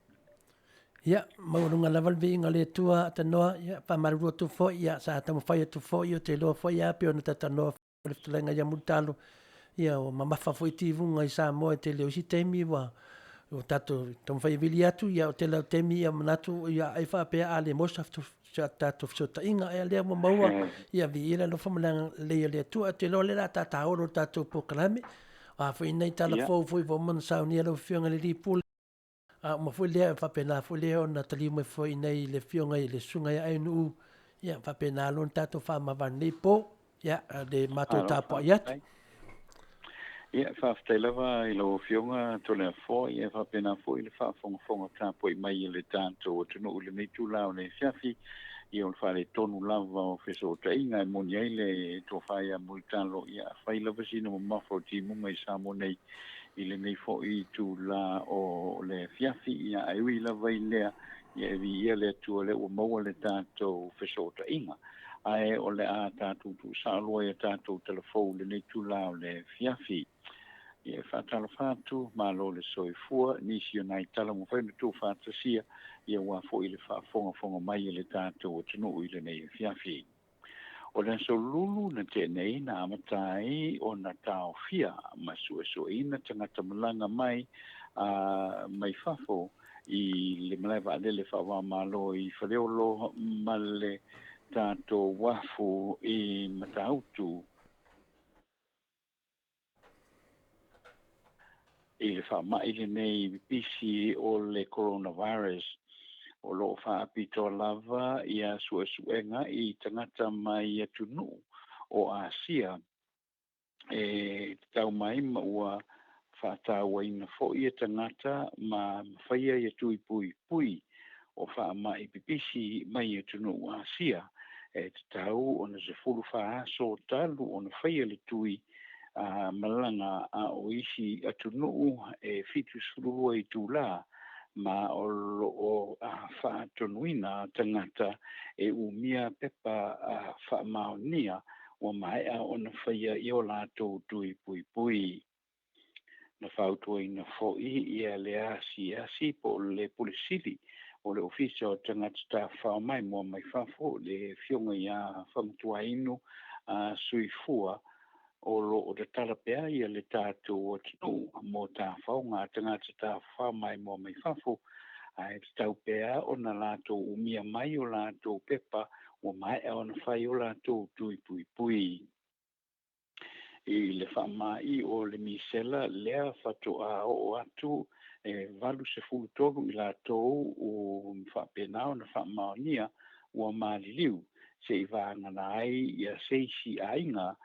Ia, maualuga lava le viiga o le Atua Atanoa, ia, faamalulu atu foi, ia, sa taumafai atu foi, ou te iloa foi lava pei ona talanoa le fetalaiga ia Mulitalo, ia ua mamafa foi tivuga i Samoa i tele o isi taimi ua ua tatou taumafai e vili atu, ia o tele o taimi ia manatu ia ai faapea a le maua sa tatou fesootaiga, ae lea ua maua, ia viia le alofa ma le agalelei o le Atua. Ou te iloa o lea o le a tataolo le tatou polokalame, o a foi nai tala fou foi ua uma ona saunia lau Afioga i le Alii Pule. A uma foi lea, faapena foi lea ona taliu mai foi i inei i le afioga i le susuga ia Ainuu, ia faapena loa ona tatou faamava lenei po, ia le matou tapuai atu. Ia, faafetai lava i lau Afioga Toleafoa, ia faapena foi le faafogafoga tapuai mai a le tatou atunuu i lenei itula o le afiafi, ia o le faaletonu lava o fesootaiga e moni ai le tofa ia Mulitalo, ia afai lava sina mamafa o timuga i Samoa nei i lenei foi itula o le afiafi, ia ae ui lava i lea, ia e viia le Atua lea ua maua le tatou fesootaiga. Ae o le a tatou tuusao loa i a tatou talafou i lenei itula o le afiafi. Ia e faatalofa atu, malo le soifua, nisi o nai tala ua mafai ona tuufaatasia, ia aua foi le faafogafoga mai a le tatou atunuu i lenei afiafi. O le aso Lulu na tea nei na amata ai ona taofia ma suesueina tagata malaga mai a mai fafo i le malae vaalele faava-o-Malo i Faleolo ma le tatou uafu i Matautu. I le faamai lenei pipisi o le coronavirus. O lo o faapitoa lava ia suesuega i tagata mai atunuu o Asia e tatau mai ma ua faatauaina foi ia tagata ma faia ia tui puipui o faamai pipisi mai atunuu Asia e tatau ona 14 aso talu ona faia le tui a malaga, a o isi atunuu e 72 itula. ma o loo faatonuina tagata e umia pepa faamaonia ua maea ona faia i o latou tui puipui. Na fautuaina foi ia le asiasi po o le Pule Sili o le Ofisa o Tagata Tafafao Maimoa mai Fafo, le Afioga ia Fagatuainu Suifua, o lo o tatala pea ia le tatou atunuu mo tafaoga a tagata tafafao maimoa mai fafo, ae tatau pea ona latou umia mai o latou pepa ua maea ona fai o latou tui puipui. I le faama'i o le misela lea faatoa oo atu e 83 i latou ua faapena ona faamaonia ua maliliu, se'i vagana ai ia se isi aiga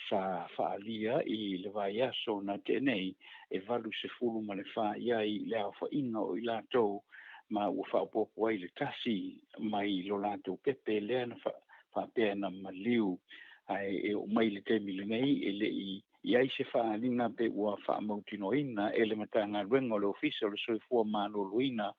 sa faaalia i le vaiaso na tea nei e 84 i ai le aofaiga o i latou, ma ua faaopoopo ai le tasi mai lo latou pepe lea na faapea na maliu. Ae e oo mai le taimi lenei e le i i ai se faaaliga pe ua faamautinoaina e le Matagaluega o le Ofisa o le Soifua Maloloina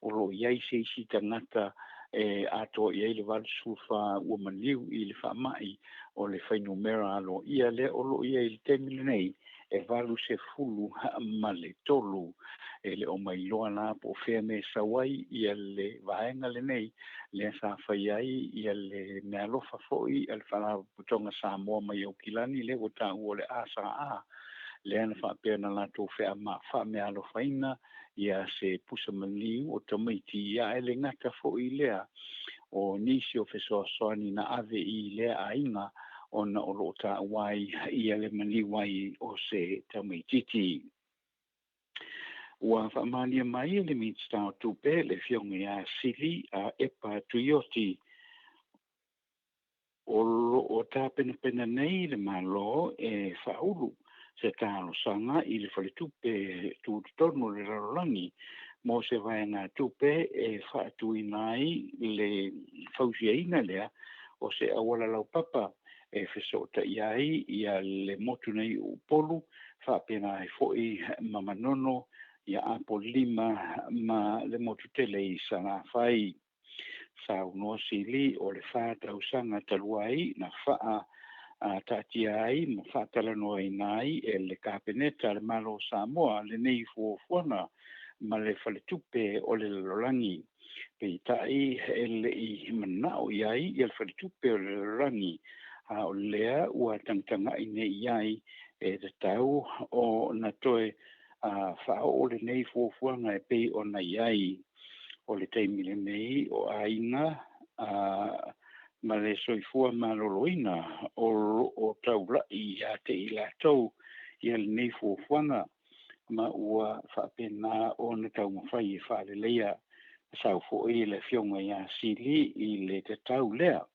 o lo o i ai se isi tagata e atoa i ai le 84 ua maliu i le faamai. O le fuainumera aloaia lea o lo o i ai i le taimi lenei e 83. E le o mailoa la po o fea mea e sau ai ia le vaega lenei lea sa fai ai ia le meaalofa foi a le Faalapotopotoga Samoa mai Aukilani, lea ua taua o le ASA, lea na faapea na latou faameaalofaina ia se pusa maliu o tamaiti, ae le gata foi lea o nisi o fesoasoani na ave i lea aiga ona o lo o taua ai ia le maliu ai o se tamaitiiti. Ua faamaonia mai e le Minisita o Tupe, le Afioga ia Sili Epa Tuioti, o lo o tapenapena nei le Malo e faaulu se talosaga i le Faletupe Tutotonu o le Lalolagi mo se vaegatupe e faatuina ai le fausiaina lea o se auala laupapa e fesootai ai ia le motu nei o Upolu faapena ai foi ma Manono, ia Apolima ma le motu tele i Salafai. Saunoa Sili o le 4 tausaga talu ai na faataatia ai ma faatalanoaina ai e le Kapeneta a le Malo o Samoa lenei fuafuaga ma le Faletupe o le Lalolagi. Peitai e le i manao i ai ia le Faletupe o le Lalolagi, a o lea ua tagatagai nei i ai e tatau ona toe faaoo lenei fuafuaga e pei ona i ai. O le taimi lenei o aiga ma le soifua maloloina o lo o taulai ia te i latou ia lenei fuafuaga, ma ua faapena ona taumafai e faaleleia. Sau foi le Afioga ia Sili i le tatau lea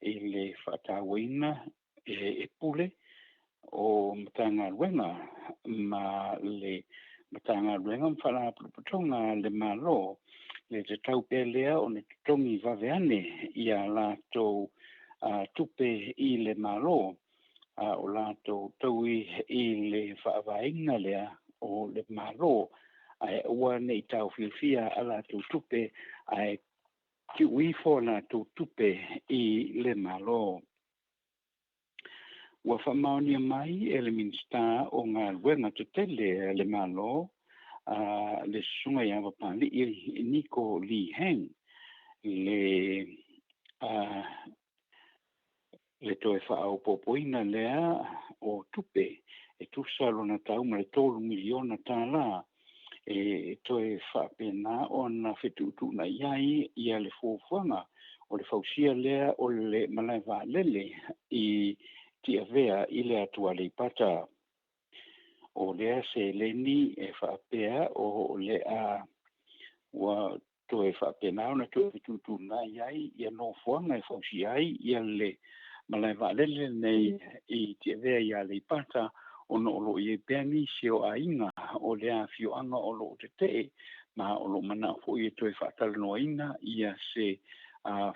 i le faatauaina e pule o Matagaluega ma le Matagaluega ma Faalapotopotoga a le Malo, le tatau pea lea ona totogi vave ane ia latou tupe i le Malo, a o latou taui i le faavaeina lea o le Malo, ae aua ne i taofiofia a latou tupe, ae tuu ifo a latou tupe i le Malo. Ua faamaonia mai e le Minisita o Galuega Tetele a le Malo, le Susuga ia Papali'i Niko Lee Hang, le toe faaopoopoina lea o tupe e tusa lona tau ma le $3 miliona e toe faapena ona fetuutuunai ai ia le fuafuaga o le fausia lea o le malae vaalele i Tiavea i le atu Aleipata. O lea seleni e faapea o le a ua toe faapena ona toe fetuutuunai ai ia nofoaga e fausia ai ia le malae vaalele nei i Tiavea i Aleipata, ona o lo o i ai pea nisi o aiga o le afioaga o lo o tetee, ma o lo o manao foi e toe faatalanoaina ia se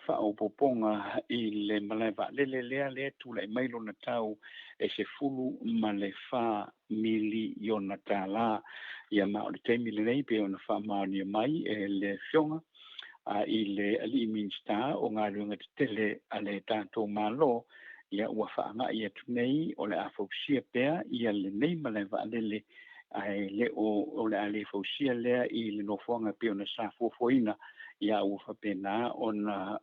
faaopoopoga i le malae vaalele lea tulai mai lona tau e $14 miliona. Ia ma o le taimi lenei pei ona faamaonia mai e le Afioga i le Alii Minisita o Galuega Tetele a le tatou Malo, ia ua faagai atu nei o le a fausia pea ia lenei malae vaalele, ae le o o le a le fausia lea i le nofoaga pei ona sa fuafuaina. Ia ua faapena ona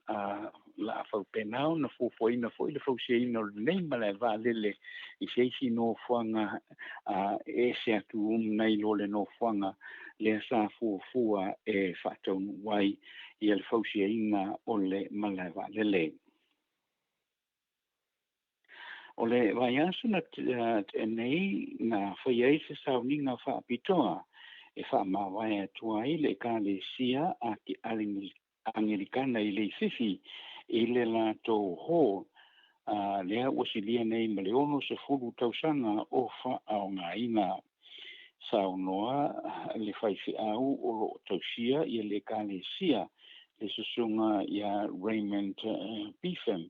la faapena ona fuafuaina foi le fausiaina o lenei malae vaalele i se isi nofoaga ese atu nai lo le nofoaga lea sa fuafua e faataunuu ai ia le fausiaina o le malae vaalele. O le vaiaso na tea nei na fai ai se sauniga faapitoa e faamavae atu ai le Ekalesia a ke Angelikana i Leififi i le latou hall lea ua silia nei ma le 60 tausaga o faaaogaina. Saunoa le faifeau o loo tausia ia le Ekalesia, le susuga ia Raymond Beefham,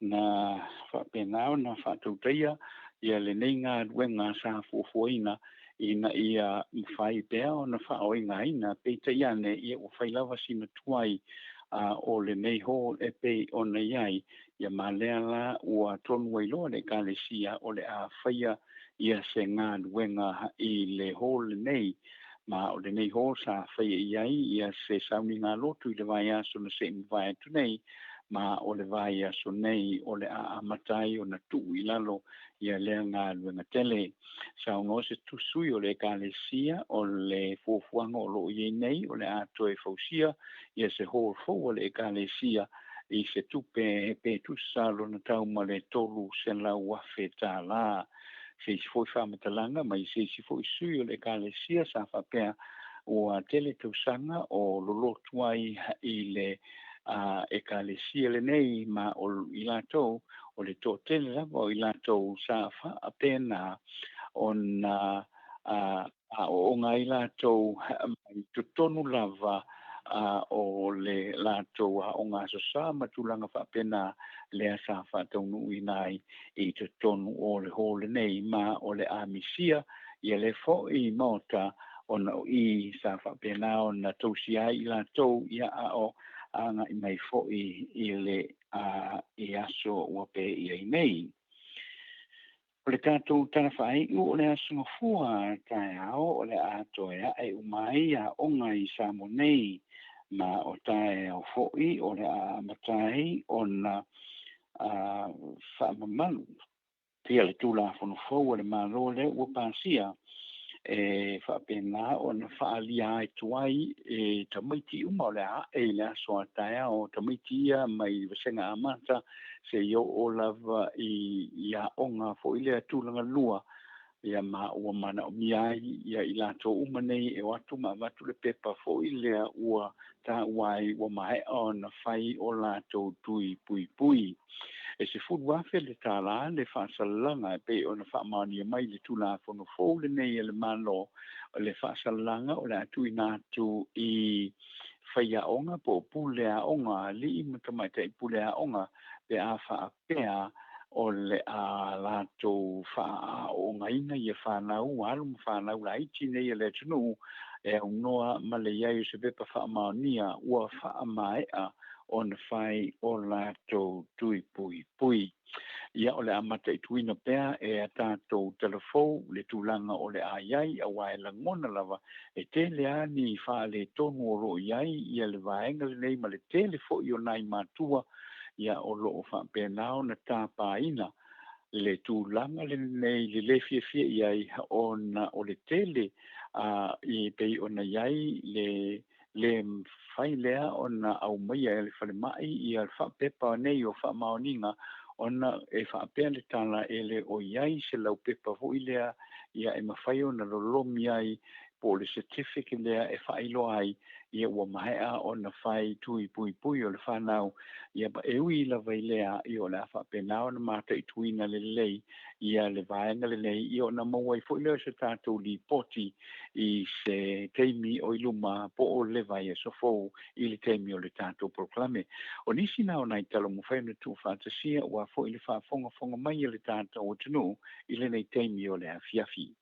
na faapena ona faatautaia ia lenei galuega sa fuafuaina ina ia mafai pea ona faaoigaina, peitai ane ia ua fai lava sina tuai o lenei hall e pei ona i ai. Ia ma lea la ua tonu ai loa le Ekalesia o le a faia ia se galuega i le hall lenei. Ma o lenei hall sa faia i ai ia se sauniga lotu i le vaiaso na se i mavae atu nei, ma o le vaiaso nei o le a amata ai ona tuu i lalo ia lea galuega tele. Saunoa se tusui o le Ekalesia o le fuafuaga o loo i ai nei o le a toe fausia ia se hall fou a le Ekalesia i se tupe pe tusa lona tau ma le $300,000 tālā. Se isi foi faamatalaga mai se isi foi sui o le Ekalesia sa faapea ua tele tausaga o lolotu ai i le Ekalesia lenei, ma o i latou o le toatele lava o i latou sa faapena ona aooga ai latou mai totonu lava o le latou aoga aso sa ma tulaga faapena lea sa faataunuuina ai i totonu o le hall lenei. Ma o le amisia ia le foi maota ona o i sa faapena ona tausia ai i latou ia a o agai mai foi i le i aso ua pe i ai nei. O le tatou tala faaiu o le aso Gafua taeao o le a toe ae uma ai aoga i Samoa nei, ma o taeao foi o le a amata ai ona faamamalu ia le Tulafono fou a le Malo lea ua pasia e faapena ona faaalia atu ai e tamaiti uma o le a ae i le aso a taeao, tamaiti ia mai vasega amata seia oo lava i aoga foi lea tulaga lua. Ia ma ua manaomia ai ia i latou uma nei e o atu ma avatu le pepa foi lea ua taua ai ua maea ona fai o latou tui puipui. E $10,000 le tālā le faasalalaga e pei ona faamaonia mai le Tulafono fou lenei e le Malo. O le faasalalaga o le a tuuina atu i faiaoga po o pule aoga, alii ma tamaitai pule aoga, pe a faapea o le a latou faaaoogaina ia fanau alu ma fanau laiti nei a le atunuu e aunoa ma le i ai o se pepa faamaonia ua faamaea ona fai o latou tui puipui. Ia o le a mataituina pea e a tatou talafou le tulaga o le a i ai, auā e lagona lava e tele lava ni faaletonu o loo i ai ia le vaega lenei ma le tele foi o nai matua ia o loo faapena ona tapaina le tulaga lenei le le fiafia i ai ona o le tele i pei ona i ai le mafai lea ona aumaia e le falemai ia le faapepa nei o faamaoniga, ona e faapea le tala e le o i ai se laupepa foi lea ia e mafai ona lolomi ai po o le certificate lea e faailoa ai ia ua maea ona fai tui puipui o le fanau. Ia e ui lava i lea ia o le a faapena ona mataituina lelei ia le vaega lenei ia ona maua ai foi lea o se tatou lipoti i se taimi o i luma po o le vaiaso fou i le taimi o le tatou polokalame. O nisi na o nai tala ua mafai ona tuufaatasia ua foi le faafogafoga mai a le tatou atunuu i lenei taimi o le afiafi.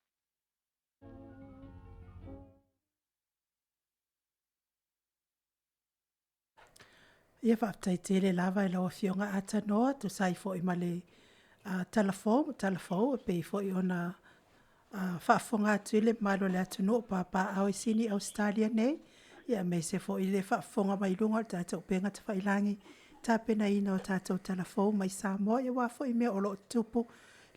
Ia faafetai tele lava i lau Afioga Atanoa, tusa ai foi ma le tala fou ma tala fou e pei foi ona faafofoga atu i le mamalu o le atunuu o papaaao i Sini Ausetalia nei, ia aemaise foi le faafofoga mai luga o le tatou upega tafailagi, tapenaina o tatou tala fou mai Samoa, ia aua foi mea o lo o tutupu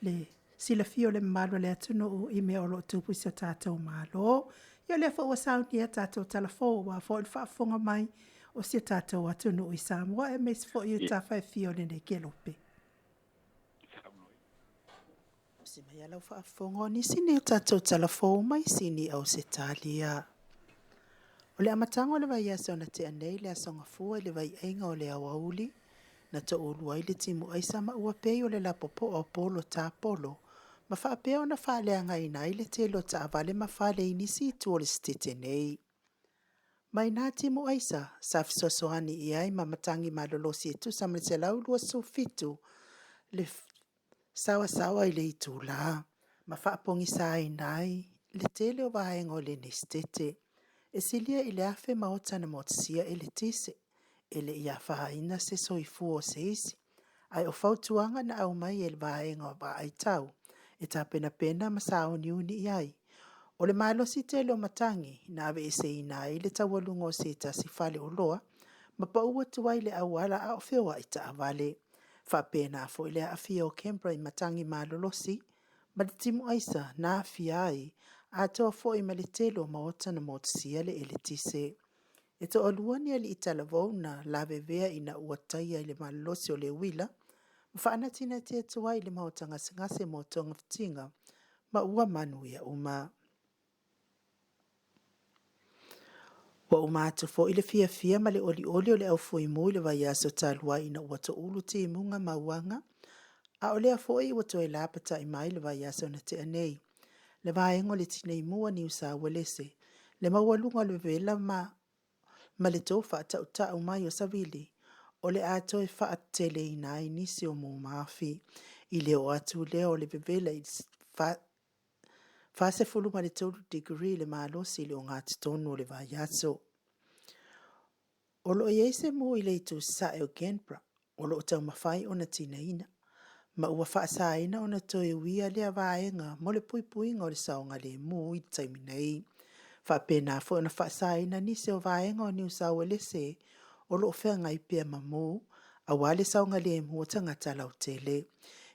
le silafia o le mamalu o le atunuu i mea o lo o tupu i si o tatou Malo. Ia o lea foi ua saunia tatou tala fou aua foi le faafofoga mai o si o tatou atunuu i Samoa aemaise foi i tafa e fia o lenei kelope. Usi mai a lau faafofoga o nisi nei o tatou tala fou mai Sini Ausetalia. O le amataga o le vaiaso na tea nei le Aso Gafua i le vaiaiga o le aoauli, na toulu ai le timu aisa ma ua pei o le lapopoa o polo tapolo, ma faapea ona faaleagaina ai le tele o taavale ma fale i nisi itu o le setete nei. Mai nā timu aisa, sa fesoasoani i ai ma matagi malolosi e tusa ma le 127 le saoasaoa i le itulā, ma faapogisaina ai le tele o vaega o lenei setete. E silia i le 1000 maota na motusia eletise, e le i afaina se soifua o se isi, ae o fautuaga na aumai e le vaega o vaai tau e tapenapena ma sauniuni i ai, o le malosi tele o matagi na aveeseina ai le taualuga o se tasi fale oloa ma pau atu ai le auala a o feoai taavale. Faapena foi le aafia o Canberra i matagi malolosi ma le timu aisa na aafia ai, atoa foi ma le tele o maota na motusia le eletise. E toalua ni alii talavou na lavevea ina ua taia i le malolosi o le uila ma faanatinati atu ai i le maota gasegase mo togafitiga ma ua manuia uma. Ua uma atu foi le fiafia ma le olioli o le au fuimu i le vaiaso talu ai ina ua toulu timuga ma uaga, a o lea foi ua toe lapatai mai le vaiaso na tea nei. Le vaega o le Tineimu a Niu Sauelese, le maualuga o le vevela ma ma le tou faatautau mai o savili, o le a toe faateleina ai nisi o mumafi. I le oo atu lea o le vevela i le 43 degree le malosi i le ogatotonu o le vaiaso. O lo o i ai se mu i le itu sasae o Canberra o lo o taumafai ona tineina, ma ua faasaina ona toe uia lea vaega mo le puipuiga o le saogalemu i le taimi nei. Faapena foi ona faasaina nisi o vaega o Niu Sauelese o lo o feagai pea ma mu aua le saogalemu o tagata lautele.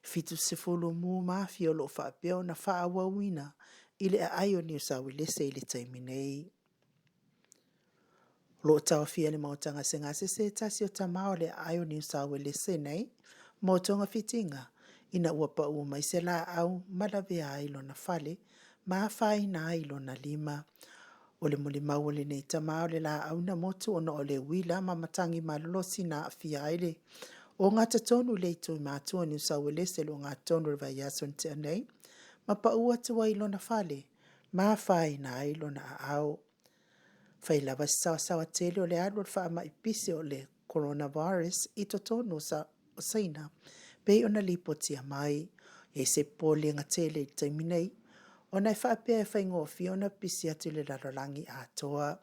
70 mu mafia o lo o faapea ona faaauauina i le aai o Niu Sauelese i le taimi nei. O lo o taofia e le Maota Gasegase se tasi o tama o le aai o Niu Sauelese nei mo togafitiga ina ua pau mai se laau ma lavea ai lona fale ma afaina ai lona lima. O le molimau o lenei tama o le laau na motu ona o le uila ma matagi malolosi na aafia ai le ogatotonu i le itu matua o Niu Sauelese i le ogatotonu o le vaiaso na tea nei ma pau atu ai i lona fale ma afaina ai lona aao. Fai lava se saoasaoa tele o le alu o le faamai pisi o le coronavirus i totonu o Saina, pei ona lipotia mai. E i ai se popolega tele i le taimi nei, ona e faapea e faigofie ona pisi atu i le lalolagi atoa.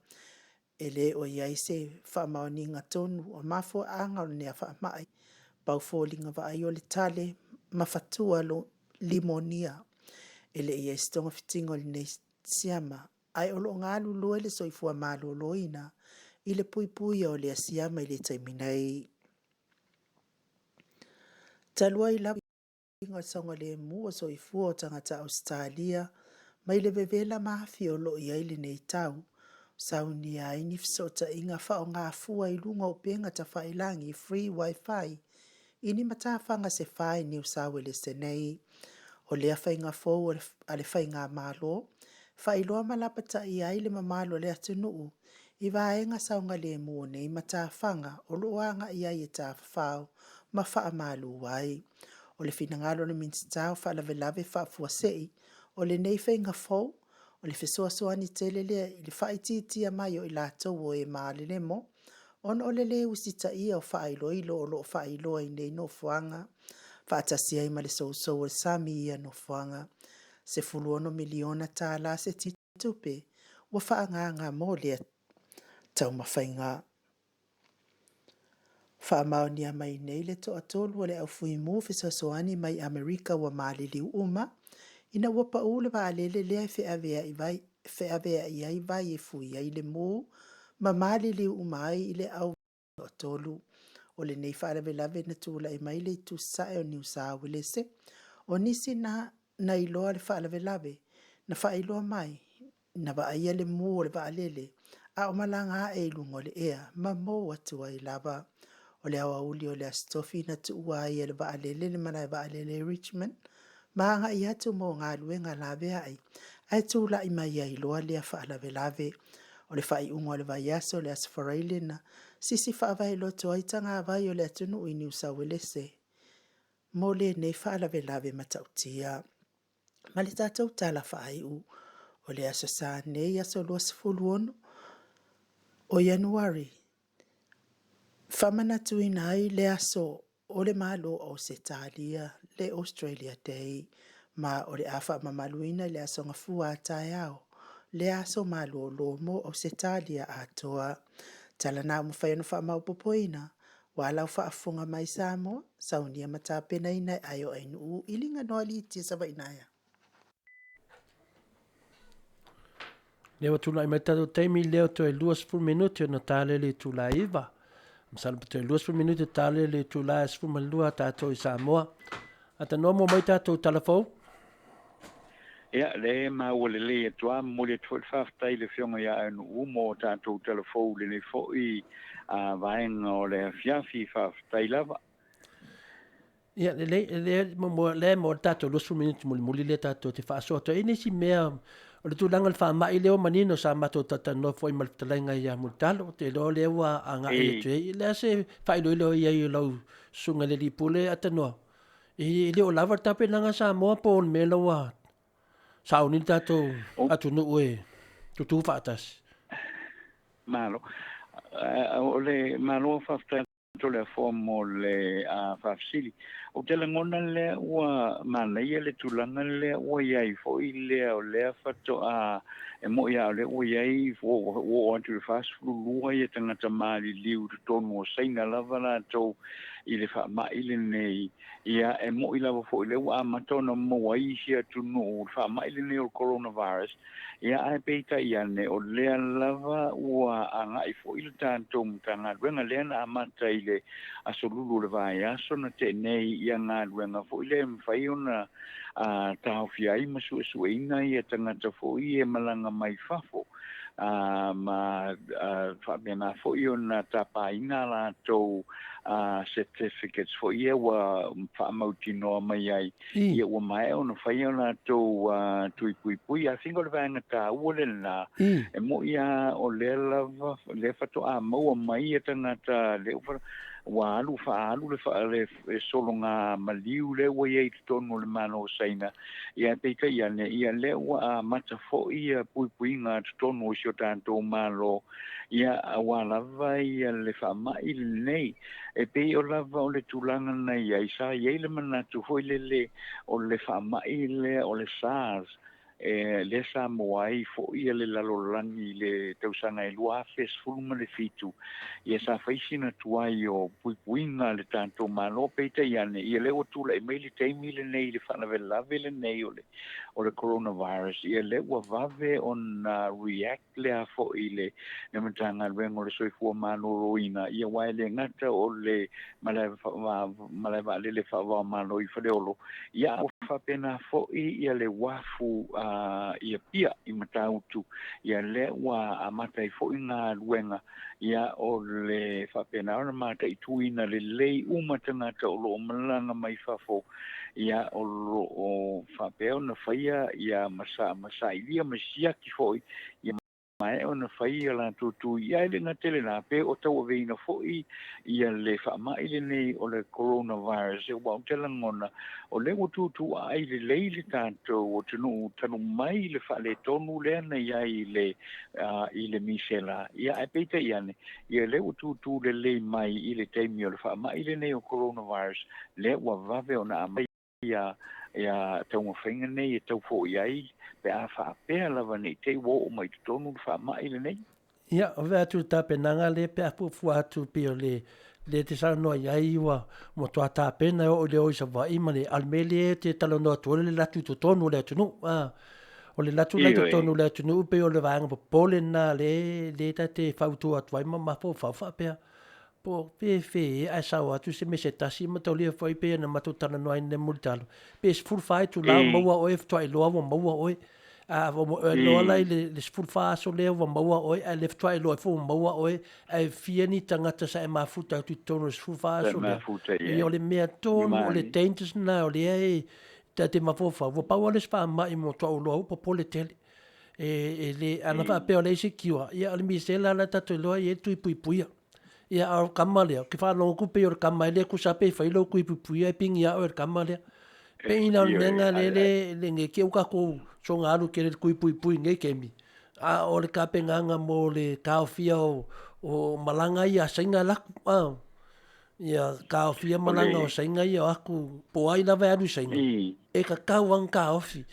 E le o i ai se faamaoniga tonu o mafuaaga o lenei faamai, pau foliga vaaia o le tale ma fatua limonia. E le i i ai se togafitiga o lenei siama, ae o lo o galulue le soifua maloloina i le puipuia o lea siama i le taimi nei. Talu ai lava o le saogalemu o soifua o tagata Ausetalia mai le vevela ma afi o lo o i ai lenei tau, saunia ai ni fesootaiga faaaoga fua i luga o upega tafailagi, free wifi, i ni matafaga se fa i Niu Sauelese nei. O lea faiga fou a le faigamalo, faailoa ma lapataia ai le mamalu o le atunuu i vaega saogalemu o nei matafaga o lo o agai ai e tafafao ma faamalu ai. O le finagalo o le Minisita o Faalavelave Faafuasei, o lenei faiga fou, o le fesoasoani tele lea i le faaitiitia mai o i latou o e malelemo ona o le lē usitaia o faailoilo o lo o faailoa i nei nofoaga, faatasi ai ma le sousou o le sami i ia nofoaga. $16 miliona tālā se tupe ua faaagaaga mo lea taumafaiga. Faamaonia mai nei le toatolu o le au fuimu fesoasoani mai Amerika ua maliliu uma, ina ua pau le vaalele lea e feaveai ai vai e fui ai le mu ma maliliu uma ai i le au toatolu. O lenei faalavelave na tulai mai le itu sasae o Niu Sauelese, o nisi na na iloa le faalavelave, na faailoa mai, na vaaia le mu o le vaalele, a o malaga ae i luga o le ea, ma mou atu ai lava. O le aoauli o le Aso Tofi na tuua ai e le vaalele le malae vaalele i Richmond, ma agai atu mo galuega laveai, ae tulai mai ai loa lea faalavelave. O le faaiuga o le vaiaso o le Aso Faraile na sisi faavaeloto ai tagavai o le atunuu i Niu Sauelese mo lenei faalavelave matautia. Ma le tatou tala faaiu o le Aso Sa nei, aso 26 o Ianuari, faamanatuina ai le aso o le Malo o Ausetalia, le Australia Day, ma o le a faamamaluina i le Aso Gafua a taeao, le aso malolo mo Ausetalia atoa. Tala na ua mafai ona faamaopoopoina, Ua lau faafofoga mai Samoa, saunia ma tapenaina e Aio Ainuu i liga noa litia Savaii naea. Lea ua tulai mai tatou taimi lea o toe 20 minute ona tale le itula e 9. Masalo pe toe 20 minute tale le itula e 12 tatou i Samoa. Atanoa mo mai tatou tala fou. Ia, lea e maua lelei atu lava, momoli atu foi le faafetai i le Afioga ia Ainuu mo tatou tala fou i lenei foi vaega o le afiafi. Faafetai lava. Ia, lelei, lea mo lea mo le tatou 20 minute mulimuli lea tatou te faasoa atu ai nisi mea o le tulaga o le faamai lea ua manino sa matou talatalanoa foi ma le fetalaiga ia Mulitalo, ou te iloa o lea ua agai atu ai. O le a se faailoilo i ai o lau susuga i le Alii Pule Atanoa? E le o lava le tapenaga a Samoa po o le mea la ua sauni le tatou atunuu e tutū faatasi? Malo. O le malo faafetai atu le afoa mo le faafesili. Ou te lagona lea ua manaia le tulaga lea ua i ai foi lea o lea faatoa e moni lava o lea ua i ai ua oo atu i le 42 ia tagata maliliu i totonu o Saina lava latou i le faamai lenei, ia e moni lava foi lea ua amata ona maua ai isi atunuu i le faamai lenei o le coronavirus, ia ae peitai ane o lea lava ua agai foi le tatou Matagaluega lea na amata i le Aso Lulu o le vaiaso na tea nei ia galuega foi lea e mafai ona taofia ai ma suesueina ia tagata foi e malaga mai fafo. ma faapena foi ona tapaina a latou certificates foi ia ua faamautinoa mai ai ia ua maea ona fai a latou tui puipui. I think o le vaega taua lena, e moni lava o lea lava lea faatoa maua mai ia tagata lea ua alu faaalu le sologa maliu lea ua i ai i totonu o le Malo o Saina, ia peitai ane, ia lea ua amata foi ia puipuiga a totonu o si o tatou Malo, ia aua lava ia le faamai lenei. E pei o lava o le tulaga na i ai, sa i ai le manatu foi lele o le faamai lea o le SARS, E lea sa maua ai foi le lalolagi i le tausaga e 2017, ia sa fai sina tuai o puipuiga a le tatou Malo, peitai ane, ia lea ua tulai mai le taimi lenei i le faalavelave lenei o le o le coronavirus, ia lea ua vave ona react lea foi le le Matagaluega o le Soifua Maloloina, ia aua e le gata o le malae malae vaalele faava o Malo i Faleolo, Ia ua faapena foi ia le uafu i Apia i Matautu, ia lea ua amata ai foi galuega, ia o le faapena ona mataituina lelei uma tagata o lo o malaga mai fafo, ia o lo o faapea ona faia ia ma sailia ma siaki foi ia maea ona fai a latou tui, ia e le gata i lena, pe o tauaveina foi ia le faamai lenei o le coronavirus, aua ou te lagona, o lea ua tutuaai lelei le tatou atunuu talu mai le faaletonu lea na i ai i le, i le misela, ia ae peitai ane, ia lea ua tutu lelei mai i le taimi o le faamai lenei o coronavirus, lea ua vave ona aumai. Ia ia taumafaiga nei e tau fo'i ai pe a faapea lava ne i te i ua oo mai i totonu le faamai lenei. Ia, ave atu i le tapenaga lea pe a fuafua atu pei o le lea e te saunoa i ai ua matua tapena e oo i le o i Savaii ma le, a o le mea lea e te talanoa atu ai o le alu atu i totonu o le atunuu, a. O le alu atu la i totonu o le atunuu pei o le vaega popole lena lea lea ta te fautua atu ai ma mafaufau faapea, po o fefe ea ae sao atu se mea se tasi e mataulia foi pei ona matou talanoaina i le mulitalo, pe 14 itula o maua oe faatoa iloa ua maua oe. A ua iloa la i le 14 aso lea ua maua oe ae le faatoa iloa ai foi ua maua oe, ae fia ni tagata sa e mafuta atu i totonu o le 14 aso lea. Ia o le mea tonu o le dangers lena o lea e ta te mafaufau, ua pau lava le isi faamai mo tuaau loa ua popole tele. E le, ana faapea o leai se cure, ia o le misela la tatou iloa e i ai le tui puipuia. Ia a o le kama lea, ou te faalogo atu pei o le kama e le tusa pe fai lou tui puipuia e pigi lava oe e le kama lea. Pei la o le mea lena lea le, le nei te i ua tatou soona alu tele i le tui puipui i lenei taimi, a o le tapenaga mo le taofia o malaga ia a Saina e alu atu, a. Ia taofia malaga o Saina ia o atu, po o ai lava e alu i Saina, e tatau lava ona taofi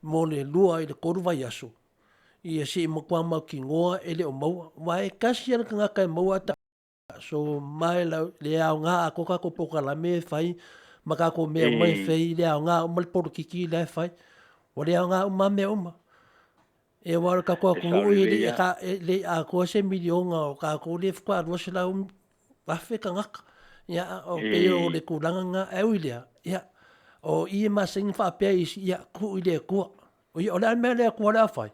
mo le 2 i le 3 vaiaso, ia se i matua mautinoa e le o maua. Aua e tasi lava le tagata e maua ae so ma e le aoga atoa tatou polokalame e fai ma tatou mea uma e fai, e le aoga uma le polokiki la e fai. Ua le aoga uma lava mea uma. E aua o le tatou atunuu e le i atoa se miliona o tatou lea faatoa 200,000 tagata. Ia, o pei o le tulaga lena. Ae ui i lea, ia, o i e masani ona faapea isi, ia, tuu i le Atua. Ia, o le a le mea a le Atua o le a fai?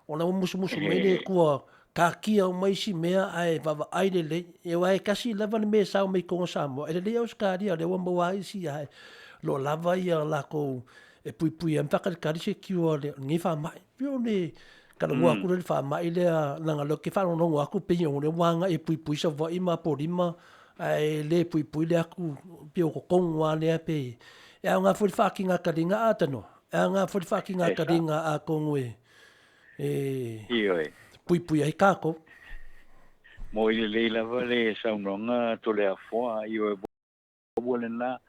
O la ua musumusu mai le Atua, taatia uma isi mea ae vaavaai lelei. Aua e tasi lava le mea e sao mai i totonu o Samoa, e lelei Ausetalia o lea ua maua ai isi ae o lo o lava ia latou e puipui ai ma faatalitali se cure o lenei faamai. Pei o le talanoa atu lea i le faamai lea, leaga o lea ou te faalogologo atu pei o lea ua agai e puipui Savaii ma Apolima ae le puipui le atu, pei o totonu lava lea pei e aoga foi le faatigataliga a tanoa, e aoga foi le faatigataliga atonu e e puipui ai tatou. Moi lelei lava le saunoaga Toleafoa, ioe ua lena,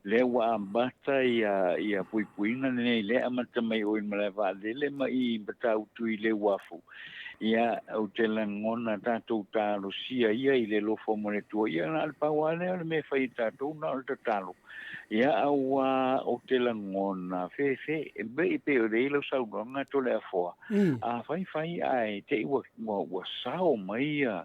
lea ua amata ia ia puipuiga lenei lea amata mai oi le malae vaalele ma i Matautu i le uafu. Ia, ou te lagona tatou talosia ia i le alofa ma le Atua. Ia, na o le pau lava lea o le mea e fai e tatou, na o le tatalo. Ia, aua ou te lagona fefe, e pei pei o lea i lau saunoaga Toleafoa, a fai fai ae te i ua, ua, ua sao mai ia,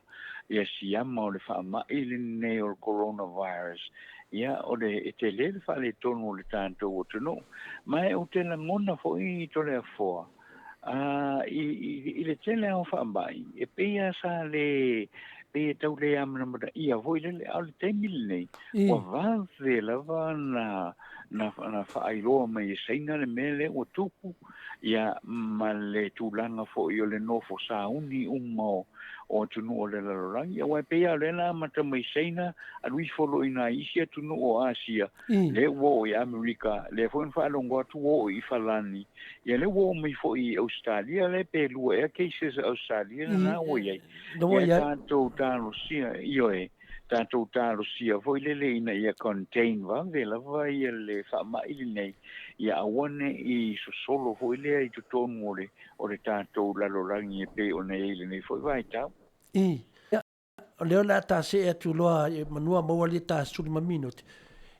ia siama o le faamai lenei o le coronavirus, ia, o le, e tele le faaletonu o le tatou atunuu. Ma e ou te lagona foi Toleafoa, a, i, i, i le tele lava o faamai, e pei lava sa le, pei e tau le amanamanaia foi lele, a o le taimi lenei, ua vave lava na, na, na faailoa mai e Saina le mea lea ua tupu, ia, ma le tulaga foi o le nofo sauni uma o, o atunuu o le lalolagi. Aua e pei lava o lea na amata mai Saina, alu ifo loa i nai isi atunuu o Asia, lea ua oo i Amerika, lea foi na faalogo atu ua oo i Falani, ia lea ua oo mai foi i Ausetalia, lea pe lua ea cases a Ausetalia lena ua i ai. Ia tatou talosia, ioe, tatou talosia foi lele ina ia contain vave lava ia le faamai lenei, ia aua ne i sosolo foi lea i totonu o le o le tatou lalolagi e pei ona i ai i lenei foi vaitau. I. Ia, o lea o le a ta see atu loa i manua maua le ta 15 minute.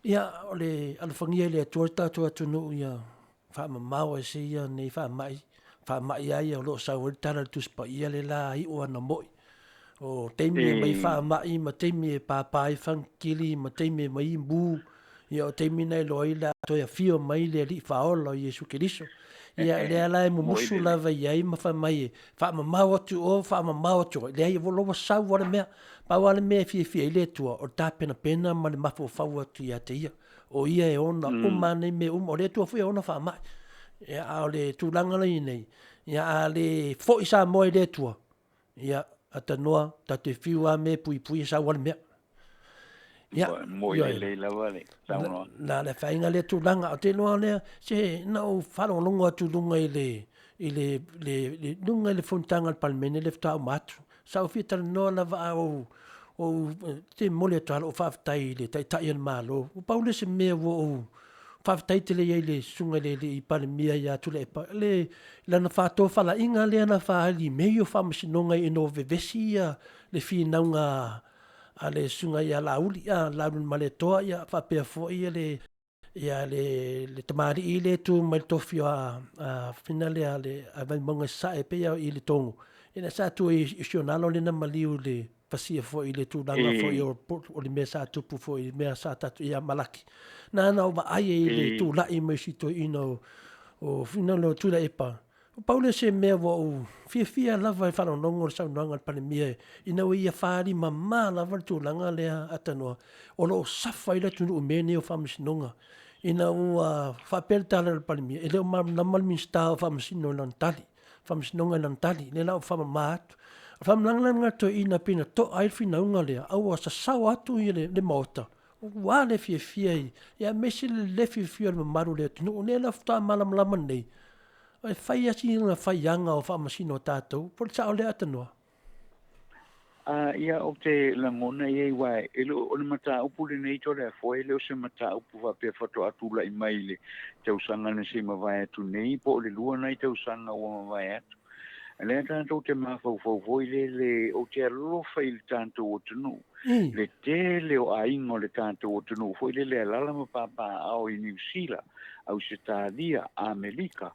Ia, o le alofagia e le Atua le tatou atunuu ia faamamao ai se ia nei faamai, faamai lava ia o lo o sau ai le tala i le Tusi Paia le la iu ana moi. O taimi e mai faamai ma taimi e pāpā ai fagikili ma taimi e mai mū, ia o taimi na iloa ai le a toe afio mai le Alii Faaola o Iesu Keriso. Ia lea la e mumusu lava i ai ma fai mai e faamamao atu o, faamamao atu o. Leai, ua loa sau lava le mea. Pau lava le mea e fiafia ai le Atua, o le tapenapena ma le mafaufau atu ia te Ia. O Ia e ona uma nei mea uma. O le Atua foi e ona faamai. Ia, a o le tulaga la i nei, ia a le foi Samoa i le Atua, Ia, atanoa, tatou te fiu lava me puipui e sau lava le mea. Ia, Moi lelei lava le saunoaga. Na le whainga le tulaga, o te loa lea, se na ou whalongolongo atu lunga i le, i le, le, le lunga i le fonotaga a le Palemene le faatoa uma atu. Sa ou fia talanoa lava a ou, ou te momoli atu lava lou faafetai i le Taitai o le Malo. Ua pau lea o se mea ua ou Faafetai tele i ai le susuga i le alii Palemia ia Tuilaepa i le lana faatofalaiga lea na faaali i mea ia o faamasinoga ina ua vevesi ia le finauga a le Susuga ia Laauli, a Laaulialemalietoa, ia faapea foi le ia le le tamalii lea e tu mai le tofi o a fina lea le a Vaimauga i Sasae e pei lava i le Togo, ia sa tu i si ona alo lea na maliu i le pasia foi i le tulaga foi o o le mea sa tupu foi i le mea sa tatou ia Malaki. Na ona ou vaai ai i le tulai mai o si toeaina o o fina lea o Tuilaepa. Pau lea o se mea ua ou fiafia lava e faalogologo i le saunoaga a le Palemia ina ua ia falimama lava le tulaga lea Atanoa o lo o safa ai le atunuu i mea nei o faamasinoga. Ina ua faapea le tala a le Palemia, e le o malamalama le Minisita o Faamasino i lana tali, Faamasinoga i lana tali, lea la ua faamama atu. O le faamalamalamaaga lena a le toeaina pei na to'a ai le finauga lea, a ua sasao atu le Maota, ua le fiafia i, aemaise le le fiafia o le mamalu o le atunuu. Lea la faatoa malamalama nei, E fai lava sina faiaga o faamasino a tatou, po o le sao lea Atanoa? A, ia, ou te lagona i ai, aua e le o, o le mataupu lenei Toleafoa, e le o se mataupu faapea faatoa tulai mai i le tausaga na se i mavae atu nei, po o le lua nai tausaga ua mavae atu. O lea tatou te mafaufau foi lele, ou te alofa i le tatou atunuu, le tele o aiga o le tatou atunuu foi lele e alaala ma papaaao i Niu Sila, Ausetalia, Amerika,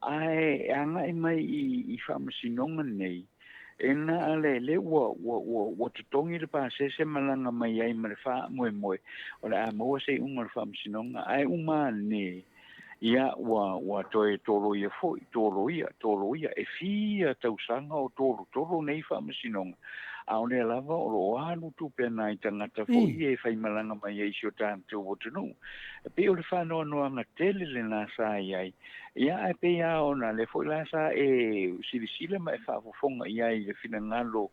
ae e agai mai i faamasinoga nei, e na o le lea ua, ua, ua, ua totogi le pasese malaga mai ai ma le faamoemoe o le a maua se iuga o le faamasinoga, ae uma ane, ia, ua, ua toe toloia foi, toloia, toloia, e fia tausaga o tolotolo nei faamasinoga, a o lea lava o lo o alu tupe a nai tagata foi e faimalaga mai ai i si o tatou atunuu. E pei o le faanoanoaga tele lena sa i ai, ia ae pei lava ona lea foi la sa e silasila ma e faafofoga i ai i le finagalo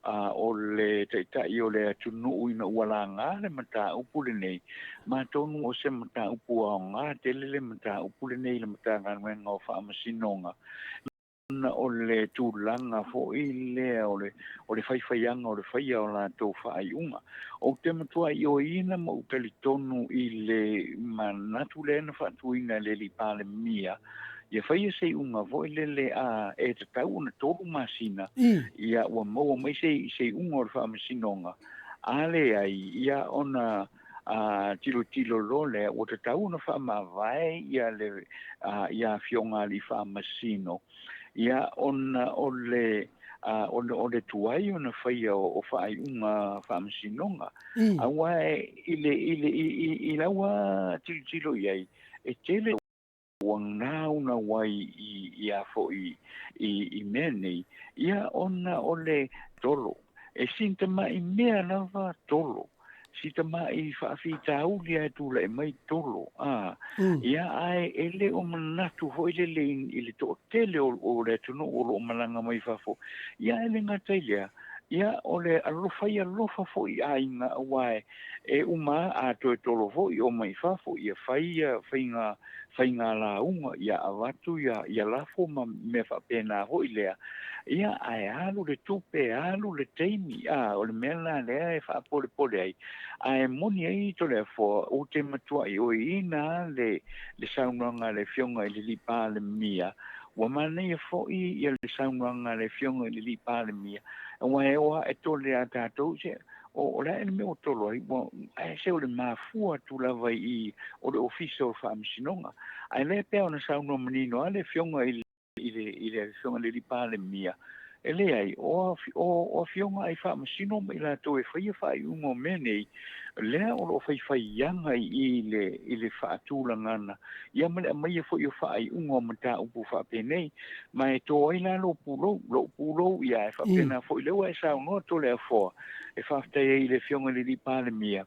o le Taitai o le atunuu ina ua laga le mataupu lenei, ma atonu o se mataupu aoga tele le mataupu lenei i le Matagaluega o Faamasinoga, ona o le tulaga foi lea o le o le faifaiaga o le faia o latou faaiuga. Ou te matua ioeina ma ou talitonu i le manatu lea na faatuina e le Alii Palemia, ia faia se iuga foi lele a e tatau ona 3 masina, ia ua maua mai se se iuga o le faamasinoga, a leai, ia ona a tilotilo loa lea ua tatau ona faamavae ia le ia afioga alii faamasino, ia ona o le o le tuai ona faia o faaiuga faamasinoga. Aua i le i le i lau lava tilotilo i ai, e tele ua naunau ai i a foi i mea nei, ia ona o le tolo. E sina tamai mea lava tolo. Si tamai faafitauli lava e tulai mai tolo. A, ia ae e le o manatu foi lele i le toatele o le atunuu o lo o malaga mai fafo. Ia ae le gata i lea, ia o le alofa i alofa foi i aiga aua e uma a toe tolo foi omai i fafo, ia fai ia faiga faiga lauga, ia avatu ia ia lafo ma mea faapena foi lea, ia ae alu le tupe, alu le taimi, a o le mea la lea e faapolepole ai. Ae moni ai Toleafoa, ou te matuai oeina le le saunoaga a le Afioga i le Alii Palemia, ua manaia foi ia le saunoaga a le Afioga i le Alii Palemia, aua e oo lava e tole a tatou se o le a ea le mea ua tolo ai, ua, ae se o le mafua atu lava i i o le Ofisa o Faamasinoga. Ae lea pei ona saunoa manino lava le Afioga i le, i le Afioga i le Alii Palemia, e leai, o, o, o Afioga ai Faamasino ma i latou e faia faaiuga o mea nei, lea o lo o faifaiaga i i le, i le faatulagaga ia ma le aumaia foi o faaiuga o mataupu faapenei. Ma e to ai la lou pulou, lou pulou, ia e faapena foi lea ua e saunoa Toleafoa, e faafetai ai i le Afioga i le Alii Palemia,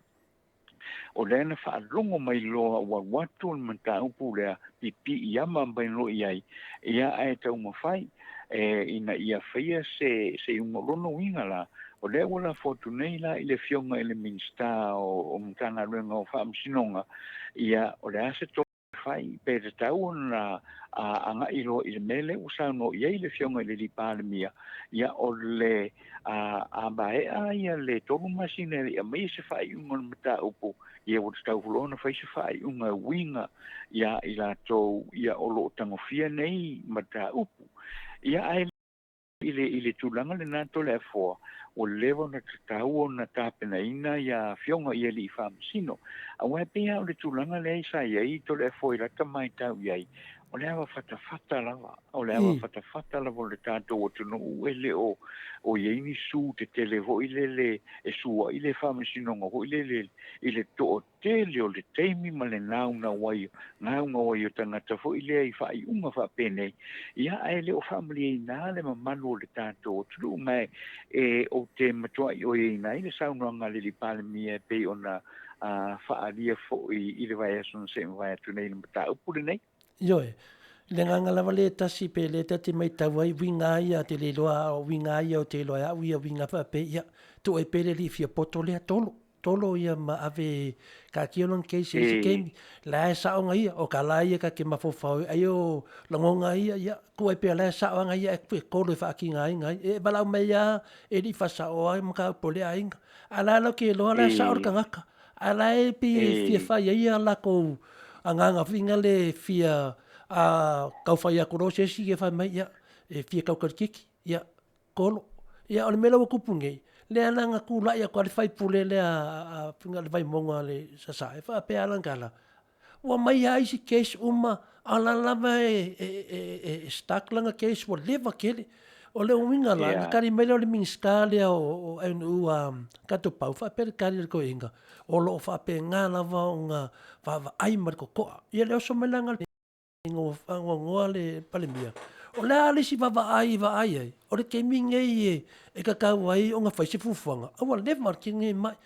o lea na faalogo mai loa ua alu atu le mataupu lea, pipiiama mai loa i ai, ia ae taumafai e, ina ia faia se, se iuga. O lona uiga la, o lea ua lafo atu nei la i le Afioga i le Minisita o, o Matagaluega o Faamasinoga, ia o le a se fai, pe tatau ona agai loa i le mea lea ua saunoa i ai le Afioga i le Alii Palemia, ia o le a maea ia le 3 masina e le i aumaia se faaiuga o le mataupu, ia ua tatau foi loa ona fai se faaiuga e uiga ia i latou ia o lo o tagofia nei mataupu. Ia ae. I le, i le tulaga lena Toleafoa, ua leva ona tatau ona tapenaina ia afioga i alii faamasino. Aua e pei lava o le tulaga lea sa i ai Toleafoa i lata matau i ai, o le ava fatafata lava, o le ava fatafata lava o le tatou atunuu e le o, o i ai ni sue tetele foi lele e sue ai le faamasinoga foi lele i le toatele o le taimi ma le naunau ai, naunau ai o tagata foi lea i faaiuga faapenei, ia, ae le o faamalieina le mamalu o le tatou atunuu. Ma e, ou te matuai oeina ai le saunoaga a le Alii Palemia e pei ona faaalia foi i le vaiaso na se i mavae atu nei i le mataupu lenei. Ioe, le agaga lava lea e tasi pe lea ta te maitau ai uiga a ia te le iloa a o uiga a ia ou te iloa e au ia uiga faapea ia tuu ai pea le alii fia poto lea tolo tolo ia ma ave taatia lona case i isi taimi la e sao ga ia o ka la ia ka te mafaufau ai ai o lagoga ia ia tuu ai pea la e sao aga ia e tolo e faatigaina ai e valaau mai a e lii faasao ai mataupu o lea aiga a la lau te iloa la e sao le tagata A la e pei e fia fai ai a latou agaga foi na le fia a tau fai atu loa se isi ia fai mai ia e fia taukalikiki ia kolo. Ia o le mea la ua tupu nei, lea la na tulai atu lava le faipule lea a le Vaimauga a le Sasae e faapea lana tala, Ua aumai lava isi case uma a o la lava e stuck lana case ua leva tele. O le uiga la, na tali mai lea o le Minisita lea o MU a tatou Pau, faapea le tali a le toeaina, o lo o faapena lava ona vaavaai ma le totoa. Ia le oso mai la ina ua faanoanoa le Palemia, o le a le isi vaavaai e vaai ai, o le taimi lenei e tatau ai ona fai se fuafuaga, a ua leva le taimi lenei mai.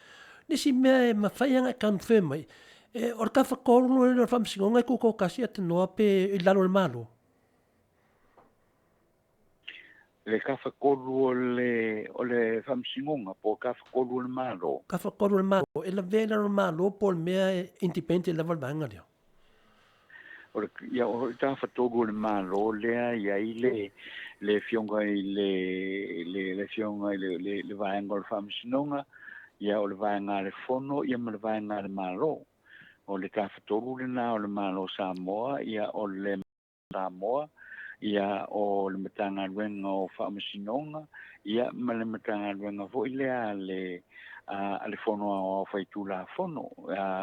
Le isi mea e mafai ona e confirm mai, E, o le tafatolu lea o le faamasinoga e tutoatasi Atanoa pe i lalo o le Malo? Le tafatolu o le, o le faamasinoga po o tafatolu o le Malo? Tafatolu o le Malo, e lavea i lalo o le Malo po o le mea e independent lava le vaega lea? O le, ia, o le tafatolu o le Malo lea e i ai le, le afioga i le, le, le afioga i le, le, le vaega o le faamasinoga, Ia, o le vaega a le Fono ia ma le vaega a le Malo. O le tafatolu lena o le Malo o Samoa, ia o le Samoa, ia o le Matagaluega o Faamasinoga, ia ma le Matagaluega foi lea a le a le Fono Aoao Faitulafono.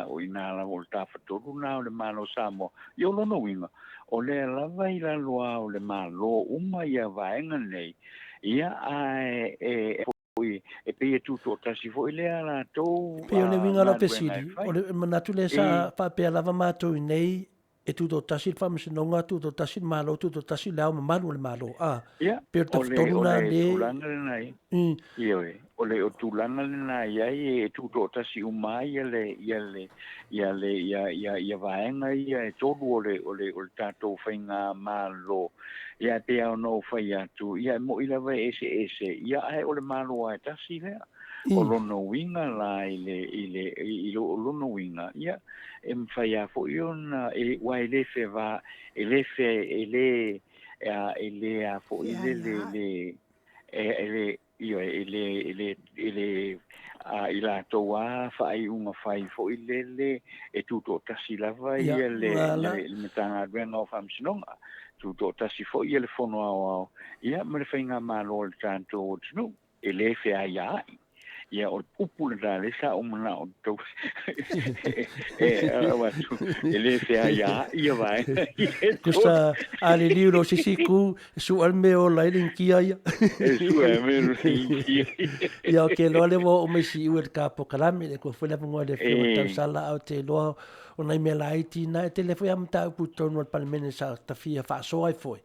O i ina lava o le tafatolu lena o le Malo o Samoa. Ia o lona uiga, o lea lava i lalo lava o le Malo uma ia vaega nei, ia ae e e pei e tutoatasi foi lea latou Pei o le uiga o lau fesili, o le manatu lea sa faapea lava matou i inei, e tutoatasi le Faamasinoga, tutoatasi le Malo, tutoatasi le Ao Mamalu o le Malo, a? Ia, Pei o le tafatolu lena le... tulaga lena i. Ioe, o le tulaga lena i ai e tutoatasi uma ai ia le ia le ia le ia ia ia vaega ia e tolu o le o le o le tatou faigamalo. Ia e pei lava ona ou fai atu, ia e mo'i lava e eseese, ia ae o le Malo lava e tasi lea. O lona uiga la i le, i le, i lo, o lona uiga, ia, e mafai lava foi ona, e, aua e le feva, e le fe, e le, e le a foi le, le, le, e, e le, Ioe, e le, e le, e le, a i latou a faaiuga fai foi lele e tutoatasi lava ia le, le, le Matagaluega o Faamasinoga, tutoatasi foi ia le Fono Aoao, ia ma le Faigamalo a le tatou atunuu, e le feaiaai. Ia, o le upu lena lea sa ou manao tou e avatu, e le feaiaai ia vaega ia e tolu. Tusa a liliu lo se isi itu, Sua le mea e ola ai le inikia ia. E sua e mea le inikia ia. Ia, ou te iloa lea ua oo mai siu e le ta polokalame, le atua foi le avanoa i le Afioga i Tausala, ae ou te iloa o nai mea laiti na, e tele foi lava mataupu i totonu o le Palemene sa ta fia faasoa ai foi.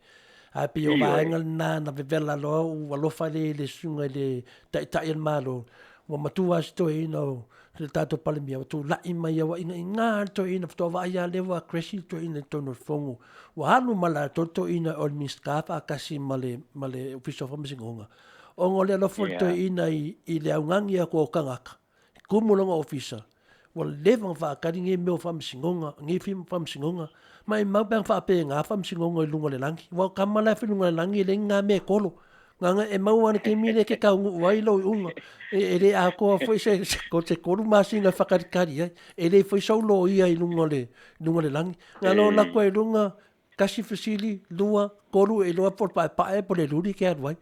Ae pei o vaega lena na vevela loa ou alofa lea i le susuga i le Taitai o le Malo, ua matua lava si toeaina o le tatou Palemia, ua tulai mai ua inaina le toeaina, faatoa vaai lava lea ua crash le toeaina i totonu o le Fono. Ua alu ma latou le toeaina o le Minisita faatasi ma le, ma le Ofisa o Faamasinoga, ona o le alofa o le toeaina i le augani atu o tagata, tumu lona ofisa, ua leva ona faatali nei mea o faamasinoga, nei faamasinoga, maimau pe ana faapena faamasinoga i luga o le lagi. Aua o tama la e fai i luga o le lagi e leai ni na mea e kolo. Leaga e maua lava i le taimi lea e te taunuu ai lou iuga. E le atoa foi se 3 masina e faatalitali ai. E le foi sou loia i luga o le, luga o le lagi. Na ona alu atu ai i luga, tasi fesili, lua, tolu, e iloa po o le paepae po o le luli e te alu ai.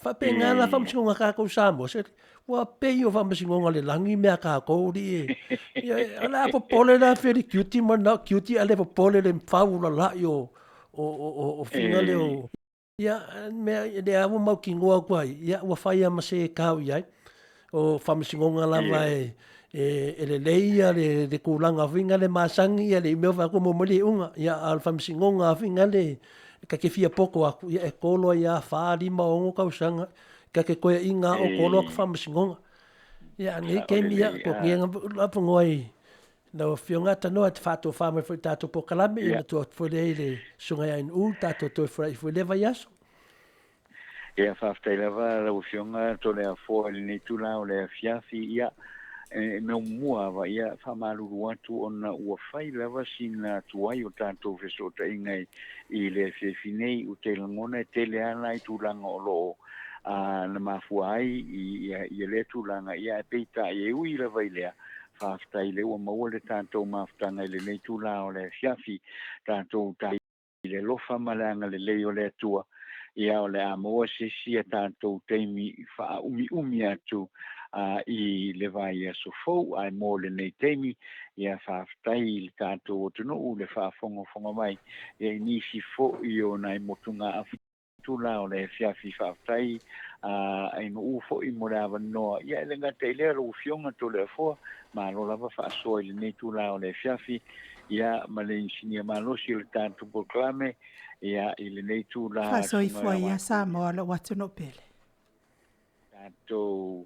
Faapena la faamasinoga a tatou Samoa, se ua pei o faamasinoga a le lagi mea a tatou alii e. Ia, o le a popole la Felikiuti ma na Kiuti a le popole le fau lala'i o o o o figa le o ia mea lea ua mautinoa atu ai, ia ua fai lava ma se tau i ai. O faamasinoga lava e e lelei ia le le tulaga foi na le masani ia le mea fai atu mo mai le iuga. Ia a o le faamasinoga foi na le ta te fia poto atu, ia e tolo ai lava 4, 5, 6 tausaga ta te toeaiina lava o tolo atu faamasinoga. Ia a o lenei taimi ia tuu atu ia avanoa i lau Afioga Tanoa e te faatofa mai foi i le tatou polokalame ia ona tuu atu foi lea i le Susuga ia Inu tatou toe forai foi i lea vaiaso. Ia, faafetai lava lau Afioga Toleafoa i lenei itula o le afiafi. Ia, e mea muamua lava, ia, faamalulu atu ona ua fai lava sina tuai o tatou fesootaiga i le afiafi nei. Ou te lagona e tele lava nai tulaga o lo o na mafua ai ia lea tulaga, ia, ae peitai, e ui lava i lea, faafetai o lea ua maua le tatou mafutaga i lenei itula o le afiafi. Tatou i le alofa ma le agalelei o le Atua, ia o le a maua se isi a tatou taimi faaumiumi atu i le vaiaso fou. Ae mo lenei taimi, ia faafetai i le tatou atunuu le faafogafoga mai ia i nisi foi o nai motugaafa itula o le afiafi. Faafetai Ainuu foi mo le avanoa. Ia e le gata i lea lau Afioga Toleafoa, malo lava faasoa i lenei itula o le afiafi, ia ma le inisinia malosi o le tatou polokalame, ia i lenei itula. Faasoifua ia Samoa lou atunuu pele. Tatou.